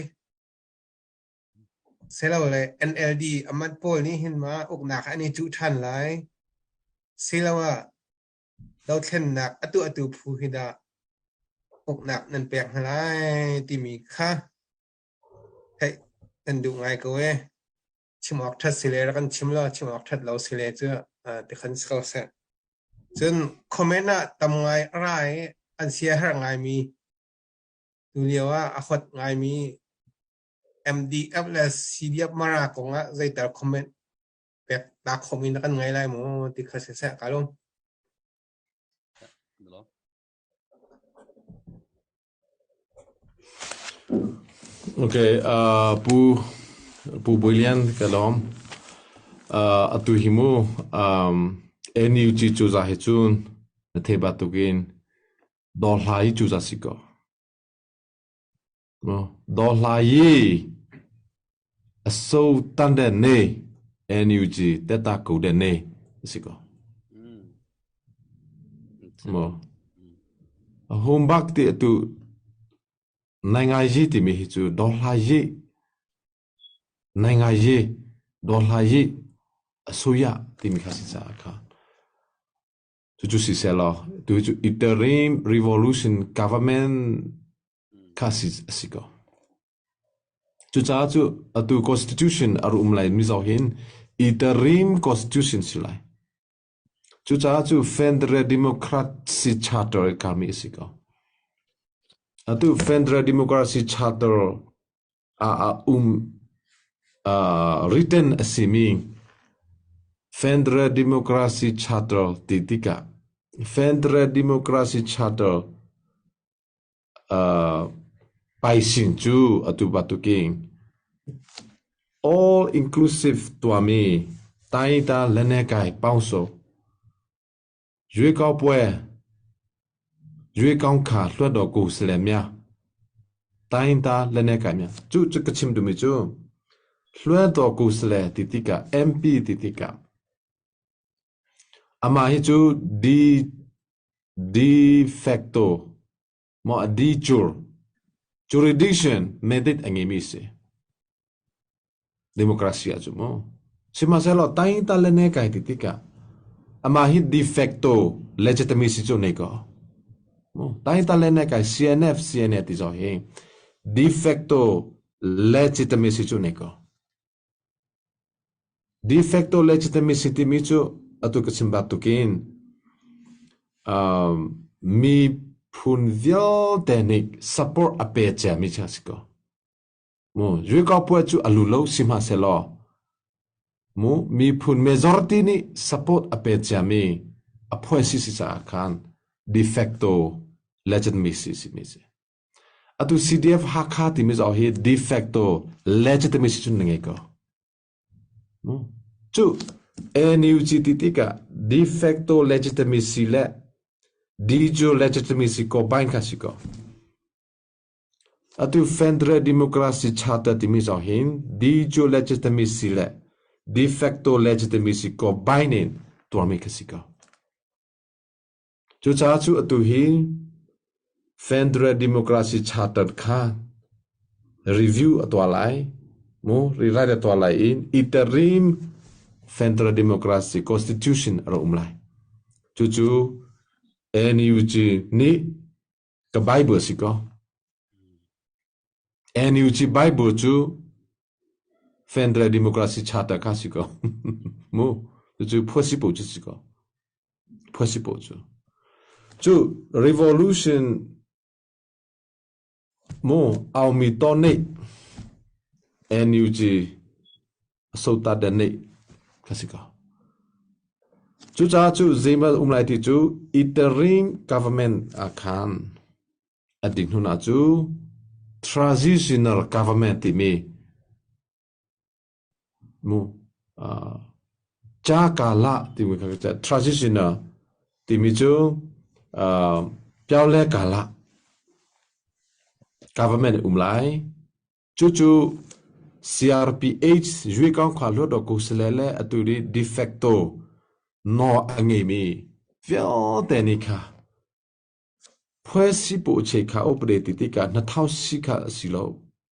Silole NLD a mat pawl nih hin ma uknak an i cuh ṭhan lai. Siloah dothlennak a tuahtu phu hi dah uknak nan pek hna lai timi kha theih nan duh ngai ko ee. Chim awk ṭhat si le rak kan chim law chim awk ṭhat lo si le cu tikhan si ko seh. Cun comment ah tam ngai a ra i an siaherh ngaimi tulio ah a hot ngaimi MDF le CDF Mara kong ah zeital comment pek ta khawhmi na kan ngei lai maw ti kha siseh ka lung. Okay, Pu Pu Bawi Lian ka lawm. Atu hi mu NUG cu za hi cun na thei bantukin dawhla hi cu za si ko. Dawhla hi a so tan de ne NUG teta ko de ne si ko. Mo hum bak ti atu nai ngai ji timi hi cu dawhla yi nai ngai ji dawhla yi a suya timi kha si caah kha Cucu sisehlaw tu cu interim revolution government kha si a si ko. Cucaah cu atu constitution a um lai mi zoh hin interim constitution si lai. Cucaah cu Federal Democracy Charter kami a si ko. Atu Federal Democracy Charter ah a um written a simi Federal Democracy Charter ti tikah Federal Democracy Charter paisin cu atu bantukin all inclusive tuahmi taita lenekai paungso ရွေးကောက်ပွဲရွေးကောက်ခါလွှတ်တော်ကိုယ်စားလှယ်များတိုင်းရင်းသားလက်နက်ကိုင်များကျုကချင်တူမီကျလွှတ်တော်ကိုယ်စားလှယ်တိတိက MP တိတိကအမဟိကျဒီ de facto မော de jure jurisdiction mandate အငေးမိစေ Democracy ah cu mu. Sihmanhsehlaw taingta le ne kai ti tikah amah hi de facto legitimacy cu nei ko. Mu taingta le ne kai CNF CNA ti zong hi de facto legitimacy cu nei ko. De facto legitimacy timi cu atu ka chim bantukin um, miphun vialte nih support a pe ciami cu a si ko. Mu Zuikapuai cu a lu lo sihmanhsehlaw mu miphun majority nih support a pe ciami a phuaisi si caah khan de facto legitimacy simi si. Atu CDF Hakha timi zong hi de facto legitimacy cun na ngei ko. Mu cu NUG ti tikah de facto legitimacy le de jure legitimacy combine kha si ko. Atu Federal Democracy Charter timi zong hin de jure legitimacy le de facto legitimacy combine in tuahmi kha si ko. Cucaah cu atu hi Federal Democracy Charter kha review a tuah lai mu rewrite a tuah lai i interim Federal Democracy Constitution a rak um lai. Cucu NUG nih ka Bible si ko. NUG Bible cu Federal Democracy Charter kha si ko. Mu cucu phuasi po cu si ko. Phuasi po cu. Cu revolution mu aumi to nih NUG sota den nih kha si ko. Cucaah cu zeimal um lai ti cu interim government ah khan a ding hnun ah cu transitional government timi mu cakala timi kha transitional timi cu pyawle kala government um lai. Cucu CRPH Yuekong khua Hluttaw Kusale le atu i de facto nawl a ngeimi vialte nih kha phuaisipuhche kha upade ti tikah hnathausi kha a si lo.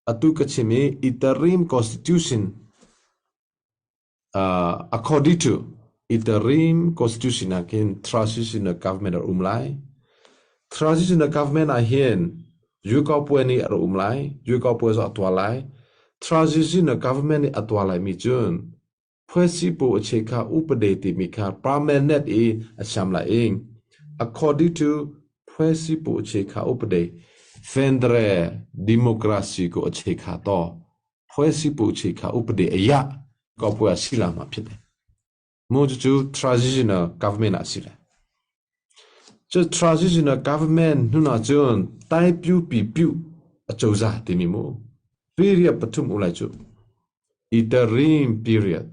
Atu ka chim i interim constitution According to interim constitution ah khin transitional government a um lai. Transitional government ah hin Yukaw nih a um lai. Yukaw zong a tuah lai. Transitional government nih a tuah laimi cun phuasipu a che kha upade timi kha permanent i a siam lai i according to phuasipu a che kha upade Federal democracy ko a che kha to Phuaisipuhchi kha upadi a iah ko puai ah si la ma phit. Mu cu transitional government ah si le. Cu transitional government hnun ah cun tai piu pi piu a cozah timi mu period pathum u lai cu. Interim period,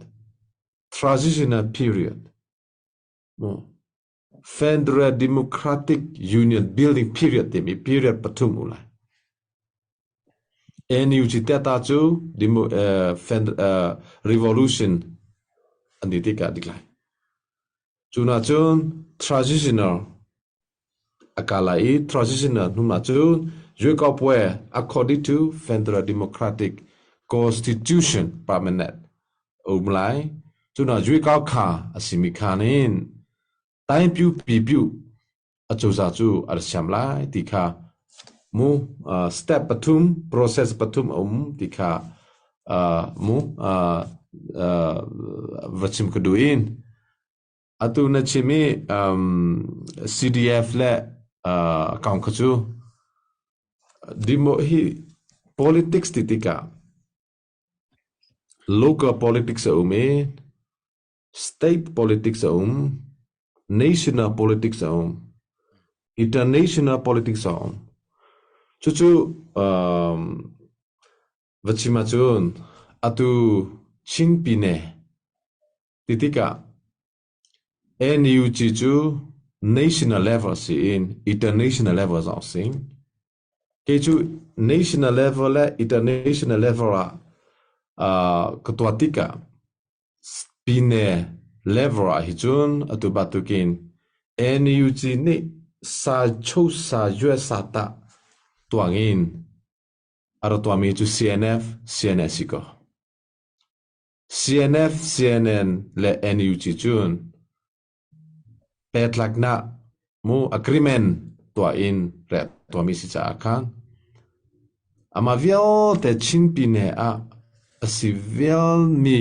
transitional period, mu Federal Democratic Union building period timi period pathum u lai. NUG teta cu demo, uh, fen, uh, revolution an ti tikah dik lai. Cuna cun transitional a kala i transitional hnum ah cun Yuekopwe according to Federal Democratic Constitution permanent um lai. Cuna Yuekau kha a simi khan in taingpyu pipiu acozah cu a ra siam lai ti kha mu step pathum process pathum a um ti kha mu va chim ka duh in atu na chim i CDF le kong kha cu dimo hi politics ti tikah local politics a um i State politics a um, national politics a um, international politics a um. Cucu um, va chim ahcun atu Chin Pine ti tikah NUG cu national level si in international level zong si. Kei cu national level le international level ah uh, ka tuah tikah Pine level ah hi cun atu bantukin NUG nih sa cho sa yue sa tah tuangin a ra tuahmi cu CNF, CNS si ko. CNF, CNN le NUG cun Petlaknak mu agreement tuah in reh tuahmi si caah khan amah vialte Chin Pine ah a si vialmi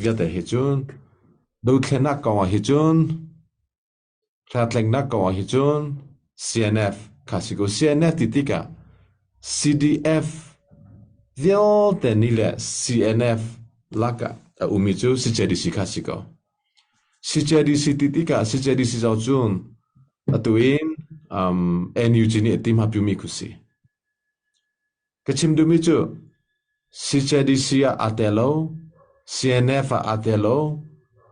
vialte hi cun dothlennak kong ah hi cun hlathlengnak kong ah hi cun CNF kha si ko. CNF ti tikah CDF vialte nih le CNF lakah a ummi cu CJDC kha si ko. CJDC ti tikah CJDC zong cun atu in um, NUG nih a tim hapimi khu si. Ka chim duhmi cu CJDC ah aa tel lo, CNF ah aa tel lo,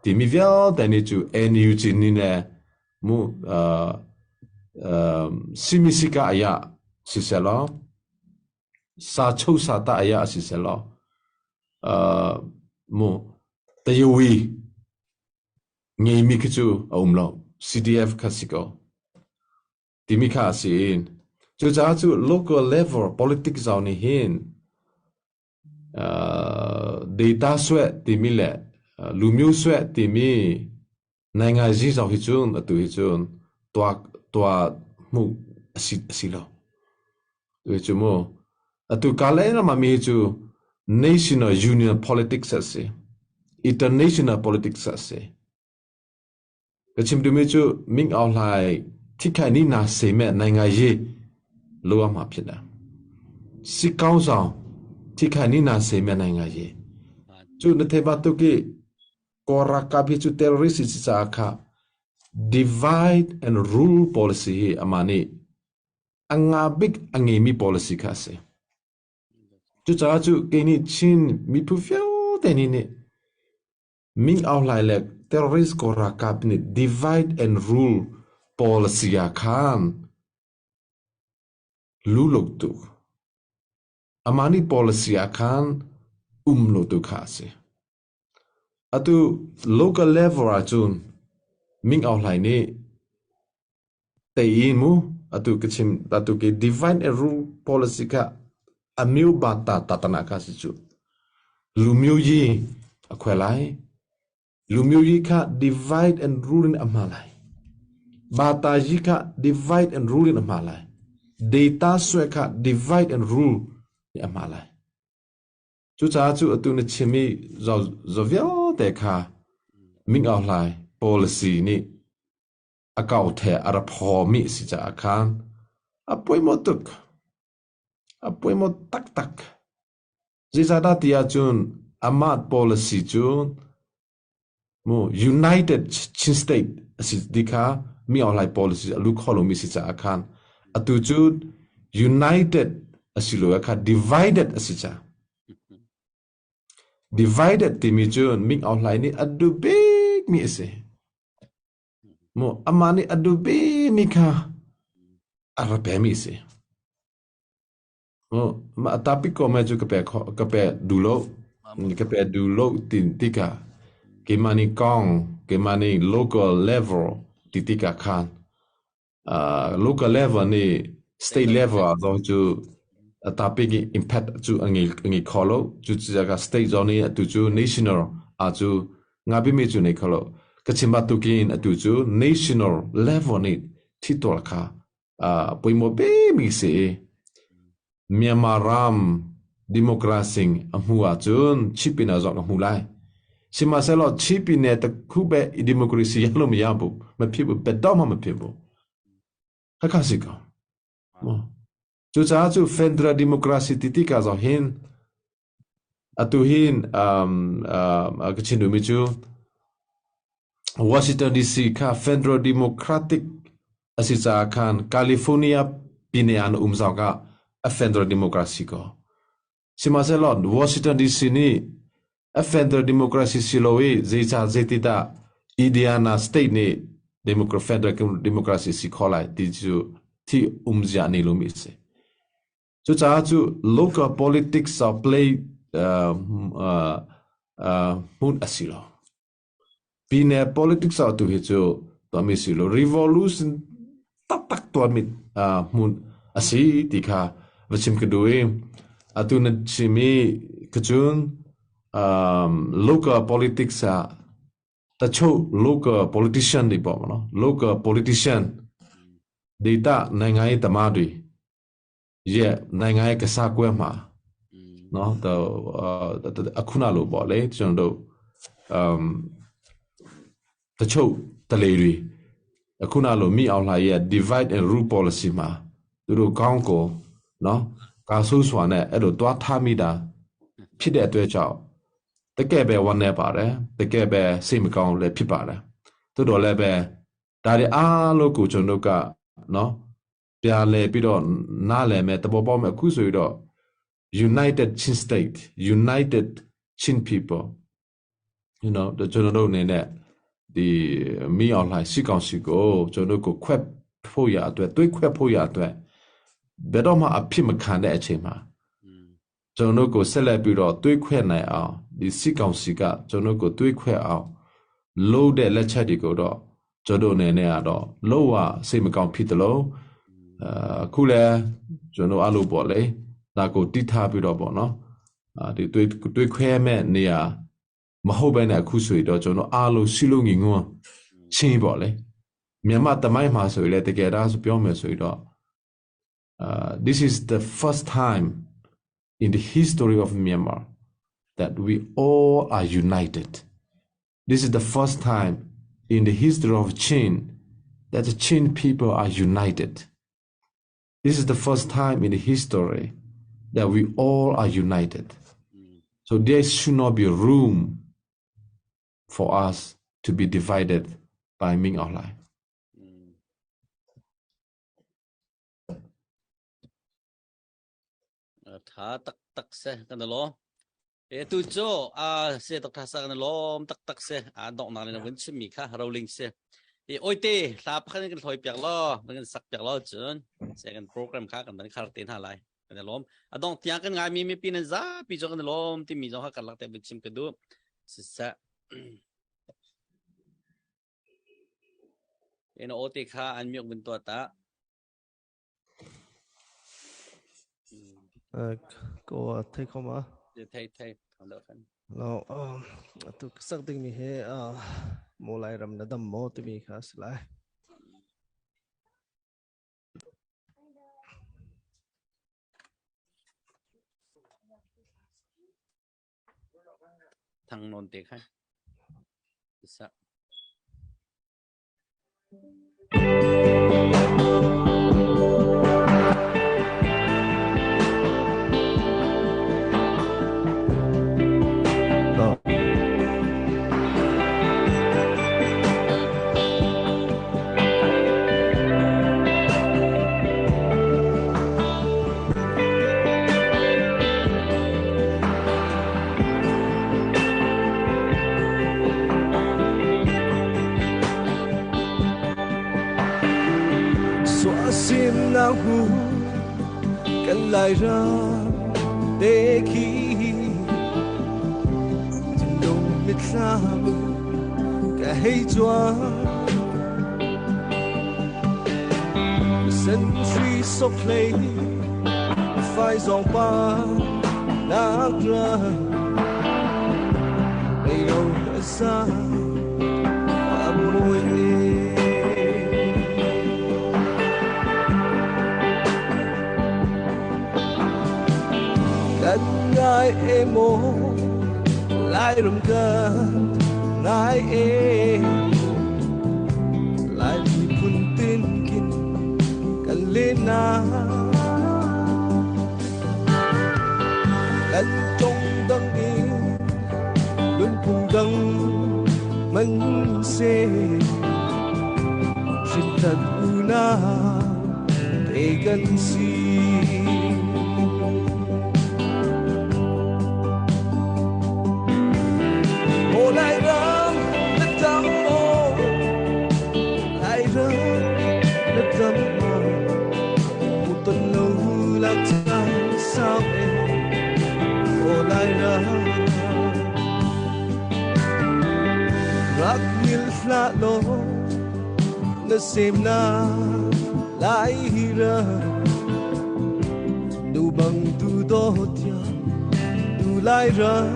timi vialte nih cu NUG nih le mu uh, uh, simisika ayah siselaw sa cho sa ta ayah siselaw uh, mu tayawi ngeimi khi cu a um lo. CDF kha si ko. Timi kha a si i cucaah cu local level politics zau nih hin data sueh timi le lumyu sueh timi naingai zau hi cun atu hi cun tuah tuah hmuh a si a si lo. Tu hi cu mu atu ka le ram ah mi hi cu national union politics a si. International politics a si. Ka chim duhmi cu Ming Aung Hlaing thikkhai ni na seh nai ngai yi lo ah ma phit a. Si kau zong thikkhai ni na seh nai ngai yi. Cu na thei ba tuk i Kawl ralkap hi cu terrorist si caah kha divide and rule policy hi amah nih a nga bik a ngeimi policy kha a si. Cucaah cu kei nih Chin miphun vialte nih nih Ming Aung Hlaing le terrorist Kawl ralkap nih divide and rule policy ah khan luluk tu amah nih policy ah khan um lo tu kha a si. Atu local level ahcun Ming Aung Hlaing nih Tei mu atu ka chim atu ke divine and rule policy kha amyu ba ta tatana kha si cu lumyu yi a khwe lai lumyu yi kha divide and rule in a hma lai ba ta yi kha divide and rule in a hma lai data swe kha divide and rule in a hma lai Cucaah cu atu na chim i zo vialte kha Ming Aung Hlaing policy nih a kautheh a ra phawmi a si caah khan a poimawh tuk. A poimawh taktak. Zeicahdah ti ahcun amah policy cu mu United Chin State a si ti kha mi Aung Hlaing policy a lut kho lomi si caah khan atu cu United a si lo kha divided a si caah. Divided timi cu Ming Aung Hlaing nih a duh bikmi a si. Mu amah nih a duh bikmi kha a ra pemi a si. Mu mah a tapi ko me cu ka pe kho ka pe duh lo. Ka pe duh lo ti tikah keimah nih kong keimah nih local level ti tikah khan local level nih state level ah zong cu a topic i impact cu a ngei a ngei kho lo. Cucaah state zong nih atu cu national ah cu ngapimi cu nei kho lo. Ka chim bantukin atu cu national level nih thitual kha poimawh bikmi si i Myanmar ram democracy a hmu ahcun Chin ah zong a hmu lai. Sihmanhsehlaw Chin ne takhu be democracy ya lo ya bu ma phi bu bet ma ma phi bu. Hakha si ko. Cucaah cu federal democracy ti ti ka zong hin atu hin um, um, ka chin duhmi cu Washington DC kha federal democratic a si caah khan California pine ah na um zong ah a federal democracy ko. Sihmanhsehlaw Washington DC nih a federal democracy si lo i zeicah zeitidah Indiana state nih federal democracy si kho lai ti cu thi umzia ni lomi a si. Cucaah cu local politics ah play hmun a si lo. Pine politics ah tu hi cu tuahmi si lo. Revolution taktak tuahmi hmun a si ti kha va chim ka duh i atu na chim i ka cun local politics ah tacho local politician nih pawh no local politician data nai ngai tama dui ye nai ngai ka sa kwe ma no to akhuna lo bo le ကျွန်တော်တို့ um တချို့တလေတွေအခုနလိုမိအောင်လှရဲ့ divide and rule policy မှာသူတို့ကောင်းကိုနော်ကာဆိုးစွာနဲ့အဲ့လိုတွားထားမိတာဖြစ်တဲ့အတွက်ကြောင့်တကယ်ပဲဝမ်းနေပါတယ်တကယ်ပဲစိတ်မကောင်းလည်းဖြစ်ပါတယ်သို့တော်လည်းပဲဒါတွေအားလုံးကိုကျွန်တော်တို့ကနော် ပြန်လည်ပြီးတော့နားလည်မယ်သဘောပေါက်မယ်အခုဆိုပြီးတော့ United Chin State United Chin People you know ကျွန်တော်တို့အနေနဲ့ဒီမိအောင်လှိုင်စီကောင်စီကိုကျွန်တော်တို့ကိုခွက်ဖို့ရအတွက်တွေးခွက်ဖို့ရအတွက်ဘယ်တော့မှအဖြစ်မခံတဲ့အချိန်မှာကျွန်တော်တို့ကိုဆက်လက်ပြီးတော့တွေးခွက်နိုင်အောင်ဒီစီကောင်စီကကျွန်တော်တို့ကိုတွေးခွက်အောင်လို့တဲ့လက်ချက်တွေကိုတော့ကျွန်တော်တို့အနေနဲ့ကတော့လို့ဝစိတ်မကောင်းဖြစ်တယ်လို့ အခုလည်းကျွန်တော်အလိုပေါ့လေဒါကိုတိထားပြီးတော့ပေါ့နော်အာဒီတွေးတွေးခွဲမဲ့နေရာမဟုတ်ဘဲနဲ့အခုဆိုရင်တော့ကျွန်တော်အားလုံးစီလုံးငငွန်းချင်းပေါ့လေမြန်မာတမိုင်းမှာဆိုရင်လည်းတကယ်ဒါဆိုပြောမယ်ဆိုရင်တော့ this is the first time in the history of Myanmar that we all are united. This is the first time in the history of Chin that the Chin people are united. This is the first time in the history that we all are united. So there should not be room for us to be divided by Ming Aung Hlaing. Tha tak tak se kan lo. E tu cho a se tak tha sa kan lom tak tak se a dok na le vun chim mi kha rolling se. E oite hla pakhan kan thloi piak lo kan sak piak lo chun se kan program kha kan dan khar te na lai kan lom a dong tiang kan ngai mi mi pin za pi cho kan lom ti mi zong kha kan lak te vun chim ka du sisa en ote kha an miok vun to ta. Ko thei kho ma? Thei thei thang deuh khan. Lo atu sak ding mi he mo lai ram na dam mo timi kha si lai. Thang non te khan. Sa. Suahsimnak hu kan Lairam te khi thinlung mitthlam ka hei cuang Sentry sok hlei fai zong pa nak ra ei ro sa a mui kan ngai e mo Lairam kan ngai e Lai miphun tin kin kan le na kan tong dang in lun phung dang man se hrin u na te kan si O Lai ram na dam mo Lai ram na dam mo mu ton lo la chan sao e O Lai ram rak ngil hla lo na sem na Lai ram nu bang tu do thiam tu Lai ram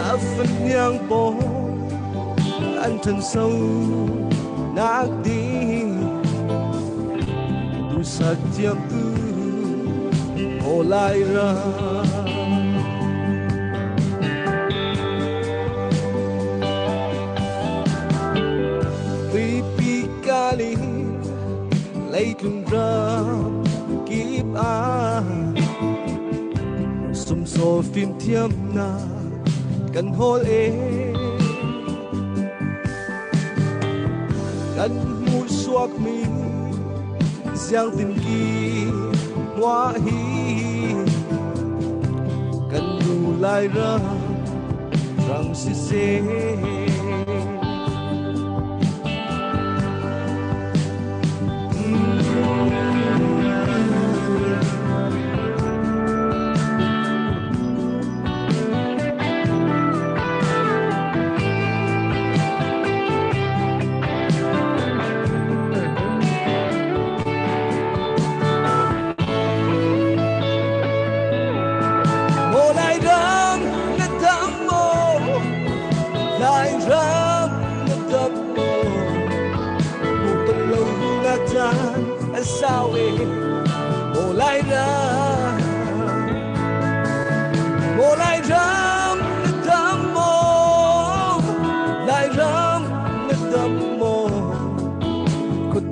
a phân nhang po an thân sâu nak ding du sak thiam tu o Lai ram Pi kali leitlung ram kip a sum so phim thiam na kan hol e kan mu suak mi giang tin ki hoa hi kan nu lai ram ram si se.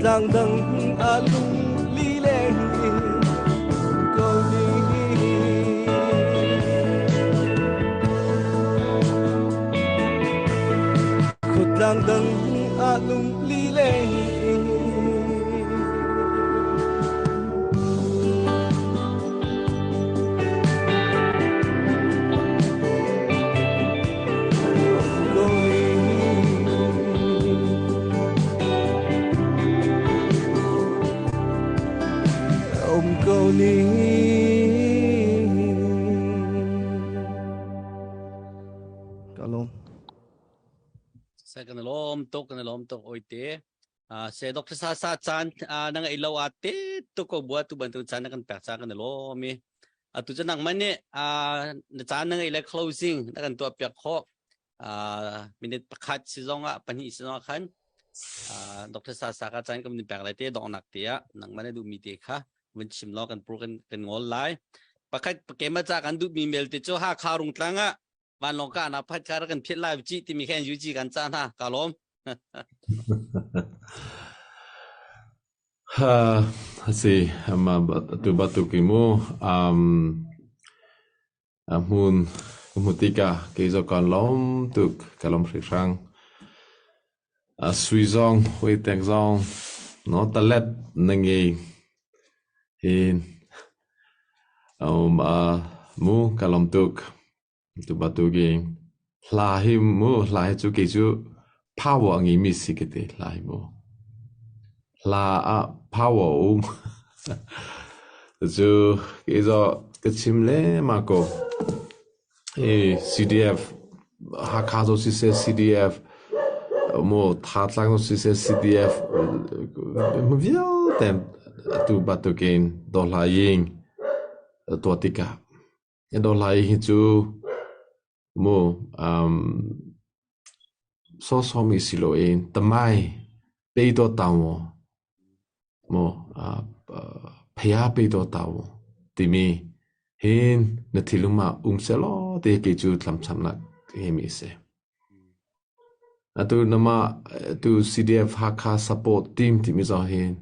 Tlang dang a lung lileng in ko ni. Khutlang dang a lung lileng in. Um ko ni. Ka lawm. Sa kan lawm tuk kan lawm tuk oi te. Se Dr. Sa Sa caan na ngeih lo a te tuk ko bua tu bantuk caan na kan pek ca kan lawm i. Atu cu nangmah nih na caan na ngeih le closing na kan tuah piak khawh. Minute pakhat si zong ah pahnih si zong ah khan Dr. Sa Sa ka caan kan pek lai te donghnak te ah nangmah na duhmi te kha vun chim law kan pur kan kan ngol lai. Pakhat keimah ca kan duhmi mail te cu Hakha Rungtlang ah vanlawng ka na phat kha kan phiat lai ci timi khan UG kan ca hna ka lawm. Ha si ma tu batu ki mu um a hmun hmu tika ke zo kan lom tuk ka lom hri hrang a sui zong hoi tek zong no talet na ngei hin um a mu ka lom tuk Tu bantuk in hla hi mu hla hi cu kei cu power a ngeimi si ka ti hla hi mu. Hla ah power a um. Cucu kei zaw ka chim lengmang ko. Hi CDF Hakha zaw siseh CDF mu Thatlang zaw siseh CDF vialte atu bantukin dawhla ying tuah tikah Dawhlai hi cu mu sawsawmi si loin tamai pei-daw taung mu phaya pei-daw taung timi hin na thinlung ah um sehlaw ti kei cu tlamchamnak himi a si. Atu namah tu CDF Hakha support team timi zong hin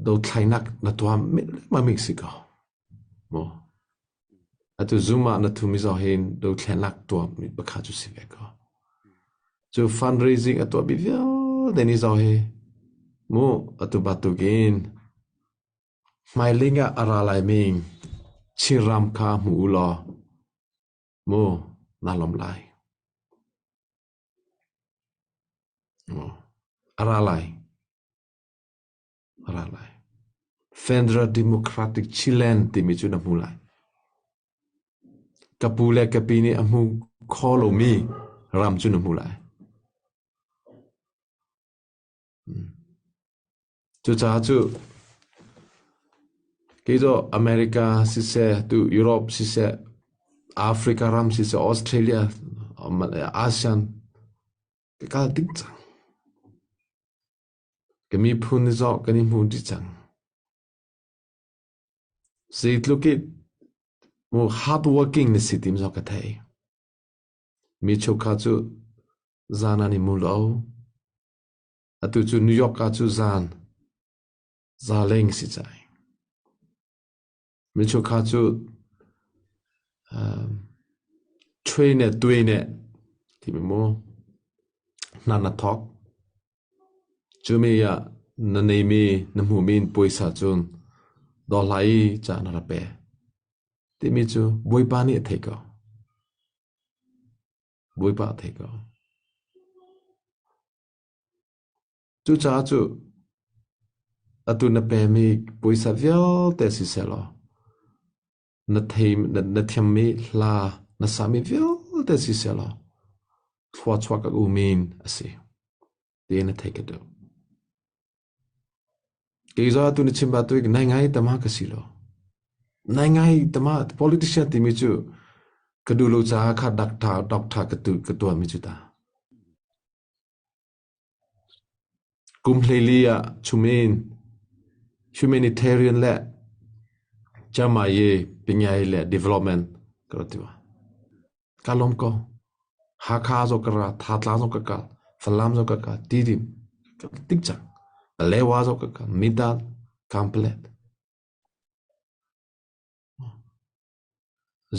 Dothlainak na tuah lengmang si ko. Maw? Atu Zoom ah na thumi zong hin dothlennak tuah mi pakhat cu si ve ko. Cu fundraising a tuah mi vialte ni zong hi mu atu bantukin hmailei ah a ra lai mi Chinram kha hmu u law mu na lawm lai. Mu a ra lai. A ra lai. Federal Democratic Chiland timi cu na hmu lai. Ka pu le ka pi nih a hmu kho lomi ram cu na hmu lai. Cucaah cu kei cu America siseh, tu Europe siseh, Africa ram siseh, Australia, ASEAN ka kal ding cang. Ka miphun nih zawh kan i hmu dih cang. Zeitluk i hard working na si ti zong ka thei. Mi cheukhat cu zan an i mu lo. Atu cu New York ah cu zan zaleng si cai. Mi cheukhat cu ṭhui ne tui ne timi mu hna na thawk. Cumi ah na neimi na hmuhmi in puaisa cun dawhla i ca na ra pe timi cu Bawipa nih a theih ko. Bawipa a theih ko. Cucaah cu atu na pemi puaisa vialte sisehlaw na thei na thiammi hla na sami vialte sisehlaw thluachuah ka umin a si ti na thei ka duh. Kei zong atu na chim ba tu nai ngai tama ka si lo. Nai ngai tama politician timi cu ka duh lo caah kha doctor doctor ka tu ka tuah mi cu ta. Kum 14 ah chumin humanitarian le Jamaye Pinyai le development ka rat ti Ka lawm ko. Hakha zong ka ra, Thatlang zong ka kal, Falam zong ka kal, Tidim. Tik cang. Lewa zo ka kal. Midan, Kamplet.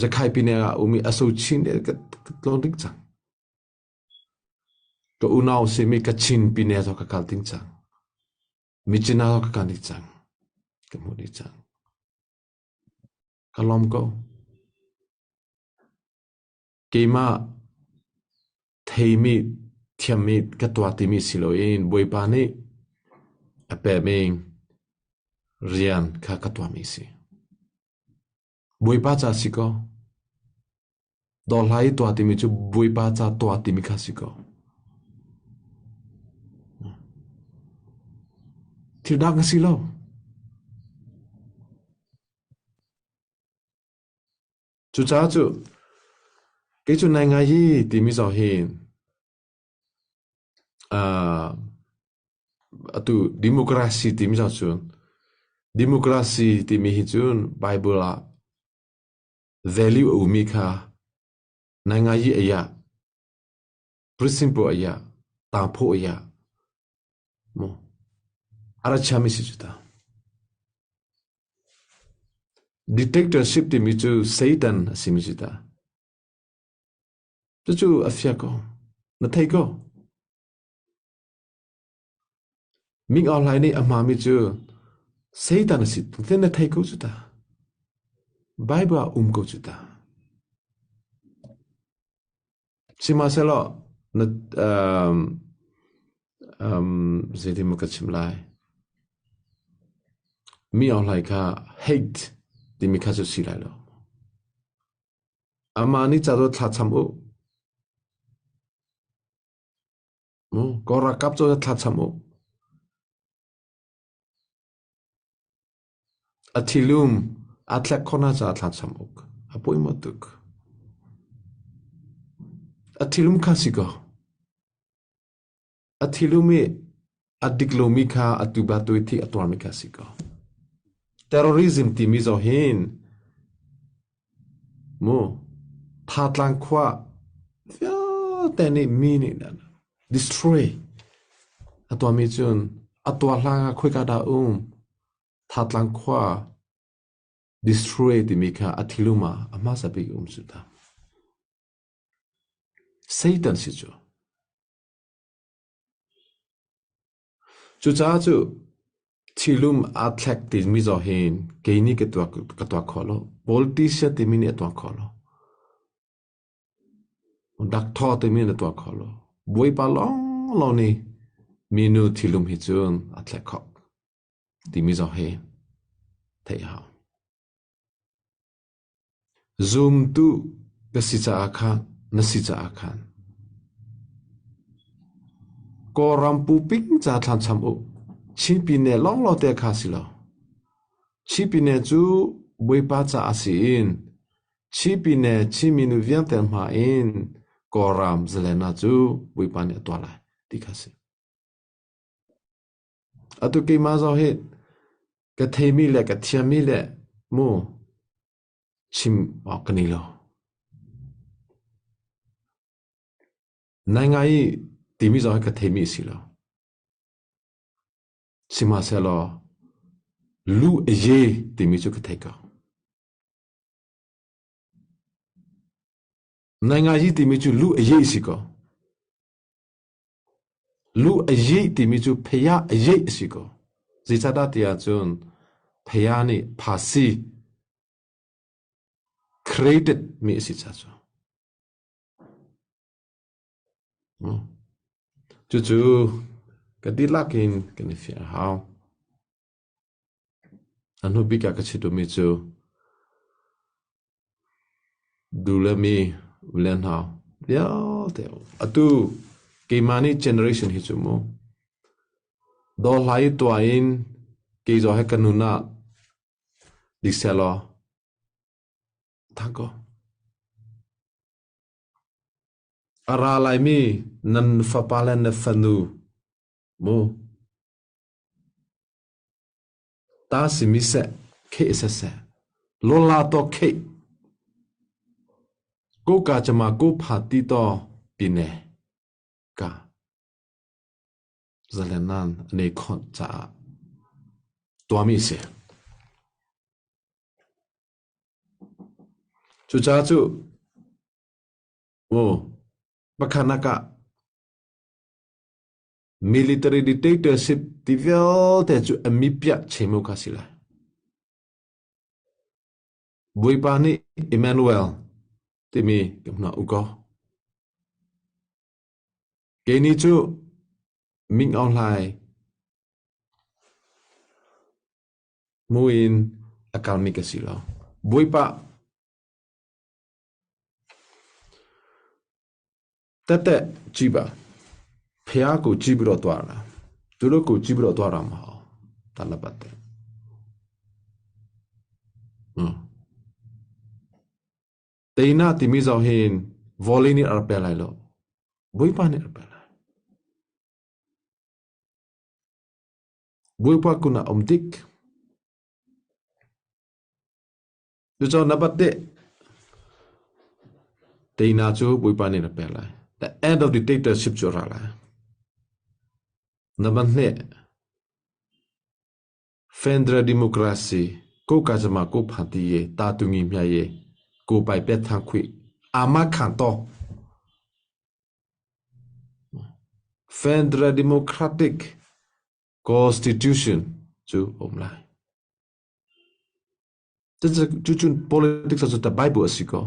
Zakhai pine ah umi aso chin ka tlon ding cang. Ka unau simi ka chin pine zo ka kal ding cang. Michina zo ka kal ding cang. Ka hmuh ding cang. Ka lawm ko. Keimah theimi thiammi ka tuah timi si loin Bawipa nih a pekmi rian kha ka tuahmi si. Bawipa ca si ko. Dawhla i tuah timi cu Bawipa ca tuah timi kha si ko. Thil dang a si lo. Cucaah cu kei cu nai ngai hi timi zong hi uh, atu democracy timi zong cun democracy timi hi cun Bible ah value a ummi kha nai ngai hi ayah principle ayah tangpho ayah mu ara chiami si cu ta Dictatorship timi cu Satan a simi cu ta. Cucu a fiak ko. Na thei ko. Ming Aung Hlaing nih a hmami cu Satan a si te na thei ko cu ta. Bible ah um ko cu ta. Sihmanhsehlaw na um, um, zeitin maw ka chim lai? Mi Aung Hlaing kha hate timi kha cu si lai lo. Amah nih ca thla cham u. Kawl ralkap cu thla cham u. A thilum aa thlek khawh hna caah thla cham uk. A pawimawh tuk. A thilum kha si ko. A thilum i a dik lomi kha atu ba tu i thih a tuarmi kha si ko. Terrorism timi zoh hin mu Tha-tlang khua vialte nih mi nih destroy a tuahmi cun a tuah hlan ah khoika dah um Tha-tlang khua destroy timi kha a thilum ah a hmasa bik um cu ta. Satan si cu. Cucaah cu thilum aa thlek timi zaw hin kei nih ka tuah ka tuah khawh lo. Politician timi nih a tuah khawh lo. Doctor timi nih a tuah khawh lo. Bawipa lawnglawng nih minu thilum hi cun a thlek khawh timi zaw hi theih a hau. Zumtu ka si caah khan na si caah khan Kawlram puping ca thlacam u. Chin Pyine lawnglawng te kha si lo. Chin Pyine cu Bawipa caah si in Chin Pyine Chin minu vialte hma in Kawlram zalena cu Bawipa nih a tuah lai ti kha si. Atu keimah zong hi ka theimi le ka thiammi le mu chim awk ka nei lo. Nai ngai i timi zong hi ka theimi a si lo. Sihmanhsehlaw lu a ye timi cu ka thei ko. Nai ngai i timi cu lu a ye si ko. Lu a yeh timi cu pheiah a yeh a si ko. Zeicahdah ti ahcun pheiah nih phasi created mi a si ca cu. Cucu ka dihlak in kan i fiang a hau. A hnu bik ah ka chim duhmi cu Dulemi Lianhau vialte atu keimah nih generation hi cu mu dawhlai tuah in kei zaw he ka nun ah dik sehlaw thang ko. A ra laimi nan fapa le na fanu mu Ta simi seh, kheh siseh, lawla taw kheh, ko ka cama ko pha ti taw pine ka. Zalenan an i khonh caah tuahmi a si. Cucaah cu pakhatnak ah military dictatorship ti vialte cu a mipiah chemu kha si lai. Bawipa nih Emmanuel timi ka hna u kaw. Kei ni cu Ming Aung Hlaing mu in a kalmi ka si lo. Bawipa တက်တက်ကြည့်ပါဖះကိုကြည့်ပြီးတော့သွားတာသူတို့ကိုကြည့်ပြီးတော့သွားတာမဟုတ်ဒါလည်းပတ်တယ်နော်တေနာတိမီဇောဟင်ဗော်လီနီအပယ်လိုက်လို့ဘွေးပါနေအပယ်လိုက်ဘွေးပါကုနာအုံဒစ် Cucaah na bat teh teinak cu Bawipa nih na pek lai. The end of dictatorship cu a ra lai. Na van hneh. Federal democracy ko ka jama ko phanti ye ta tu ngi mya ye ko pai pet thang khui ama khan to Federal Democratic Constitution cu um lai. Cucun politics ah cun Bible a si ko.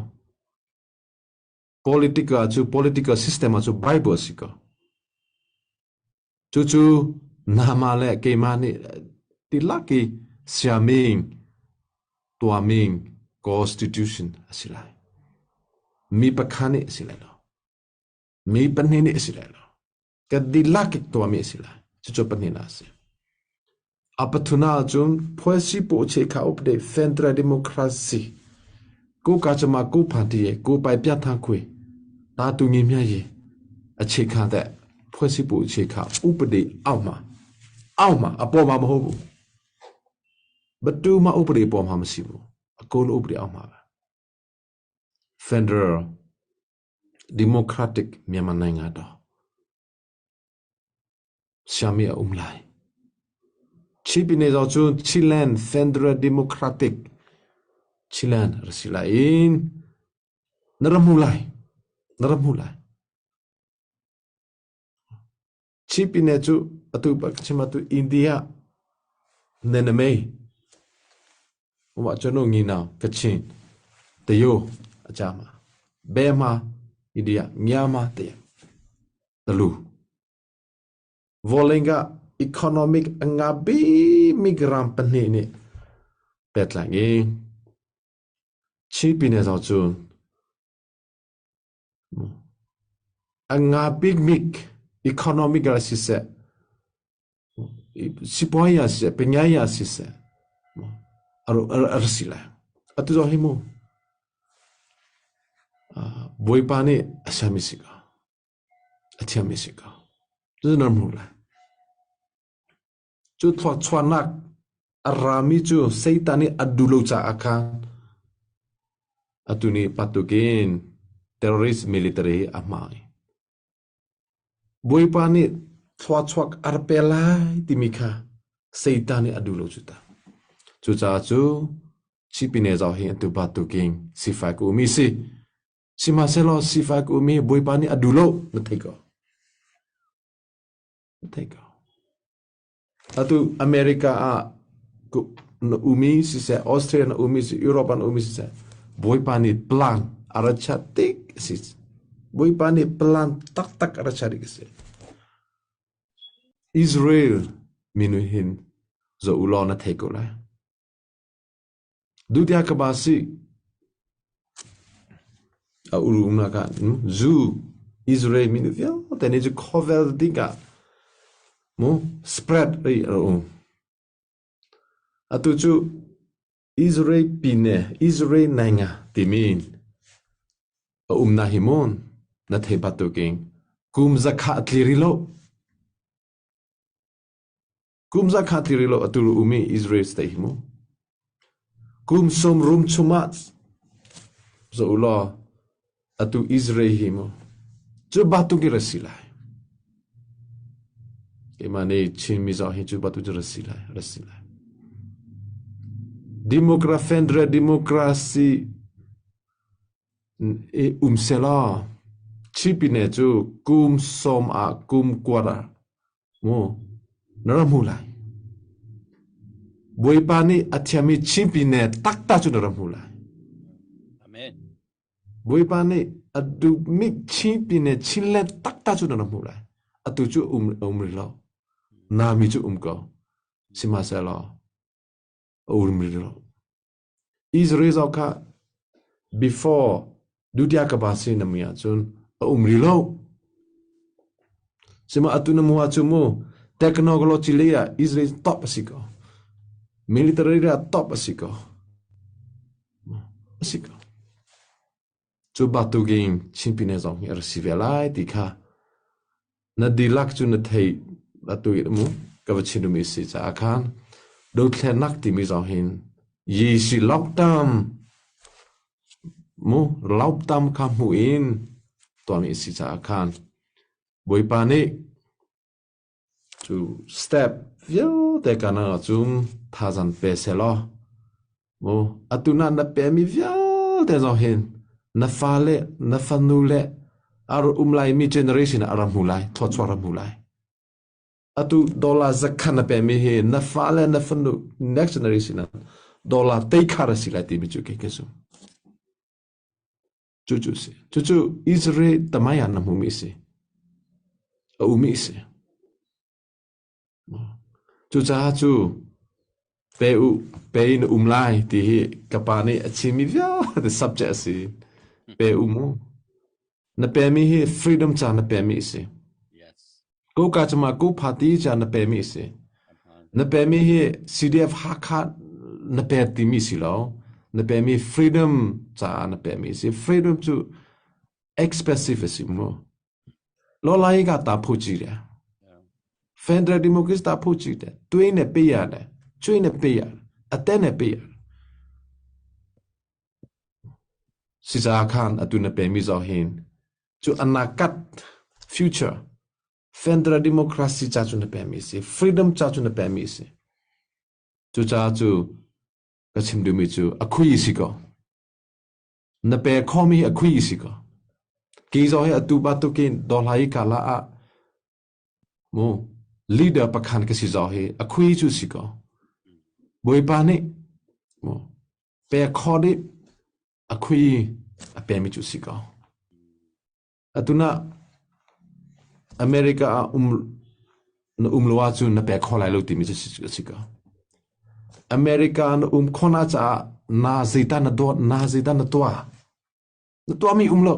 Politic ah cu political system ah cu Bible a si ko. Cucu nama le keimah nih tilak i siaming tuahming constitution a si lai. Mi pakhat nih a si lai lo. Mi pahnih nih a si lai lo. Ka dihlak ik tuahmi a si lai. Cucu pahnihnak a si. A pathumnak ahcun phuasi paw che kha upde Federal Democracy ko ka chama ko party ye ko pai pya thang khui ta tu ngi mya ye a che kha de phuasi paw che kha upde au ma au ma a po ma ma ho bu batu ma upde po ma ma si bu a ko lo upde au ma ba Federal Democratic Myanmar နိုင်ငံတော် siami a um lai. Chin pine zong cu Chiland Federal Democratic Chiland ra si lai in na ra hmu lai. Na ra hmu lai. Chin pine cu atu bak chim atu India nenamei Mah cu nu nginau Kachin, Tayo a cama, Bema, India, Myanmar tiah talu. Vawlei ah economic a ngah bikmi ram pahnih nih pehtlai i Chin pine zong cu a ngah bikmi economic ah siseh, sipuai ah siseh, pingai ah siseh, a ra si lai. Atu zong hi mu, Bawipa nih a sermi si ko. A thiammi si ko. Cucu nan hmuh lai. Cu thluachuahnak a rami cu Satan nih a duh lo caah khan atu ni patukin terrorist military a hmang. Bawipa nih thluachuak a ra pe lai timi kha Satan nih a duh lo cu ta. Cucaah cu Chipine zau hi atu batukin sifai ku umi si. Sihmanhsehlaw sifai ku umi Bawipa nih a duh lo na thei ko. Na thei ko. Atu America ah na umi siseh, Australia na umi siseh, Europe ah na umi siseh, Bawipa nih plan a ra chiah tik a si. Bawipa nih plan taktak a ra chiah tik a si. Israel minu hin zoh u law na thei ko lai. Dutiah ka ba si a uru umnak ah zu Israel mi vialte nih cu khawvel ding ah mu spread ri a um. Atu cu Israel pine Israel nainga timi a umna hi mun na thei batuking kum zakha tliri lo Kum zakhat tli lo atu umi Israel state hi mu. Kum som rum chungah zo law atu Israel hi mu. Cu batu ki ra si lai. Keimah nih Chinmi zong hi cu batu cu ra si lai, ra si lai. Democrat Federal Democracy i um selaw Chin cu kum sawm ah kum kuat ah mu na ra hmu lai. Bawipa nih a thiammi Chin Pine taktak cu na ra hmu lai. Amen. Bawipa nih a duhmi Chin Pine Chinland taktak cu na ra hmu lai. Atu cu um um rih lo. Nami cu um ko. Sihmanhsehlaw a um rih lo. Israel zong kha before Dutya Kaba si na mi ahcun a um rih lo. Sihmanhsehlaw atu na mu ahcun mu technology lei ah Israel top a si ko. Military lei ah top a si ko. A si ko. Cu bantukin Chin Pine zong hi a ra si ve lai ti kha na dihlak cu na theih atu i mu ka va chim duhmi si caah khan dothlennak timi zong hin Yisi lockdown mu lockdown kha hmu in tuahmi si caah khan Bawipa nih Cu step vialte kan ahcun thazaang pe sehlaw mu atu na na pemi vialte zong hin na fale na fanu le a ra um laimi generation ah a ra hmu lai, thawchuah ra hmu lai. Atu dollar zakhat na pemi hi na fale na fanu next generation ah dollar teikhar a si lai timi cu kei ka zum. Cucu si. Cucu Israel tamai ah na hmumi si. A umi si. Cucaah cu pe u pe in um lai ti hi ka pa nih a chimmi vialte subject a si. Pe u mu. Na pemi hi freedom ca na pemi si. Ko ka cuma ko party ca na pemi si. Na pemi hi CDF Hakha na pe timi si lo. Na pemi freedom caah na pemi si. Freedom cu expensive a si mu. Lolai ka ta phu chi de. Federal Democracy ta phu chi de. Tui ne pe ya de. Chui ne pe ya. Ate ne pe ya. Si ca khan atu na pemi zo hin. Cu anakat future Federal democracy ca cu na pemi si. Freedom ca cu na pemi si. Cucaah cu ka chim duhmi cu a khui si ko. Na pe khomi hi a khui si ko. Kei zong hi atu bantukin dawhlai kala ah mu leader pakhan ka si zong hi a khui cu si ko. Bawipa nih mu pe kho dih a khui a pemi cu si ko. Atu na America ah um na um lo ahcun na pek kho lai lo timi cu a si ko. America na um khona caah na zeidah na dawt, na zeidah na tuah. Na tuahmi um lo.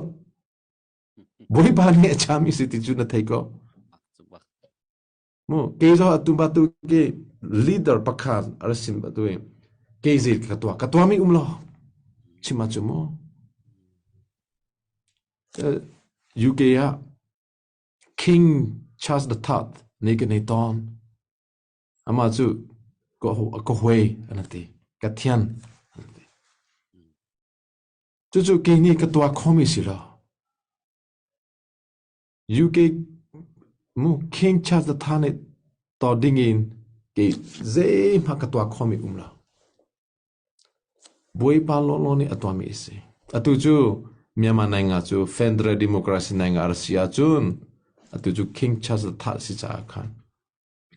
Bawipa nih a chami si ti cu na thei ko. Mu kei zo atu batu ke leader pakhat a sim batu kei zei ka tuah ka tuahmi um lo. Chim ahcun mu. UK ah King Charles the Third nih kan i tawn. Amah cu ka huai an ti. Ka thian an ti. Cucu kei nih ka tuah khomi si lo. UK mu King Charles the Third nih to ding in kei zeihmanh ka tuah khomi um lo. Bawipa lawlaw nih a tuahmi a si. Atu cu Myanmar nainga cu Federal Democracy nainga a si ahcun atu cu King Charles thah si caah khan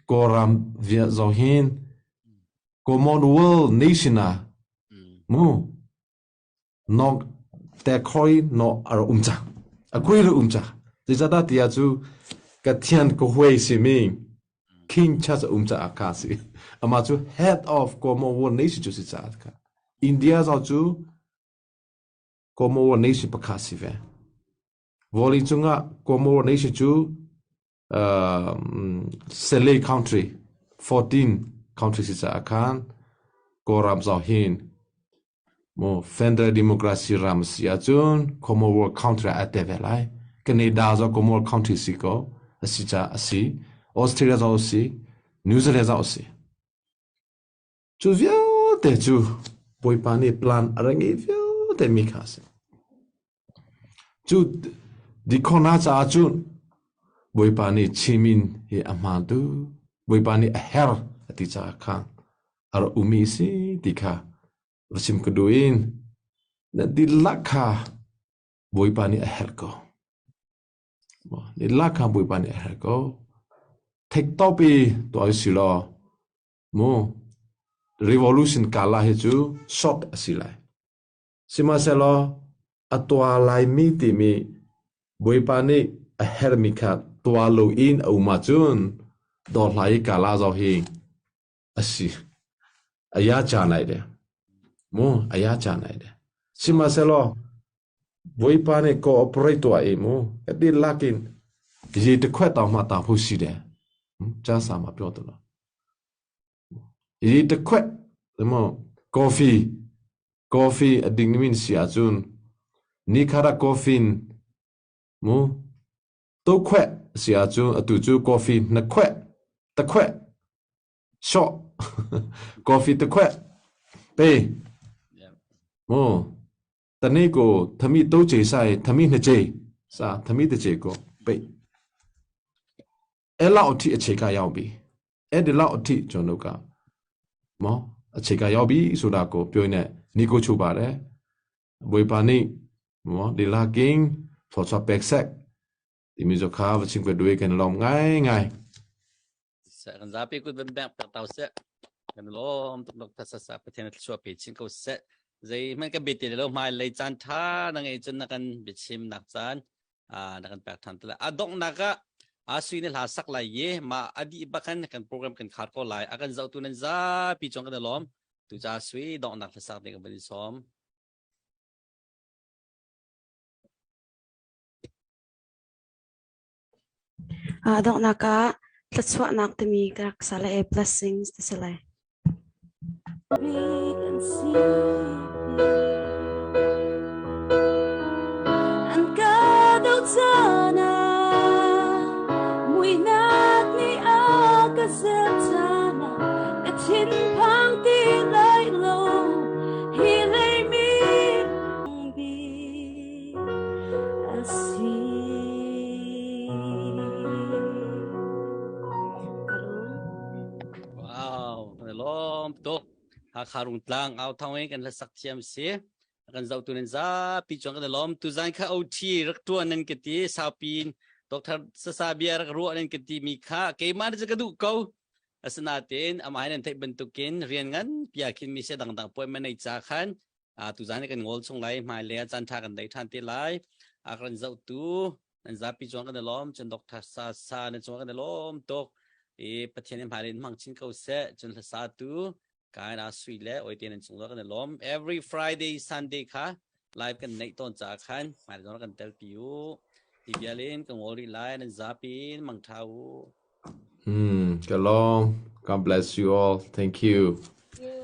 Kawlram via zong hin Commonwealth nation ah mu nok te khoi no a ra um cang. A kui ra um cang. Zeicahdah tiah cu ka thian ka huai simi King Charles a um caah kha a si. Amah cu head of Commonwealth nation cu si caah kha. India zong cu Commonwealth nation pakhat si ve. Vawlei cungah Commonwealth nation cu uh, Sele country 14 country si caah khan Kawlram zong hin Mu Federal Democracy ram si ahcun Commonwealth country ah aa tel ve lai. Canada zong Commonwealth country si ko. A si caah a si. Australia zong a si. New Zealand zong a si. Cu vialte cu Bawipa nih plan a rak ngeih vialte mi kha a si. Cu dikhona caah cun. Bawipa nih chimin hi a hmaan tu Bawipa nih a her a ti caah khan a rak umi si ti kha va chim ka duh in na dihlak kha Bawipa nih a herh ko. Dihlak kha Bawipa nih a herh ko. Theik tawp i tuah si law mu revolution kala hi cu short a si lai. Sihmanhsehlaw a tuah laimi timi Bawipa nih a herhmi kha tuah loin a um ahcun dawhla i kala zong hi a si. A ya caan ai de. Mu, a ya caan ai de. Sihmanhsehlaw Bawipa nih cooperate tuah i mu, ka dihlak in yi te khuat tau ma ta phu si de. Cha sa ma pyo tu lo. Yi te khuat mu coffee coffee a ding min si ahcun ni khara coffee mu to khuat si ahcun atu cu coffee na khuat ta khuat sawh coffee ta khuat pe mu tani ko thami to che sai thami na che sa thami te che ko pe ela othi ache ka yaw bi အဲ့ဒီလောက်အထိကျွန်တော်တို့ကနော်အခြေခံရောက်ပြီဆိုတာကိုပြောနေညီကိုချိုပါတယ်ဝေပါနိနော်ဒီလာကင်းဖော်ချပက်ဆက်ဒီမီဇခါဝချင်းကွတွေကန်လောင်ငိုင်းငိုင်း Kan zapi kut van bek tak tau seh. Kan lawm tuk dok thasa sa Pathian thluachuah pe chin ko seh. Zei hmanh kan bia ti lo hmai lei caan tha na ngei cun na kan biachim nak caan na kan pek than te lai. A donghnak ah a sui ne hla sak lai ye ma adi bakan kan program kan khar ko lai. A kan zohtu nan zapi chong kan lawm. Tu ca sui donghnak hla sak ding kan van sawm. A donghnak ah thluachuahnak timi ka rak sa lai i blessings ti si lai. An ka doh caan ah muihnak nih a ka zelh caan ah ka thinphang ti lai lo hi leimi bik a si. Ka lawm. Wow, kan i lawm tuk. Hakha Rungtlang au thawng in kan hlasak thiam si. Kan zohtu nan zapi chuang kan i lawm. Tuzan kha OT rak tuan nan ka ti saupin Dr. Sasa bia rak ruah nan ka ti mi kha keimah nih cu ka duh ko. Asinain amah nan theih bantukin rian ngan pia khin mi se dangdang puai man nei ca khan tuzan kan ngol chung lai hmai le caan tha kan dei than te lai. A kan zohtu nan zapi chuang kan i lawm cun Dr. Sa Sa nan chuang kan i lawm tuk i Pathian in hmai in hmang chin ko seh cun hlasa tu kain a sui le oite nan chung kan i lawm every Friday Sunday kha live kan neih tawn ca khan hmai zong kan tel pi u hi bialin ka ngol rih lai nan zapi in mang tha u Hmm, ka lawm. God bless you all. Thank you. You.